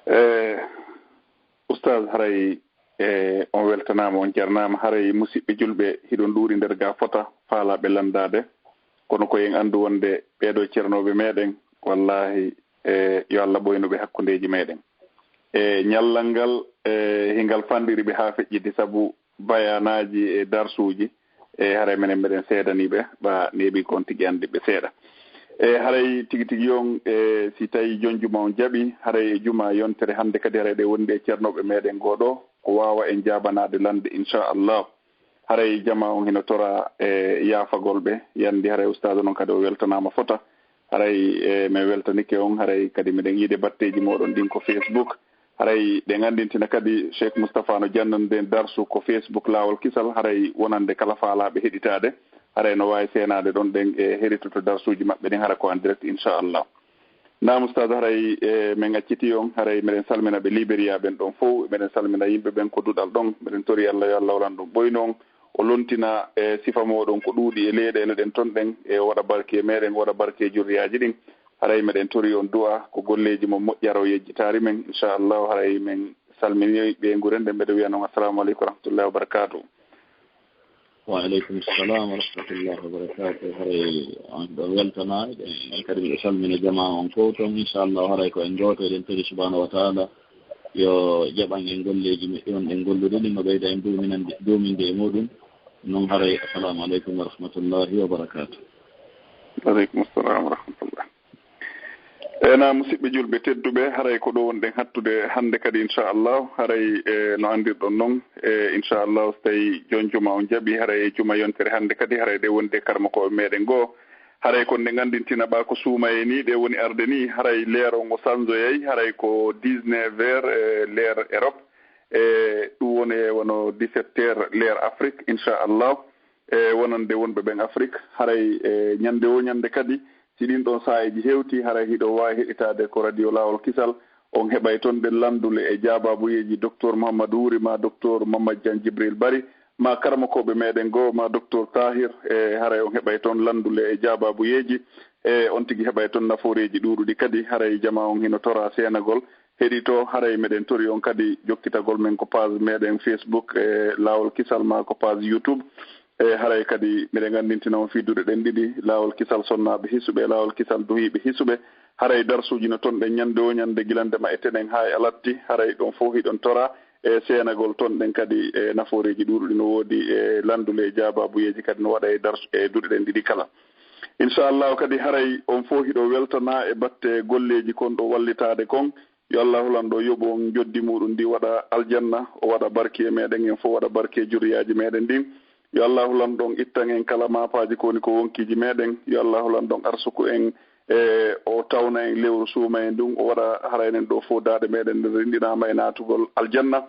Eh, Ustaz, haray, eh, on weltanaama, on jarnaama. Haray, musiɓɓe julɓe, hiɗon ɗuuɗi nder gaa fota, faalaaɓe lanndaade. Kono ko en anndu wonde ɓeeɗo ceernooɓe meɗen, wallaahi, eh, yo Allah ɓoynu ɓe hakkundeeji meɗen. E ñallal ngal, eh, hingal fanɗiri ɓe haa feƴƴiti, sabu bayaanaaji e darsuuji, e haray menen meɗen seedanii ɓe, ɓa neeɓi ko on tigi anndi ɓe seeɗa. E haray tigi tigi on, e si tawi jon juma on jaɓi, haray e juma yontere hannde kadi haray ɗe wondi e ceernooɓe meɗen goo ɗoo, o waawa en jaabanaade lande, inchallah. Haray jamaa on hino tora e yaafagol ɓe, yandi haray ustaadu non kadi o weltanaama fota. Haray e, min weltanike on, haray kadi miɗen yiide batteeji mooɗon ɗin ko Facebook. Haray ɗen anndintina kadi Cheikh Moustapha no jannande darsu ko Facebook Laawol Kisal, haray wonande kala faalaaɓe heɗitaade, haray no waawi seenaade ɗon ɗen e heɗitoto darsuuji maɓɓe ɗin hara ko en direct, inchallah. Naam, ustaadu, haray e, min acciti on, haray miɗen salmina ɓe Liberia ɓen ɗon fow, miɗen salmina yimɓe ɓen ko duɗal ɗon, miɗen tori Allah yo Allah wolan ɗum ɓoyno on, o lontina e sifa mooɗon ko ɗuuɗi e leyɗeele ɗen ton ɗen, e o waɗa barke e meɗen, o waɗa barke e jurriyaaji ɗin. Haray meɗen tori on du'a ko golleeji mo moƴƴaro yejjitaari men, inchallah. Haray men salmini ɓe nguren ɗen, mbeɗa wiya non assalamu aleykum wa rahmatullahi wa barakatuh. Wa aleykum salam wa rahmatullahi wa barakatuh. Haray on ɗo weltana, en kadi miɗo salmina jamaa on ko ton, inchallah. Haray ko en gooto, eɗen tori subhanahu wa taala yo jaɓan en golleeji meɗɗi on ɗen gollude ɗin, o ɓeyda en duuminande, duuminde e muɗum. Non haray, assalamu aleykum wa rahmatullahi wa barakatuh. Aleykum assalam wa rahmatullah. Ena, musidɓe julɓe tedduɓe, haray ko ɗo wonɗen hattude hannde kadi, inchallah. Haray e no anndirɗon non, e inchallah, so tawi jon juma on jaɓi, haray e juma yontere hannde kadi, haray ɗe wonde karmakooɓe meɗen goo. Haray ko nde nganndintina ɓa ko suumaye ni, ɗe woni arde ni, haray leer on o sanzoyay, haray ko dix-neuf heures, e leer Europe, e ɗum woni e wano dix-sept heures leer Afrique, inchallah. E wonande wonɓe ɓen Afrique, haray e ñande o ñande kadi, si ɗin ɗon saa'iiji hewti, haray hiɗo waawi heɗitaade ko Radio Laawol Kisal, on heɓay ton ɗen lanndule e jaabaabuyeeji Docteur Mouhamadou Wuri, ma Docteur Mamad Diagne Djibril Bari, ma karamokooɓe meɗen goo, ma Docteur Tahir, e haray on heɓay ton lanndule e jaabaabuyeeji, e on tigi heɓay ton nafooreeji ɗuuɗuɗi kadi, haray jamaa on hino tora seenagol, heɗito, haray meɗen tori on kadi jokkitagol men ko page meɗen Facebook, e Laawol Kisal, ma ko page YouTube. E haray kadi miɗen anndintina on fii duɗe ɗen ɗiɗi, Laawol Kisal sonnaaɓe hisuɓe, Laawol Kisal duhiiɓe hisuɓe. Haray darsuuji no ton ɗen ñande o ñande gilande ma e tenen haa e alatti, haray ɗon fof hiɗon tora e seenagol ton ɗen kadi e nafooreeji ɗuuɗuɗi no woodi e lanndule e jaabaabuyeeji kadi no waɗa e darsu e duɗe ɗen ɗiɗi kala. Inchallahu kadi haray on fof hiɗo weltana e batte golleeji kon ɗo wallitaade kon. Yo Allahu Lanɗo yoɓu on njoddi muɗum ndi waɗa aljanna, o waɗa barki e meɗen, en fof waɗa barki e juriyaaji meɗen ɗin. Yo Allahu Lanɗo on ittan en kala maapaaji ko woni ko wonkiiji meɗen. Yo Allahu Lanɗo on arsuku en e o tawna en lewru suuma en ndun, o waɗa hara enen ɗo fof daaɗe meɗen ɗe rinɗinaama e naatugol aljanna.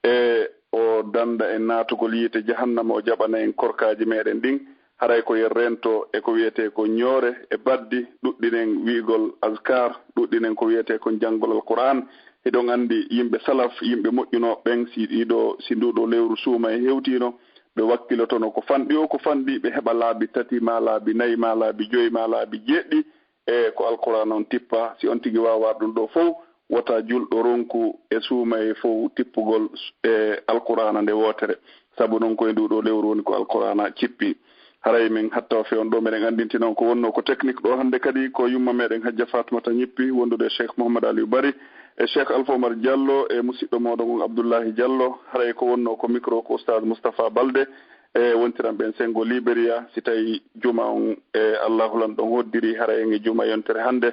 E o danda en naatugol yiite jahannama, o jaɓana en korkaaji meɗen ɗin. Haray ko yen rento e ko wiyetee ko ñoore e baddi, ɗuɗɗinen wi'gol azkar, ɗuɗɗinen ko wiyetee ko janngol Alqur'aan. Hiɗon anndi yimɓe salaf, yimɓe moƴƴunooɓe ɓen, si ɗiɗo, si nduɗo lewru suuma e hewtiino, ɓe wakkilotono ko fanɗi o, ko fanɗi, ɓe heɓa laabi tati, ma laabi nayi, ma laabi joyi, ma laabi jeeɗɗi, e ko Alqur'aana on tippa. Si on tigi waawaa ɗum ɗoo fow, wota julɗo ronku e suumaye fow tippugol e Alqur'aana nde wootere. Sabu non ko e nduu ɗoo lewru woni ko Alqur'aana cippi. Haray min hatta o feewndo, meɗen anndintina on ko wonnoo ko technique ɗoo hannde kadi ko yumma meɗen Hajja Fatmata Ñippi, wondude e Cheikh Mouhammad Aliou Bari, e Cheikh Alpha Omar Diallo, e musiɗɗo mooɗon on Abdoullahi Diallo. Haray ko wonnoo ko micro ko Oustaz Moustapha Balde, e wontiran ɓen senngo Liberia, si tawi juma on e Allahu Lanɗo on hoddiri, hara en e juma yontere hannde.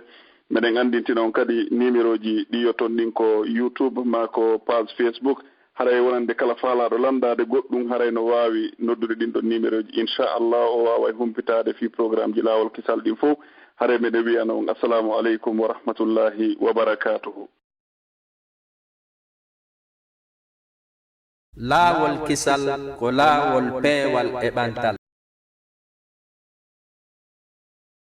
Meɗen anndintina on kadi nimerooji ɗi yoton ɗin ko YouTube maa ko page Facebook. Haray wonande kala faalaaɗo lanndaade goɗɗum, haray no waawi noddude ɗin ɗon nimerooji. Inchallah, o waaway humpitaade fii programmeji Laawol Kisal ɗin fow. Haray meɗen wiyana on, Assalamu aleykum wa rahmatullahi wa barakatuhu. Laawol Kisal ko laawol peewal e ɓantal.